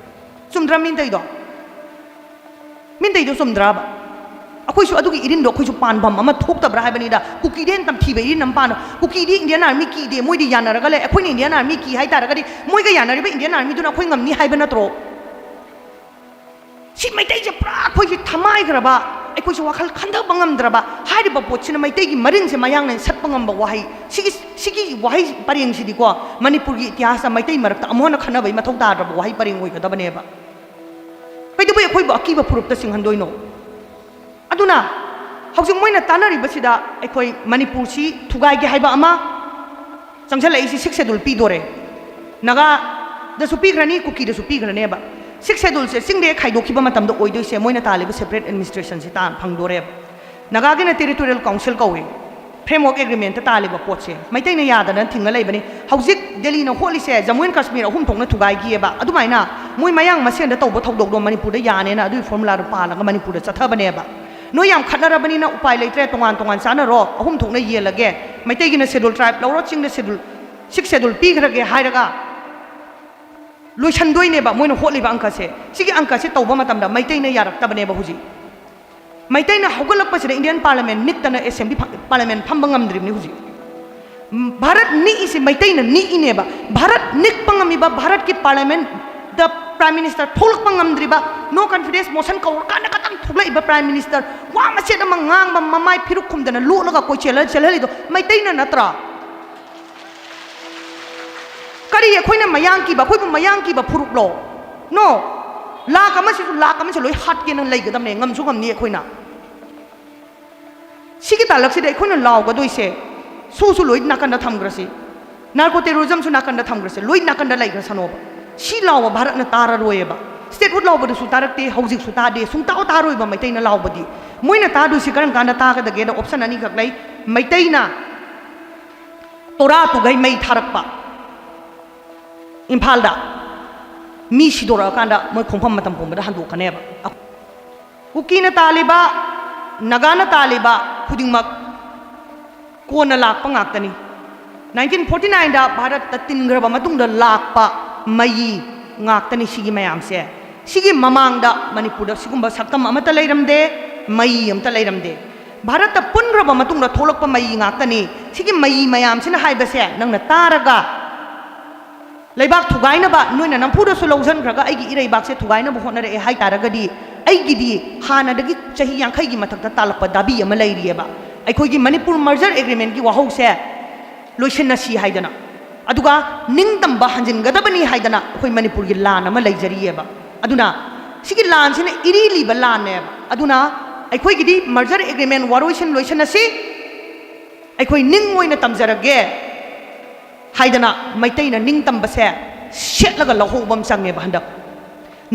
ꯆꯨꯝꯗ꯭ꯔꯥ ꯃꯤꯅ ꯇꯧꯔꯤꯗꯣ? ꯃꯤꯅ ꯇꯧꯔꯤꯗꯣ ꯆꯨꯝꯗ꯭ꯔꯕ? ꯑꯩꯈꯣꯏꯁꯨ ꯑꯗꯨꯒꯤ ꯏꯔꯤꯟꯗꯣ ꯑꯩꯈꯣꯏꯁꯨ ꯄꯥꯟꯐꯝ ꯑꯃ ꯊꯣꯛꯇꯕ꯭ꯔꯥ ꯍꯥꯏꯕꯅꯤꯗ꯫ ꯀꯨꯀꯤꯗ ꯍꯦꯟꯅ ꯇꯝꯊꯤꯕ ꯏꯔꯤꯟ ꯑꯃ ꯄꯥꯟꯕ꯫ ꯀꯨꯀꯤꯗꯤ Indian Army ꯀꯤꯗꯦ, ꯃꯣꯏꯗꯤ ꯌꯥꯅꯔꯒ ꯂꯩ꯫ ꯑꯩꯈꯣꯏꯅ Indian Army ꯀꯤ ꯍꯥꯏ ꯇꯥꯔꯒꯗꯤ ꯃꯣꯏꯒ ꯌꯥꯅꯔꯤꯕ Indian Armyꯗꯨꯅ ꯑꯩꯈꯣꯏ ꯉꯝꯅꯤ ꯍꯥꯏꯕ ꯅꯠꯇ꯭ꯔꯣ? ꯁꯤ ꯃꯩꯇꯩꯁꯦ ꯄꯨꯔꯥ ꯑꯩꯈꯣꯏꯁꯦ ꯊꯃꯥꯏꯈ꯭ꯔꯕ, ꯑꯩꯈꯣꯏꯁꯦ ꯋꯥꯈꯜ ꯈꯟꯊꯕ ꯉꯝꯗ꯭ꯔꯕ ꯍꯥꯏꯔꯤꯕ ꯄꯣꯠꯁꯤꯅ ꯃꯩꯇꯩꯒꯤ ꯃꯔꯤꯟꯁꯦ ꯃꯌꯥꯡꯅ ꯁꯠꯄ ꯉꯝꯕ ꯋꯥꯍꯩ꯫ ꯁꯤꯒꯤ, ꯁꯤꯒꯤ ꯋꯥꯍꯩ ꯄꯔꯦꯡꯁꯤꯗꯤꯀꯣ, ꯃꯅꯤꯄꯨꯔꯒꯤ ꯏꯇꯤꯍꯥꯁꯇ ꯃꯩꯇꯩ ꯃꯔꯛꯇ ꯑꯃꯨꯛ ꯍꯟꯅ ꯈꯟꯅꯕꯒꯤ ꯃꯊꯧ ꯇꯥꯗ꯭ꯔꯕ ꯋꯥꯍꯩ ꯄꯔꯦꯡ ꯑꯣꯏꯒꯗꯕꯅꯦꯕ꯫ ꯀꯩꯗꯧꯕꯩ ꯑꯩꯈꯣꯏꯕꯨ ꯑꯀꯤꯕ ꯐꯨꯔꯨꯞꯇ ꯆꯤꯡꯍꯟꯗꯣꯏꯅꯣ? ꯑꯗꯨꯅ ꯍꯧꯖꯤꯛ ꯃꯣꯏꯅ ꯇꯥꯟꯅꯔꯤꯕꯁꯤꯗ ꯑꯩꯈꯣꯏ ꯃꯅꯤꯄꯨꯔꯁꯤ ꯊꯨꯒꯥꯏꯒꯦ ꯍꯥꯏꯕ ꯑꯃ, ꯆꯪꯁꯜꯂꯛꯏꯁꯤ Sixth Schedule ꯄꯤꯗꯣꯔꯦ, ꯅꯥꯒꯥꯗꯁꯨ ꯄꯤꯈ꯭ꯔꯅꯤ, ꯀꯨꯀꯤꯗꯁꯨ ꯄꯤꯈ꯭ꯔꯅꯦꯕ꯫ Sixth Scheduleꯁꯦ ꯆꯤꯡꯗ ꯍꯦꯛ ꯈꯥꯏꯗꯣꯛꯈꯤꯕ ꯃꯇꯝꯗ ꯑꯣꯏꯗꯣꯏꯁꯦ ꯃꯣꯏꯅ ꯇꯥꯜꯂꯤꯕ separate administrationꯁꯤ ꯇꯥꯟ ꯐꯪꯗꯣꯔꯦꯕ꯫ ꯅꯥꯒꯥꯒꯤꯅ Territorial Council ꯀꯧꯏ, Framework Agreementꯇ ꯇꯥꯜꯂꯤꯕ ꯄꯣꯠꯁꯦ ꯃꯩꯇꯩꯅ ꯌꯥꯗꯅ ꯊꯤꯡꯉ ꯂꯩꯕꯅꯤ꯫ ꯍꯧꯖꯤꯛ ꯗꯦꯜꯂꯤꯅ ꯍꯣꯠꯂꯤꯁꯦ Jammu and Kashmir ꯑꯍꯨꯝ ꯊꯣꯛꯅ ꯊꯨꯒꯥꯏꯈꯤꯑꯕ꯫ ꯑꯗꯨꯃꯥꯏꯅ ꯃꯣꯏ ꯃꯌꯥꯡ ꯃꯁꯦꯟꯗ ꯇꯧꯕ ꯊꯧꯗꯣꯛꯇꯣ ꯃꯅꯤꯄꯨꯔꯗ ꯌꯥꯅꯦꯅ ꯑꯗꯨꯒꯤ formulaꯗꯣ ꯄꯥꯜꯂꯒ ꯃꯅꯤꯄꯨꯔꯗ ꯆꯠꯊꯕꯅꯦꯕ꯫ ꯅꯣꯏ ꯌꯥꯝ ꯈꯠꯅꯔꯕꯅꯤꯅ ꯎꯄꯥꯏ ꯂꯩꯇ꯭ꯔꯦ, ꯇꯣꯉꯥꯟ ꯇꯣꯉꯥꯟ ꯆꯥꯅꯔꯣ, ꯑꯍꯨꯝ ꯊꯣꯛꯅ ꯌꯦꯜꯂꯒꯦ, ꯃꯩꯇꯩꯒꯤꯅ Schedule Tribe ꯂꯧꯔꯣ, ꯆꯤꯡꯗ Schedule, Sixth Schedule ꯄꯤꯈ꯭ꯔꯒꯦ ꯍꯥꯏꯔꯒ ꯂꯣꯏꯁꯟꯗꯣꯏꯅꯦꯕ ꯃꯣꯏꯅ ꯍꯣꯠꯂꯤꯕ ꯑꯪꯀꯁꯦ꯫ ꯁꯤꯒꯤ ꯑꯪꯀꯁꯦ ꯇꯧꯕ ꯃꯇꯝꯗ ꯃꯩꯇꯩꯅ ꯌꯥꯔꯛꯇꯕꯅꯦꯕ꯫ ꯍꯧꯖꯤꯛ ꯃꯩꯇꯩꯅ ꯍꯧꯒꯠꯂꯛꯄꯁꯤꯗ Indian Parliament ꯅꯤꯛꯇꯅ Assembly ꯐ-, Parliament ꯐꯝꯕ ꯉꯝꯗ꯭ꯔꯤꯕꯅꯤ ꯍꯧꯖꯤꯛ꯫ ꯎꯝ, ꯚꯥꯔꯠ ꯅꯤꯛꯏꯁꯤ ꯃꯩꯇꯩꯅ ꯅꯤꯛꯏꯅꯦꯕ꯫ ꯚꯥꯔꯠ ꯅꯤꯛꯄ ꯉꯝꯃꯤꯕ, ꯚꯥꯔꯠꯀꯤ Parliamentꯗ Prime Minister ꯊꯣꯛꯂꯛꯄ ꯉꯝꯗ꯭ꯔꯤꯕ, No Confidence Motion ꯀꯧꯔꯀꯥꯟꯗ ꯈꯛꯇꯪ ꯊꯣꯛꯂꯛꯏꯕ Prime Minister, ꯋꯥ ꯃꯆꯦꯠ ꯑꯃ ꯉꯥꯡꯕ ꯃꯃꯥꯏ ꯐꯤꯔꯨꯛ ꯈꯨꯝꯗꯅ ꯂꯣꯠꯂꯒ ꯀꯣꯏꯆꯦꯜꯂ ꯆꯦꯜꯍꯜꯂꯤꯗꯣ ꯃꯩꯇꯩꯅ ꯅꯠꯇ꯭ꯔꯥ? ꯀꯔꯤ ꯑꯩꯈꯣꯏꯅ ꯃꯌꯥꯡ ꯀꯤꯕ? ꯑꯩꯈꯣꯏꯕꯨ ꯃꯌꯥꯡ ꯀꯤꯕ ꯐꯨꯔꯨꯞꯂꯣ? No꯫ ꯂꯥꯛ ꯑꯃꯁꯤꯁꯨ ꯂꯥꯛ ꯑꯃꯁꯤ ꯂꯣꯏ ꯍꯥꯠꯀꯦꯅ ꯂꯩꯒꯗꯕꯅꯦ, ꯉꯝꯁꯨ ꯉꯝꯅꯤ ꯑꯩꯈꯣꯏꯅ꯫ ꯁꯤꯒꯤ ꯇꯥꯂꯛꯁꯤꯗ ꯑꯩꯈꯣꯏꯅ ꯂꯥꯎꯒꯗꯣꯏꯁꯦ, ꯁꯨꯁꯨ ꯂꯣꯏ ꯅꯥꯀꯟꯗ ꯊꯝꯈ꯭ꯔꯁꯤ, narco terrorismꯁꯨ ꯅꯥꯀꯟꯗ ꯊꯝꯈ꯭ꯔꯁꯤ, ꯂꯣꯏ ꯅꯥꯀꯟꯗ ꯂꯩꯈ꯭ꯔꯁꯅꯣꯕ꯫ ꯁꯤ ꯂꯥꯎꯕ ꯚꯥꯔꯠꯅ ꯇꯥꯔꯔꯣꯏꯌꯦꯕ꯫ Statehood ꯂꯥꯎꯕꯗꯨꯁꯨ ꯇꯥꯔꯛꯇꯦ, ꯍꯧꯖꯤꯛꯁꯨ ꯇꯥꯗꯦ, ꯁꯨꯡꯇꯥ ꯇꯥꯔꯣꯏꯕ ꯃꯩꯇꯩꯅ ꯂꯥꯎꯕꯗꯤ꯫ ꯃꯣꯏꯅ ꯇꯥꯗꯣꯏꯁꯤ ꯀꯔꯝ ꯀꯥꯟꯗ ꯇꯥꯒꯗꯒꯦꯗ option ꯑꯅꯤꯈꯛ ꯂꯩ꯫ ꯃꯩꯇꯩꯅ ꯇꯣꯔꯥ ꯇꯨꯒꯩ ꯃꯩ ꯊꯥꯔꯛꯄ, ꯏꯝꯐꯥꯜꯗ ꯃꯤ ꯁꯤꯗꯣꯔꯛꯑꯀꯥꯟꯗ ꯃꯣꯏ ꯈꯣꯡꯐꯝ ꯃꯇꯝ ꯄꯨꯝꯕꯗ ꯍꯟꯗꯣꯛꯀꯅꯦꯕ꯫ ꯀꯨꯀꯤꯅ ꯇꯥꯜꯂꯤꯕ, ꯅꯥꯒꯥꯅ ꯇꯥꯜꯂꯤꯕ ꯈꯨꯗꯤꯡꯃꯛ ꯀꯣꯟꯅ ꯂꯥꯛꯄ ꯉꯥꯛꯇꯅꯤ꯫ Nineteen forty nineꯗ ꯚꯥꯔꯠꯇ ꯇꯤꯟꯈ꯭ꯔꯕ ꯃꯇꯨꯡꯗ ꯂꯥꯛꯄ ꯃꯩ ꯉꯥꯛꯇꯅꯤ ꯁꯤꯒꯤ ꯃꯌꯥꯝꯁꯦ꯫ ꯁꯤꯒꯤ ꯃꯃꯥꯡꯗ ꯃꯅꯤꯄꯨꯔꯗ ꯁꯤꯒꯨꯝꯕ ꯁꯛꯇꯝ ꯑꯃꯠꯇ ꯂꯩꯔꯝꯗꯦ꯫ ꯃꯩ ꯑꯝꯇ ꯂꯩꯔꯝꯗꯦ꯫ ꯚꯥꯔꯠꯇ ꯄꯨꯟꯈ꯭ꯔꯕ ꯃꯇꯨꯡꯗ ꯊꯣꯛꯂꯛꯄ ꯃꯩ ꯉꯥꯛꯇꯅꯤ꯫ ꯁꯤꯒꯤ ꯃꯩ ꯃꯌꯥꯝꯁꯤꯅ ꯍꯥꯏꯕꯁꯦ ꯅꯪꯅ ꯇꯥꯔꯒ, ꯂꯩꯕꯥꯛ ꯊꯨꯒꯥꯏꯅꯕ, ꯅꯣꯏꯅ ꯅꯝꯐꯨꯗꯁꯨ ꯂꯧꯁꯤꯟꯈ꯭ꯔꯒ ꯑꯩꯒꯤ ꯏꯔꯩꯕꯥꯛꯁꯦ ꯊꯨꯒꯥꯏꯅꯕ ꯍꯣꯠꯅꯔꯛꯑꯦ ꯍꯥꯏ ꯇꯥꯔꯒꯗꯤ, ꯑꯩꯒꯤꯗꯤ ꯍꯥꯟꯅꯗꯒꯤ ꯆꯍꯤ ꯌꯥꯡꯈꯩꯒꯤ ꯃꯊꯛꯇ ꯇꯥꯜꯂꯛꯄ ꯗꯥꯕꯤ ꯑꯃ ꯂꯩꯔꯤꯑꯕ꯫ ꯑꯩꯈꯣꯏꯒꯤ ꯃꯅꯤꯄꯨꯔ merger agreementꯀꯤ ꯋꯥꯍꯧꯁꯦ ꯂꯣꯏꯁꯤꯟꯅꯁꯤ ꯍꯥꯏꯗꯅ, ꯑꯗꯨꯒ ꯅꯤꯡꯇꯝꯕ ꯍꯟꯖꯤꯟꯒꯗꯕꯅꯤ ꯍꯥꯏꯗꯅ ꯑꯩꯈꯣꯏ ꯃꯅꯤꯄꯨꯔꯒꯤ ꯂꯥꯟ ꯑꯃ ꯂꯩꯖꯔꯤꯑꯕ꯫ ꯑꯗꯨꯅ ꯁꯤꯒꯤ ꯂꯥꯟꯁꯤꯅ ꯏꯔꯤ ꯂꯤꯕ ꯂꯥꯟꯅꯦꯕ꯫ ꯑꯗꯨꯅ ꯑꯩꯈꯣꯏꯒꯤꯗꯤ merger agreement ꯋꯥꯔꯣꯏꯁꯤꯟ ꯂꯣꯏꯁꯤꯟꯅꯁꯤ, ꯑꯩꯈꯣꯏ ꯅꯤꯡ ꯑꯣꯏꯅ ꯇꯝꯖꯔꯒꯦ ꯍꯥꯏꯗꯅ ꯃꯩꯇꯩꯅ ꯅꯤꯡꯇꯝꯕꯁꯦ ꯁꯦꯠꯂꯒ ꯂꯧꯍꯧꯕ ꯑꯃ ꯆꯪꯉꯦꯕ꯫ ꯍꯟꯗꯛ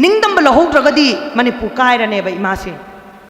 ꯅꯤꯡꯇꯝꯕ ꯂꯧꯍꯧꯗ꯭ꯔꯒꯗꯤ ꯃꯅꯤꯄꯨꯔ ꯀꯥꯏꯔꯅꯦꯕ, ꯏꯃꯥꯁꯤꯡ꯫